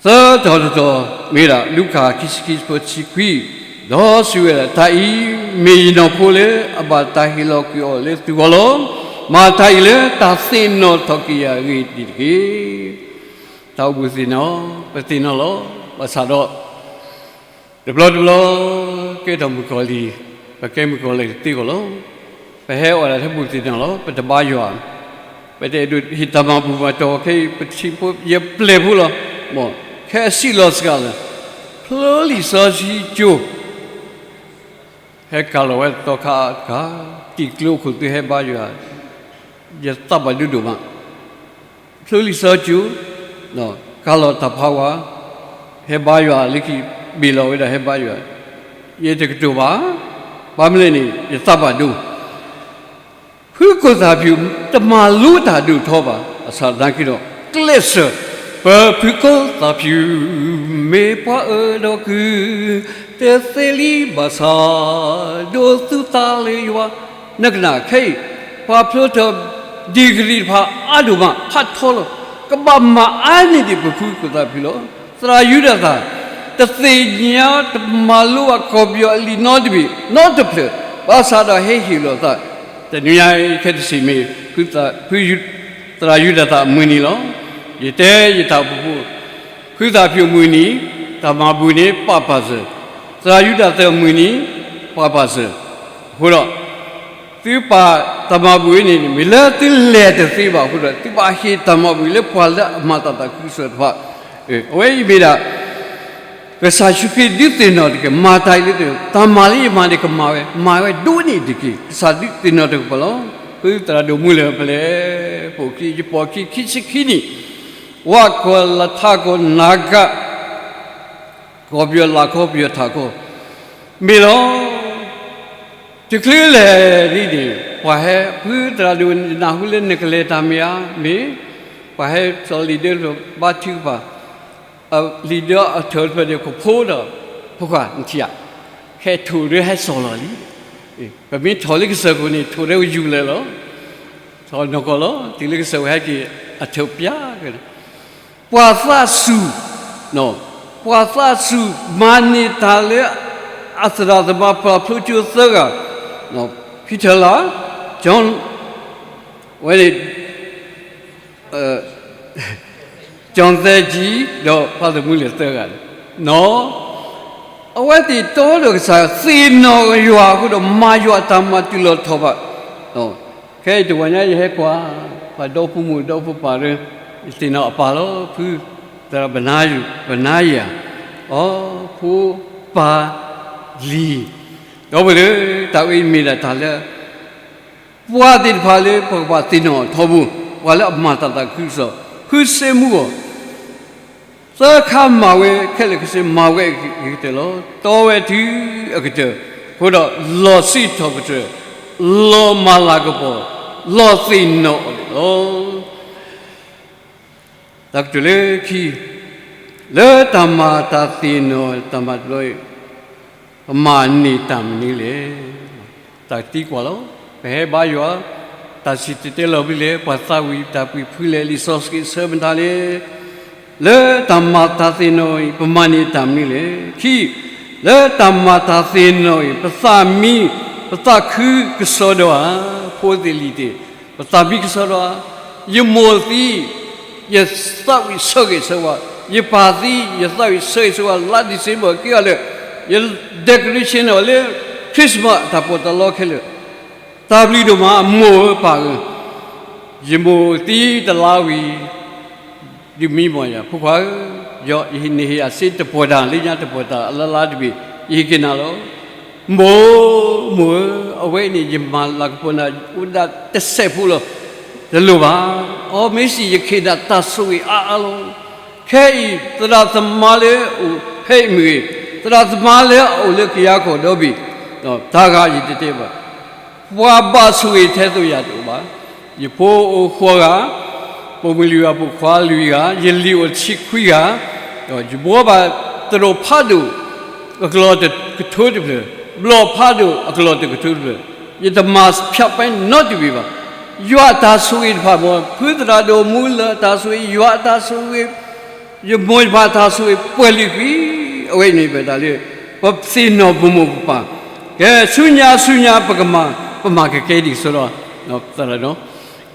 သၢတီၤတတီၤ, မ့ၢ်ဒၣ်လူၤကၣ်ခံဆံခံ ဆၢဖိတဆံခွံ, ဒီးစံးဝဲဒၣ်, တၢ်အံၤမ့ၢ်ယနီၢ်ခိလၢအဘၣ်တၢ်ဟ့ၣ်လီၤကွံာ်အီၤလၢသုဂီၢ်လီၤ. မၤတၢ်အံၤလၢတၢ်သ့ၣ်နီၣ်ထီၣ်က့ၤယၤအဂ့ၢ်ဒ်တက့ၢ်. တၢ်အိၣ်ဘှံးသ့ၣ်နီၣ်, ပသ့ၣ်နီၣ်လီၤ. ဘၣ်ဆၣ်ဒီး တဘျီတဘျီ ကဲထီၣ်မုၣ်ကီၤလံၢ်, ပကဲမုၣ်ကီၤလံၢ်တသ့ဂီၢ်လီၤ. ပဟဲအိၣ်ဒၣ်ထဲပူၤသ့ၣ်နီၣ်လီၤ, ပတဘါယွၤ, ပတအဲၣ်ဒိးဟ့ၣ်တၢ်မၤဘူၣ်မၤတီၢ်ခဲအံၤ ပထံၣ်ဖိယပျဲၢ်ဖိလီၤ. မ်ခဲအစံးလီၤစှၤလၢာ်, ဖျိလံာ်စီဆှံကၠိ, ဟဲကၤလီၤဝဲတတီခါတခါ, တံၢ်ကျိခိၣ်သုဟဲဘါယွၤ, ယသးဘၣ်ဒိဒိၣ်မး, ဖျိလံာ်စီဆှံကၠိ, ကၤလီၤတၢ်ဖးဝါ, ဟဲဘါယွၤလၢခံ ဘ့ၣ်လီၤဝဲဒၣ်ဟဲဘါယွၤ, ယတကတိၤဘၣ်, ဘၣ်မနုၤလဲၣ်န့ၣ် ယသးဘၣ်ဒိ ဖုကိၣ်သၣ်ဖၠူၣ် တမၤလိတၢ်ဒိၣ်ထီဘၣ်, ဘၣ်ဆၣ်သနာ်က့ဒီး ကျဲးစၢး ပဖုကိၣ်သၣ်ဖၠူၣ် မ့ၢ်ပှၤအၢဒီးကုၢ် တသ့လံဘၣ်ဆၣ် ဒိးသူသးလၢယွၤ, နကနၣ်ခဲအံၤ ပှၤဖျိထီၣ် degree တဖၣ်အါဒိၣ်မး ဖးထီလီၤ, ကဘၣ်မၤအါန့ၢ်ဒံးပဖုကိၣ်သၣ်ဖၠူၣ်လီၤ. သရၣ်ယူဒၤသၣ် တသ့ၣ်ညါတမၤလိဘၣ်ကီၢ်ပယီၤအလံာ်နီတဘ့ၣ် နီတဖျၢၣ်, ဘၣ်ဆၣ်ဒီးဟဲဟ့ၣ်လီၤသး, တနံၤညါအံၤခဲတစံးမ့ၢ် ဖုသရၣ်ယူဒၤသၣ်အမုၢ်နံၤလီၤ. ယတဲယတၢ်အိၣ်ဖှိၣ်ဖိ ဖုသၣ်ဖၠူၣ်အမုၢ်နံၤ တၢ်မၤဘူၣ်န့ၣ် ပာ်ပာ်စၢၤ, သရၣ်ယူဒၤသၣ်အမုၢ်နံၤ ပာ်ပာ်စၢၤ, အဃိဒီး သုပာ်တၢ်မၤဘူၣ်အံၤန့ၣ် မ့ၢ်လၢသုလဲၤတသ့ဘၣ်အဃိဒီး သုဘၣ်ဟ့ၣ်တၢ်မၤဘူၣ်လၢပှၤလၢအမၤတၢ်သးခုကစီၣ်တဖၣ်, အဝဲအံၤမ့ၢ်ဒၣ် ကစၢ်ယ့ၣ်ၡူးခရံာ်ဒုးသ့ၣ်နီၣ်တက့ၢ်, မၤတၢ်အံၤလၢတၢ်, တၢ်မၤလၢယမၤန့ၣ်ကမၤဝဲ, မၤဝဲဒိၣ်န့ၢ်တက့ၢ်, ကစၢ်ဒုးသ့ၣ်နီၣ်တကပၤလီၤ. ဖုသရၣ်ဒိၣ်မူလၢၢ်ပလဲၤ, ပိာ်ခံ ယပိာ်ခံ ခံဆံခံနံၣ်, ဝးကီၢ်လၢထးကီၢ်နၤကၤ ကီၢ်ပယီၤလၤကီၢ် ပယီၤထးကီၢ်, မ့ၢ်လီၤ. တချုးလဲၤဒ်န့ၣ် ပှၤဟဲ ဖုသရၣ်ဒိၣ် နၢ်ဟူလၢနကလဲၤတၢ်မ့ၢ်ဧါ, မ့ၢ်, ပှၤဟဲစီၤလံာ်ဒၢဘါထုကဖၣ်, လံာ်ဒၢအထၢၣ်တဖျၢၣ်န့ၣ် ကဖိဒီး, ဖိခွါနထံၣ်ဧါ, ခဲထိၣ်ဒၢဟဲစီၤလီၤလံ. ပမ့ၢ်ထီၣ်လၢကစၢၢ်ခိၣ်န့ၣ် ထိၣ်ဒၢကယူၤလၢာ်လီၤ. ထီၣ်နီၢ်ကီၢ်လီၤ, တုၤလၢကစၢၢ်ခိၣ်ဟဲက့ၤ အထၢၣ်ပျၢ်က့ၤ ပှၤသးစူၤ, ပှၤသးစူၤ မၤန့ၢ်တၢ်လၢ အသရၣ်သမါပှၤဖျိကၠိသၢဂၤ, Peter လၢ John, ဝဲန့ၣ် John သဲကံ ဒီးဖးသးမူလၢၢ်သၢဂၤန့ၣ်, အဝဲသ့ၣ်တီဒီးကစၢ် သ့ၣ်နီၣ်ယွၤအဃိဒီး မၤယွၤအတၢ်မၤတုၤလီၤထီၣ်ဘၣ်. ခဲအံၤတဂီၤညါယဟဲကွၢ် ပှၤဒီဖိမိၢ်ဒီဖိပၢ်ဒီး ယသ့ၣ်နီၣ်အပၢ်လီၤ ဖုသရၣ် ဘနါယၤ, အီ ဖိပၢ်လံၤ, ဒီပုၢ်ဝဲၢ်လၢ တၢ်ဝဲအံၤမ့ၢ်ဒၣ်တၢ်လၢ ပှၤသ့ၣ်တဖၣ်လၢပှၤကဘၣ်သ့ၣ်နီၣ်ထီဘိ, ပှၤလၢအမၤတၢ်သးခုကစီၣ် ဖုစ့မူအီၤ သၢခါမၤဝဲခဲလၢာ်ခဲဆ့ မၤဝဲအဂ့ၤကတၢၢ်လီၤ. တီဝဲတုၤအကတၢၢ်, အဃိဒီးလီၤစံးထီၣ်ပတြၢၤ, လီၤမၤလၤကပီၤ, လီၤသ့ၣ်နီၣ်အီၤန့ၣ်လီၤ. တၢ်ကတိၤလၢခံ, လၢတၢ်မၤတၢ်သ့ၣ်နီၣ်တၢ်မၤတဘျီအံၤ ပမၤန့ၢ်တၢ်မနုၤလဲၣ်. တၢ်သံကွၢ်လီၤ. ပဟဲဘါယွၤ, တၢ်စံၣ်တဲၤတဲလီၤဖဲလဲၣ်, ပှၤသးဝံၣ်တၢ်ကွံာ်ဖဲလဲၣ်, လံာ်စီဆှံဆၢမတၤလဲၣ်. လၢတၢ်မၤတၢ်သ့ၣ်နီၣ်အံၤ ပမၤန့ၢ်တၢ်မနုၤလဲၣ်. ခံ, လၢတၢ်မၤတၢ်သ့ၣ်နီၣ်အံၤ ပသးမံ, ပသးခုကစီဒီဧါ, ဖိသ့ၣ်လံၤသ့ၣ်, ပသးမံကစီဒီဧါ, ယမိၢ်သံ ယသးဝံၣ်ဆၢဂ့ၤဆၢဝါ, ယပၢ်သံ ယသးဝံၣ်ဆၢဂ့ၤဆၢဝါ, လါ December က့ၤအီၤလၢ ယ decoration အီၤလၢ Christmas အတၢ်ပီးတၢ်လီခဲလၢာ်, တၢ်ဘျုးဒိၣ်မး အမိၢ်ဧၢပၢ်ဧၢ, ယမိၢ်သံတလါဝံၤ ဒုးမံမီၢ်ယၤ ဖိခွါဧၢ, ယဟ့ၣ်န့ၢ်ဟ့ၣ်အစ့တပီၢ်တၢ် လၢညါတပီၢ်တၢ် အလါလါတဘ့ၣ် ယဟ့ၣ်က့ၤနၤလီၤ. မိၢ်, မိၢ်ဧၢ, အဝဲအံၤန့ၣ် ယမၤလၤကပီၤနၤ အိၣ်ဒၣ်တစဲးဖိလီၤ. တလိၣ်ဘၣ်. အီ မ့ၢ်စံး ယကဟ့ၣ်နၤတၢ်ဆိၣ်ဂ့ၤအါအါလီၤ. ခဲအံၤ သရၣ်သမါလၢအိၣ်ဖဲအံၤမ့ၢ်ဂ့ၤ, သရၣ်သမါလၢအအိၣ်လၢကယၤကီၢ်ဒီဘ့ၣ်, တၢ်ဂၤယတတဲဘၣ် ပှၤဘၣ်ဆိၣ်ဂ့ၤထဲသိးယၤတအိၣ်ဘၣ်. ယဖိအိၣ်ဃိးဂၤ, ပိာ်မုၣ်လွံၢ်ဂၤ, ပိာ်ခွါလွံၢ်ဂၤ, ယလံၤအိၣ်ဆံခွံဂၤ, ဒီးယဘှီဘၣ်တရိးဖးဒိၣ်အကလီၢ်တကထိတဖျၢၣ်, ဘျီၣ်ဖးဒိၣ်အကလီၢ်တကထိတဖျၢၣ်, ယတမၤဖၠးပဲနီတဘ့ၣ်ဘၣ်. ယွၤအတၢ်ဆိၣ်ဂ့ၤတဖၣ်မ့ၢ် ဖုသရၣ်ဒိၣ်မူလၢအတၢ်ဆိၣ်ဂ့ၤ, ယွၤအတၢ်ဆိၣ်ဂ့ၤ ယမိၢ်ယပၢ်တၢ်ဆိၣ်ဂ့ၤ ပှဲၤလံာ်ကွံာ်, အဝဲအံၤန့ၣ် ပတၢ်လၢ ပသ့ၣ်နီၣ်ပမိၢ်ပပၢ်, ကဲ ဆူညါဆူညါ ပကမၤ, ပမၤကကဲဒံးစိဒီး, သရၣ်ဒိၣ်,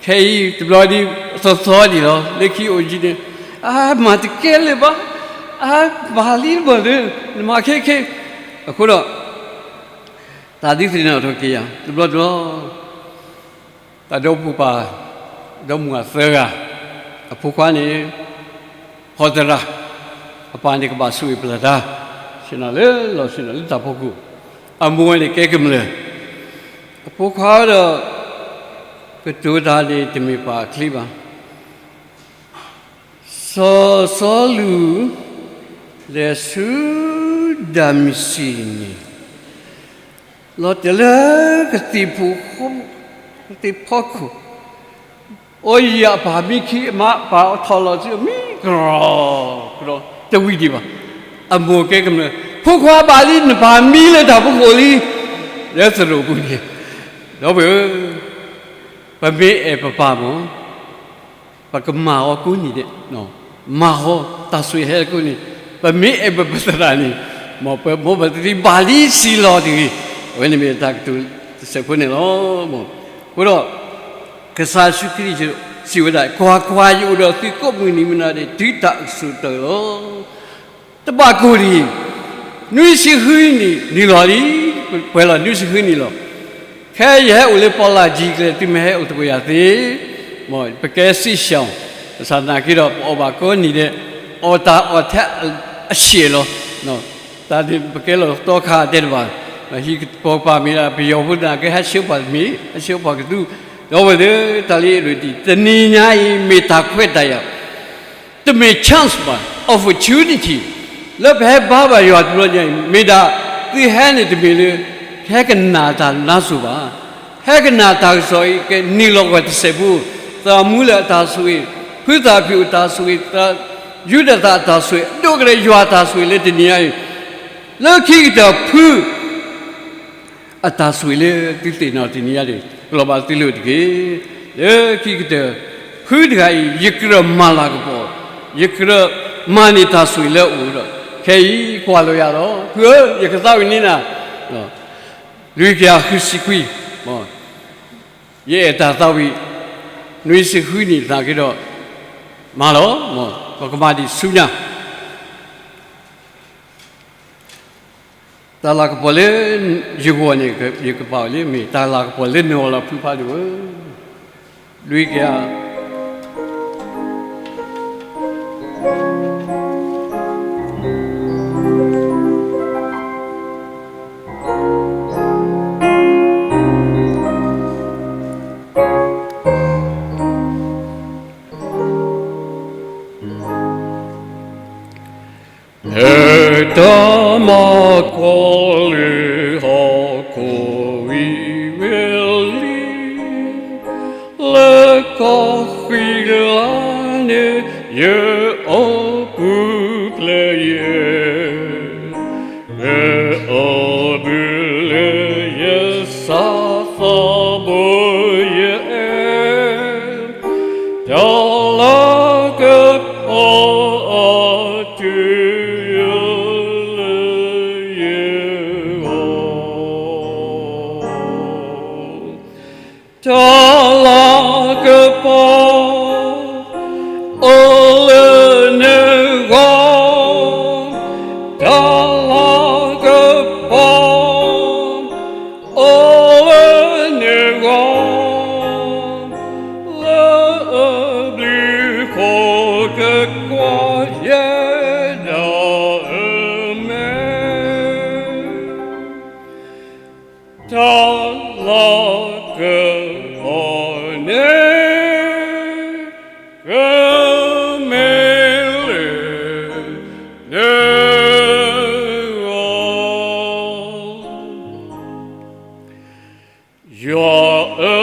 ခဲအံၤတဘျီဒ် အသီသီဒံးလီၤ, လၢခံအိၣ်ယံၤန့ၣ်, အါ မၤတကဲလၢၤဘၣ်, အါ မၤလံတဘၣ်လၢ, နမၤခဲခဲ, အဃိဒီး တၢ်ဒုးသ့ၣ်နီၣ်ထီၣ်က့ၤယၤ တဘျီတဘျီ တၢ်ဒီပုၢ်ပၢ် ဒီမုၢ်ဂၤသၢဂၤ, အဖိခွါန့ၣ် ဖီသရၣ်, အပၢ်န့ၣ်ကဘၣ်ဆိၣ်ဂ့ၤပျၢ်တၢ်, ဆ့ၣ်နီၤလၢလီၢ်ဆ့ၣ်နီၤလၢတၢ်ဖီခိၣ်, အမိၢ်န့ၣ်ကဲကမျၢၢ်, အဖိခွါဒီး ကတိၤတၢ်န့ၣ်တမ့ၢ်ပှၤအချ့ဘၣ်. စီၤစီလူး လဲၤဆူဒၤမ့းစံးန့ၣ်, လီၤတဲာ်လၢကသံၣ်ဖီခိၣ်, ကသံၣ်ဖီခိၣ်, အိၣ်ယံၤအပၢ်မံခံအမါပၢ်အထီၣ်လီၤစုမံကရီကရီတဝံၤဒံးဘၣ်. အမိၢ်ကဲကမျၢၢ်, ဖိခွါဘၣ်လံ နပၢ်မံလၢတၢ်ဖီခိၣ်လံ, လၢသရိာ်ပူၤန့ၣ်, ဒီပုၢ်ဧၢ, ပမ့ၢ်အဲၣ်ပပၢ်မ့ၢ် ပကမၤအီၤကိးနံၤဒဲး, မၤအီၤတၢ်ဆိၣ်ဂ့ၤဟဲကိးနံၤ, ပမ့ၢ်အဲၣ်ပပသရၣ်န့ၣ်, မ်ပမိၢ်ပပၢ်သ့ၣ်တဖၣ်ဘၣ်လံဆံးလီၤတဂ့ၤ, အဝဲန့ၣ်မ့ၢ်တၢ်ကတိၤတစဲးဖိန့ၣ်လီၤ. အဃိဒီး ကစၢ်ယ့ၣ်ၡူးခရံာ်စံးဝဲဒၣ်, ကွၢ်ကွၢ်, ယအိၣ်ဒီးသုကိးမုၢ်နံၤမုၢ်နၤဒဲး တုၤတၢ်အစိၤတၢ်ကတီၢ်လီၤ. တဘၣ်ကိၢ်ဒံး, နွံဆံဃုနံၣ်နုာ်လီၤလံ, ပှဲၤလီၤနွံဆံဃုနံၣ်လီၤ. ခဲအံၤယဟဲအိၣ်လၢပီၣ်လဲၣ်ကံၤကျဲ, သုမ့ၢ်ဟဲအိၣ်သကိးယၤသ့, မ်ပကဲစံးဆၢ, ဘၣ်ဆၣ်သနာ်က့ဒီး ပအီၣ်ဘၣ်ကိးနံၤဒဲး, အီၣ်တၢ်အီၣ်ထဲအဆံးလီၤ. တၢ်န့ၣ်ပကဲလီၤတီခါတဲတဘၣ်, ဟံၣ်ကပီၤကပၤမ့ၢ်ဒၣ် ပယီၤဖိသနာ်က့ ဟဲဆှၢပှၤတမ့ၢ်, ဟဲဆှၢပှၤကသူ, ဒီးဝဲလၢတၢ်လၢအရူးတံၢ် တနံၤညါအံၤ မ့ၢ်တၢ်ခွဲးတၢ်ယာ် တမ့ၢ် chance ဘၣ်, opportunity လၢပဟဲဘါဘၣ်ယွၤတဘျီညါအံၤ, မ့ၢ်ဒၣ်သုဟဲန့ၣ်တမ့ၢ်လၢ ဟဲကနၣ်တၢ်နါစိၤဘၣ်. ဟဲကနၣ်တၢ်ကစီၣ်အံၤ ကနုာ်လီၤကွၢ်တစဲးဖိ, သရၣ်မူလၢအတၢ်ဆိၣ်ဂ့ၤ, ဖုသၣ်ဖၠူၣ်အတၢ်ဆိၣ်ဂ့ၤ, ယူဒၤသၣ်အတၢ်ဆိၣ်ဂ့ၤ, ဒိၣ်ကရၢယွၤအတၢ်ဆိၣ်ဂ့ၤလၢတနံၤညါအံၤ, လၢခံကတၢၢ်ဖု အတၢ်ဆိၣ်ဂ့ၤလၢသုသ့ၣ်နီၣ်တနံၤညါန့ၣ် ကလီၤဘၣ်သုလိၤတက့ၢ်. လၢခံကတၢၢ် ဖုတဂၤအံၤ ယကြၢးမၤလၤကပီၤ, ယကြၢးမၤန့ၢ်တၢ်ဆိၣ်ဂ့ၤလၢအအိၣ်ဒီး ခဲအံၤကွၢ်လီၤယၤလီၤ. ဖုဧၢ, ယကသးဝံၣ်န့ၢ်နၤ, လွံၢ်ကယၤဃုဆံခွံ, ယအဲၣ်တၢ်သးဝံၣ် နွံဆံဃုနံၣ်သနာ်က့ဒီး မၤလီၤ, ပကမၤဒံးဆူညါ တၢ်လၤကပီၤလၢယဂီၢ်န့ၣ် ယကပာ်အီၤလၢမ့ၢ်တၢ်လၤကပီၤလၢနဂီၢ်လီၤ ဖုဖးဒိၣ်ဧၢ, လွံၢ်ကယၤ ဟဲတၢ်မၤကွၢ်လၢဟီၣ်ခိၣ်ဝံၤဝဲလံ, လၢကီၢ်ဃံလၤန့ၣ် ယအိၣ်ပူၤဖျဲးယဲ, အၢၣ်အဘုလၢယစးသးဘိယအဲၣ်, တၢ်လၤကပီၤအတုယလၢယဂီၢ်, တၢ်လၤကပီၤအိၣ်လၢနဂီၢ်, တၢ်လၤကပီၤ အိၣ်လၢနဂီၢ်, လၢအဘျုးဃီကကွၢ်ယဲဒၣ်အမဲာ်, တၢ်လၤကပီၤန့ၣ် ကမ့ၢ်လၢနဂီၢ်. ယွၤအ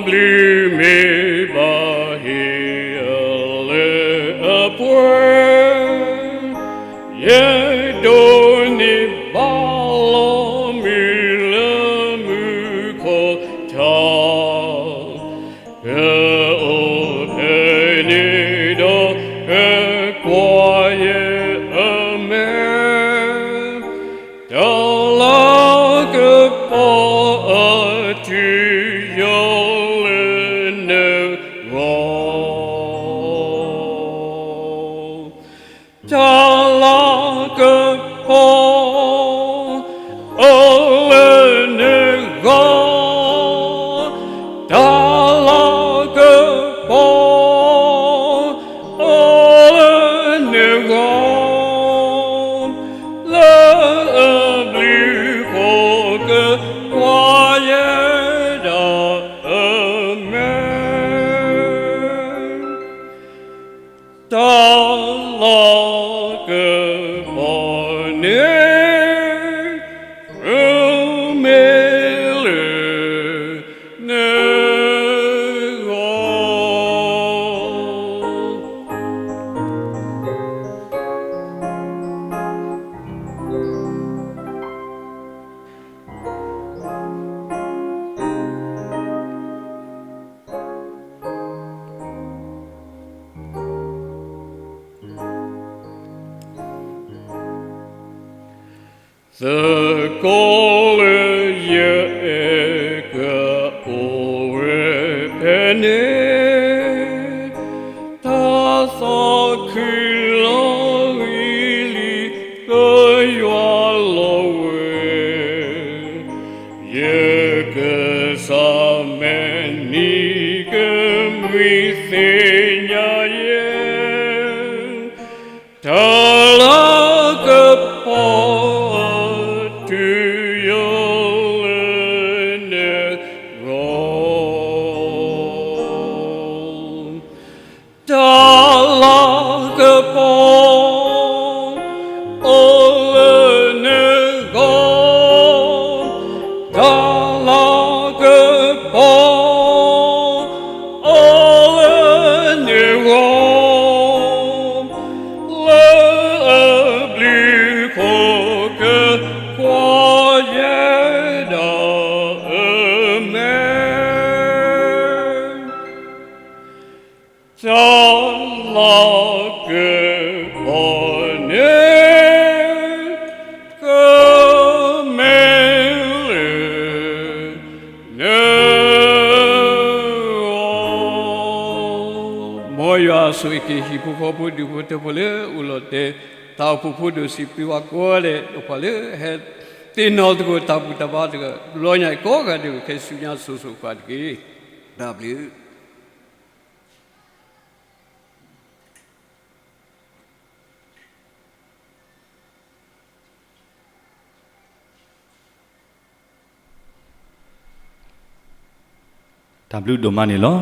ဘျုးမ့ၢ်ဘၣ်ဟ့ၣ်အလၢအပှဲၤ, ယဒိးန့ၢ်ဘၣ်လီၤမုၢ်လၢမုၢ်ခီၣ်ထီၣ်, ကအိၣ်ဖဲန့ၣ်ဒီးကကွၢ်ယဲအမဲာ်, တၢ်လၤကပီၤအတုယလၢ သကိးလၢယအဲၣ်ကအိၣ်ဝဲဖဲန့ၣ်, တၢ်သးခုလီၤဂံၢ်လံလၢယွၤလီၤဝဲ, ယကစၢ်မဲာ်နံၤကမှံသ့ၣ်ညါယဲ တၢ်လၤကပီၤတုၤယိာ်လၢနဂီၢ်, တၢ်လၤကပီၤအိၣ်လၢနဂီၢ်, တၢ်လၤကပီၤ အိၣ်လၢနဂီၢ်, လၢအဘျုးခိၣ်ကကွၢ်ယဲဒၣ်အမဲာ်, တၢ်လၤကပီၤန့ၣ် ကမ့ၢ်လၢ နဂီၢ်. မ်ယွၤဆိၣ်ဂ့ၤက့ၤဟံၣ်ဖိဃီဖိဒူၣ်ဖိထၢဖိလၢအိၣ်လီၤတဲာ်, တၢ်အိၣ်ဖှိၣ်ဖိဒိၣ်စံးဘျုးပှၤကိးဂၤဒဲး, ဒီးပှၤလၢဟဲသ့ၣ်နီၣ်သကိးတၢ်ဘူၣ်တၢ်ဘါတဂၤ တဘျီညါအံၤကိးဂၤဒဲး ခဲဆူညါစိၤစိၤဃၣ်ဃၣ်တက့ၢ်. တၢ်ဘျုး တၢ်ဘျုးဒိၣ်မးန့ၣ်လီၤ.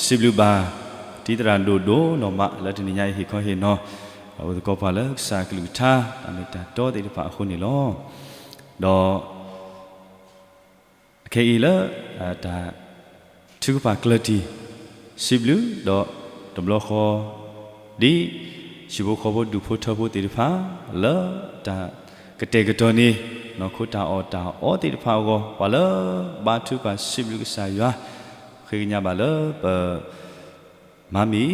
စံးဘျုးဘၣ် တံၤသရၣ်ဒိၣ်ဒိၣ်နီၢ်မး လၢတနံၤညါအံၤဟ့ၣ်ခီဟ့ၣ်နီၤ အဝဲသကိးပှၤလၢကစၢ်အကလုၢ်ကထါ တၢ်မ့ၢ်တၢ်တီသ့ၣ်တဖၣ်အဃိန့ၣ်လီၤ. ဒီး အခဲအံၤလၢ တၢ်ထုကဖၣ်ကျၢၢ်တံၢ် စံးဘျုးဒီးတဘျီဃီ ဒ်ဟံၣ်ဖိဃီဖိဒူၣ်ဖိထၢဖိသ့ၣ်တဖၣ် လၢတၢ်ကတဲာ်ကတီၤန့ၢ် နီၢ်ခိတၢ်အီၣ်တၢ်အီသ့ၣ်တဖၣ်အဂီၢ် ပှၤလၢဘါထုကဖၣ်စံးဘျုးကစၢ်ယွၤ ဃ့ကညးဘၣ်လၢပ မၤမံၤ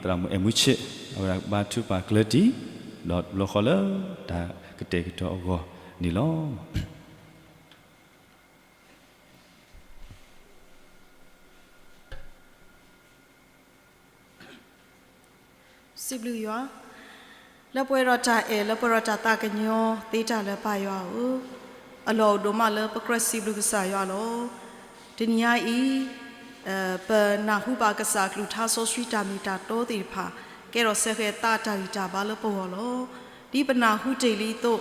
သရၣ်မုၣ်အဲၣ်မူဆ့ၣ် အဝဲဒၣ်ကဘါထုကဖၣ်ကျၢၢ်တံၢ် ဒီးတဘျီဃီလၢတၢ်ကတဲာ်ကတီၤအဂီၢ်န့ၣ်လီၤ. စံးဘျုးယွၤ, လၢပှဲၤဒီးတၢ်အဲၣ် လၢပှဲၤဒီးတၢ်သးကညီၤသ့တၢ်လၢပၢ်ယွၤဧၢ, အလီၢ်အိၣ်ဒိၣ်မးလၢပကြၢးစံးဘျုးကစၢ်ယွၤလီၤ. တနံၤညါအံၤ ပနၢ်ဟူဘၣ်ကစၢ်အကလုၢ်ကထါစီဆှံတၢ်မ့ၢ်တၢ်တီသ့ၣ်တဖၣ် ကဲထီၣ်စဲဃဲၤသးတၢ်ဂံၢ်တၢ်ဘါလၢပဂီၢ်လီၤ. ဒ်ပနၢ်ဟူတ့ၢ်လံအသိး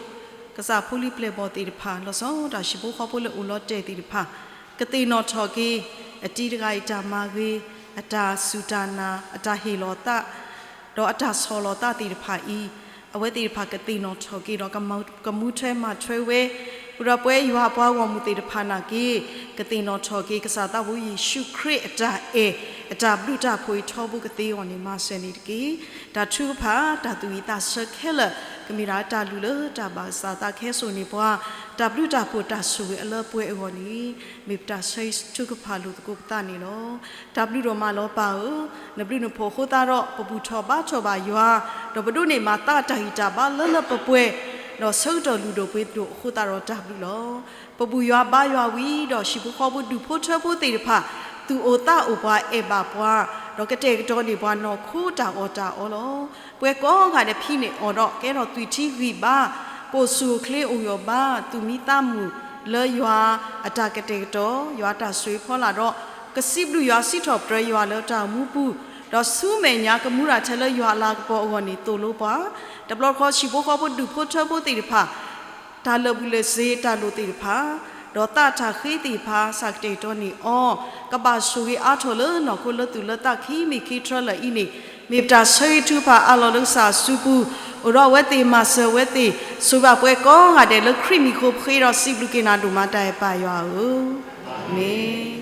ကစၢ်ဖိလံၤပျဲၢ်ဘီၣ်သ့ၣ်တဖၣ် လီၤဆီဒၣ်တၢ်ဟံၣ်ဖိဃီဖိလၢအိၣ်လီၤတဲာ်သ့ၣ်တဖၣ် ကသ့ၣ်နီၣ်ထီၣ်က့ၤ အတံၤတဂၤအံၤတၢ်မၤဂ့ၤ, အတၢ်စူၢ်တၢ်နာ်, အတၢ်ဟ့ၣ်လီၤသး, ဒီးအတၢ်ဆီၣ်လီၤသးသ့ၣ်တဖၣ်အံၤ အဝဲသ့ၣ်တဖၣ်ကသ့ၣ်နီၣ်ထီၣ်က့ၤဒီး ကမူထွဲမၤထွဲဝဲ, ဃုာ်ဒီးပဝဲယွၤအပှၤဂီၢ်မုၢ်သ့ၣ်တဖၣ်နာ်က့ ကသ့ၣ်နီၣ်ထီၣ်က့ၤ ကစၢ်သးဘိယ့ၣ်ၡူးခရံာ်အတၢ်အဲၣ် အတၢ်ဘျုးတၢ်ဖှိၣ်အံၤထီဘိကသ့အဂီၢ်န့ၣ် မၤစၢၤန့ၣ်တက့ၢ်. တၢ်ထုကဖၣ် တၢ်သူၣ်ဝံၣ်သးဆၢခဲလၢာ် ကမ့ၢ်ဒၣ်တၢ်လုၢ်လၢတၢ်ဘၣ်ကစၢ်သးခဲစိာ်န့ၢ်ပှၤ တၢ်ဘျုးတၢ်ဖှိၣ်တၢ်ဆိၣ်ဂ့ၤအလၢပှဲၤအဂီၢ်န့ၣ် မ့ၢ်ပတၢ်ဆၢဂ့ၤထုကဖၣ်လိာ်သကိးပသးန့ၣ်လီၤ. တၢ်ဘျုးဒိၣ်မးလီၤပၢ်ဧၢ, နဘျုးနဖှိၣ်အဃိသတးဒီး ပဘူၣ်ထီၣ်ဘါထီၣ်ဘၣ်ယွၤ, ဒီးပဒိးန့ၢ်မၤသးတၢ်ဂံၢ်တၢ်ဘါလၢလၢပှဲၤပှဲၤ, ဒီးဆၢကတီၢ်လုၢ်ဒိၣ်ပှ့ၤဒိၣ်အဃိသတးဒီးတၢ်ဘျုးလီၤ. ပဘူၣ်ယွၤဘါယွၤဝံၤဒီး ဟံၣ်ဖိဃီဖိဒူၣ်ဖိထၢဖိသ့ၣ်တဖၣ် သူၣ်အိၣ်သးအိၣ်ပှၤအဲၣ်ဘၣ်ပှၤ, ဒီးကတဲာ်ကတီၤန့ၢ်ပှၤနီၢ်ခိတၢ်အီၣ်တၢ်အီလီၤ. ပှၤကိးဂၤဒဲးဖံးန့ၢ်အီၣ်ဒီး ကဲထီၣ်သွံၣ်ထံဂံၢ်ဘါ, ကိၣ်ဆူၣ်အိၣ်ချ့အိၣ်ယိာ်ဘါ, သူၣ်မံသးမုာ်လၢယွၤအတၢ်ကတဲာ်ကတီၤ, ယွၤအတၢ်ဆိၣ်ဂ့ၤဖီလာ်ဒီး ကစံးဘျုးယွၤစံးထီၣ်ပတြၢၤယွၤလၢတၢ်အိၣ်မူပူၤ, ဒီးဆူမဲာ်ညါကမူဒၣ်ထဲလၢယွၤအလၤကပီၤအဂီၢ်န့ၣ်သိၣ်လိပှၤ, တဘျီတခီၣ်ဟံၣ်ဖိဃီဖိဒူၣ်ဖိထၢဖိသ့ၣ်တဖၣ် တၢ်လၢာ်ဘူၣ်လၢာ်စ့ၤတၢ်လိၣ်သ့ၣ်တဖၣ်, ဒီးသးတၢ်ဃ့သ့ၣ်တဖၣ် စးကတဲာ်ကတီၤန့ၢ်အီၤ, ကဘၣ်ဆိၣ်ဂ့ၤအါထီၣ်လၢနီၢ်ခိလၢသူၣ်လၢသးခံမံၤခံထြၢလၢာ်အံၤန့ၣ်, မ့ၢ်ပတၢ်ဆၢဂ့ၤထုကဖၣ်အးလီၤလၢကစၢ်အစုပူၤ, အိၣ်ဒီးအဝဲသ့ၣ်မၤစၢၤအဝဲသ့ၣ်, ဆိၣ်ဂ့ၤဘၣ်ပှၤကိးဂၤဒဲးလၢခရံာ်မံၤအဃိ ပဃ့ဒီးစံးဘျုးက့ၤနၤဒိၣ်မးတၢ်အဲၣ်ပၢ်ယွၤဧၢ, မ့ၢ်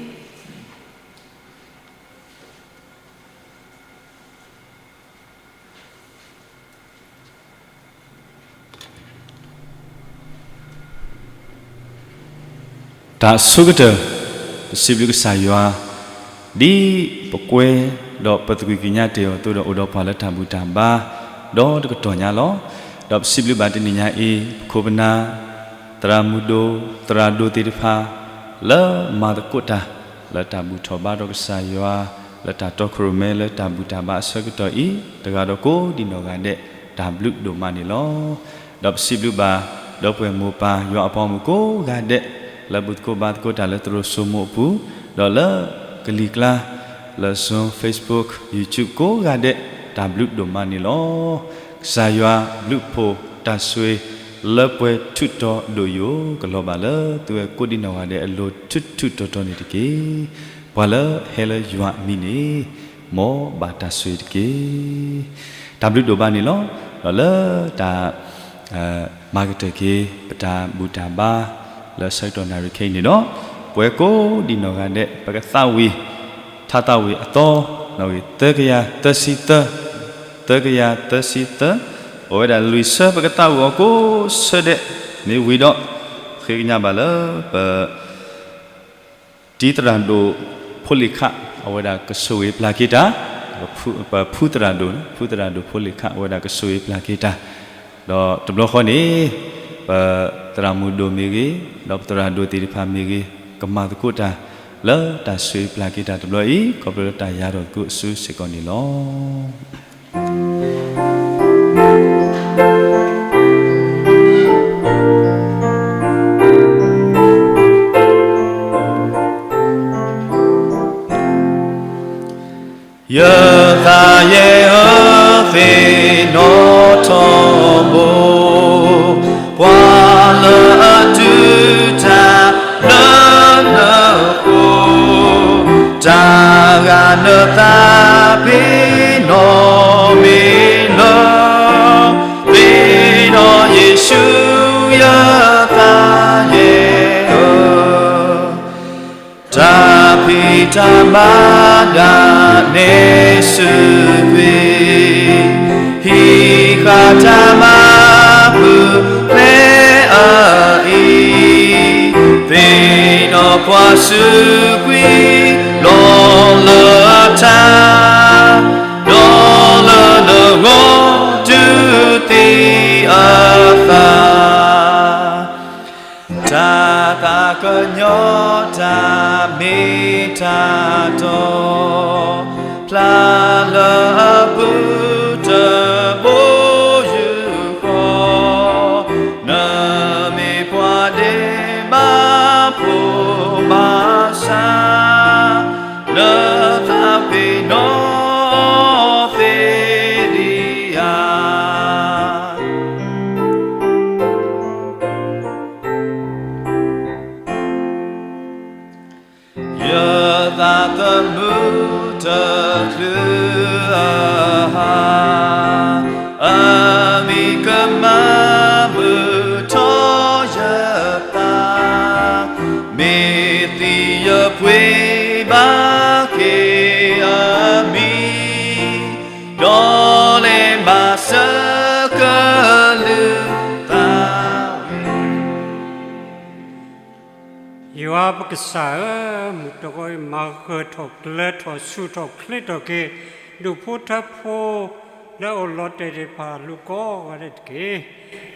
တၢ်ဆိကတၢၢ် ပစံးဘျုးကစၢ်ယွၤ, ဒ်ပကွဲဒီးပသကွံာ်ကညးတ့ၢ်အီၤအသိးဒီး အိၣ်ဒီးပှၤလၢတၢ်ဘူၣ်တၢ်ဘါ ဒီးတကတီၢ်ညါလီၤ. ဒီးပစံးဘျုးဘၣ်တနံၤညါအံၤ ပခိၣ်ပနၢ် သရၣ်မုၣ်ဒိၣ် သရၣ်ဒိၣ်သ့ၣ်တဖၣ် လၢမၤသကိးတၢ် လၢတၢ်ဘူၣ်ထီၣ်ဘါထီၣ်ကစၢ်ယွၤ လၢတၢ်တီခိၣ်ရိၣ်မဲ လၢတၢ်ဘူၣ်တၢ်ဘါအဆၢကတီၢ်အံၤ တဂၤဒီးကိးဒံနီၢ်ဂၤဒဲး တၢ်ဘျုးဒိၣ်မးန့ၣ်လီၤ. ဒီးပစံးဘျုးဘၣ် ဒီပုၢ်ဝဲၢ်မိၢ်ပၢ် ယွၤအပှၤဂီၢ်မုၢ်ကိးဂၤဒဲး လၢဘူၣ်သကိးဘါသကိးတၢ်လၢသရိာ်စိမိၤအပူၤ ဒီးလၢကလံၤကျါ လၢ Zoom, Facebook, YouTube ကိးဂၤဒဲး တၢ်ဘျုးဒိၣ်မးန့ၣ်လီၤ. ကစၢ်ယွၤဘျုးဖှိၣ်တၢ်ဆိၣ်ဂ့ၤ လၢပှဲၤထူးတီၤဒိၣ်ယိာ် ကလီၤဘၣ်လၢသုဝဲကိးဒံနီၢ်ဂၤဒဲးအလိၤ ထူးထူးတီၤတီၤန့ၣ်တက့ၢ်. ပှၤလၢဟဲလၢယွၤအမံၤန့ၣ် မ်ဘၣ်တၢ်ဆိၣ်ဂ့ၤတက့ၢ်. တၢ်ဘျုးဒိၣ်ဘၣ်န့ၣ်လီၤ. ဒီးလၢတၢ် မၤကတၢၢ်က့ၤ ပတၢ်ဘူၣ်တၢ်ဘါ လၢဆၢကတီၢ်နၣ်ရံၣ်ခဲအံၤန့ၣ်ဒီး ပဝဲကိးဒံနီၢ်ဂၤဒဲး ပကသးဝံၣ် ထါသးဝံၣ်အသီ နီၣ်ဂံၢ်သၢကယၤသၢဆံသၢ, သၢကယၤသၢဆံသၢ, ပဝဲဒၣ်လွံၢ်ဆၢ ပကသးဝံၣ်အီၤကိးဆၢဒဲး မ့ၢ်ဝံၤဒီး ဃ့ကညးဘၣ်လၢပ တံၤသရၣ်ဒိၣ်ဖိလ့ၣ်ခး အဝဲဒၣ်ကဆိၣ်ဂ့ၤပျၢ်က့ၤတၢ်, ပဖုသရၣ်ဒိၣ်, ဖုသရၣ်ဒိၣ်ဖိလ့ၣ်ခး အဝဲဒၣ်ကဆိၣ်ဂ့ၤပျၢ်က့ၤတၢ်, ဒီးတဘျီဃီန့ၣ် ပသရၣ်မုၣ်ဒိၣ်မ့ၢ်ဂ့ၤ, ဒီးပသရၣ်ဒိၣ်သ့ၣ်တဖၣ်မ့ၢ်ဂ့ၤ, ကမၤသကိးတၢ် လၢတၢ်ဆိၣ်ဂ့ၤပျၢ်က့ၤတၢ်တဘျီအံၤ ခီဖျိလၢတၢ်ယၤထီၣ်သကိးအစုစ့ၢ်ကီးန့ၣ်လီၤ. ယသးယဲၢ်ဧၢ, သ့ၣ်နီၣ်ထီဘိ, ပှၤလၢအတူၢ်တၢ်လၢနဃိ, တၢ်ဂၤနသးပ့ၤနီၣ်မ့ၢ်လၢ, သ့ၣ်နီၣ်ယ့ၣ်ၡူး ယသးယဲၢ်ဧၢ, တၢ်ဖံးတၢ်မၤဒၣ်နဲၣ်စူးကွံာ်, ဟံးဃာ်တၢ်မၤပူၤဖျဲးအအံၤ, သ့ၣ်နီၣ်ပှၤစူးကွံာ်လီၤလၢတၢ်, ဒီးလၢနဂီၢ်ဒုးသံအသး တၢ်သးကညီၤတၢ်မ့ၢ်တၢ်တီ, ဖျါလၢအပူၤတဘိယူၢ်ဃီ, နမ့ၢ်ပှၤဒဲးဘးဖိမၤစၢ်, နသးပ့ၤနီၣ်သ့ဒံးဧါ. ယသးသမူတချုးအဟါ, အမံၤကမၤမုာ်ထီၣ်ယသး, မ့ၢ်သံယပှ့ၤဘၣ်က့ၤအမံၤ, ဒီးလဲၤမၤစၢၤကလုၢ်သးဝဲ ယွၤပကစၢ်ဧၢ, မုၢ်တဂီၤအံၤ မၤဂၢၢ်ထီၣ်ကျၢၤထီၣ်ဆူၣ်ထီၣ်ချ့ထီၣ်က့ၤ ဒူၣ်ဖိထၢဖိ လၢအအိၣ်လီၤတဲာ်သ့ၣ်တဖၣ် လူၤကိးဂၤဒဲးတက့ၢ်.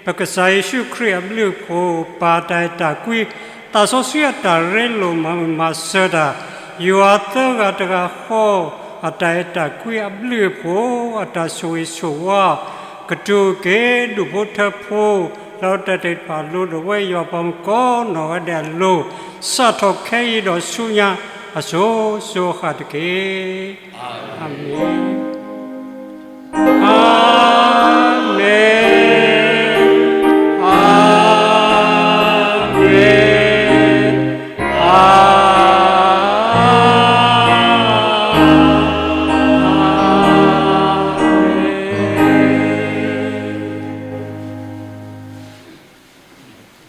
ပကစၢ်ယ့ၣ်ၡူးခရံာ်အဘျုးအဖှိၣ် ပၢ်တၢ်အဲၣ်တၢ်ကွံ, သးစီဆှံအတၢ်ရ့လိာ်မၤမုာ်မၤစၢၤတၢ်, ယွၤသၢဂၤတဂၤဃီ အတၢ်အဲၣ်တၢ်ကွံအဘျုးအဖှိၣ် အတၢ်ဆိၣ်ဂ့ၤဆိၣ်ဝါ ကတိၤက့ၤဒူၣ်ဖိထၢဖိ လၢအအိၣ်လီၤတဲာ်သ့ၣ်တဖၣ် လိၤဒၣ်ဝဲယွၤပှၤမုၣ်ကိးနီၢ်ဂၤဒဲးအလိၤ, စးထီၣ်ခဲအံၤဒီးဆူညါ အစိၤစိၤအဃၣ်တက့ၢ်. အၤမ့ၣ်.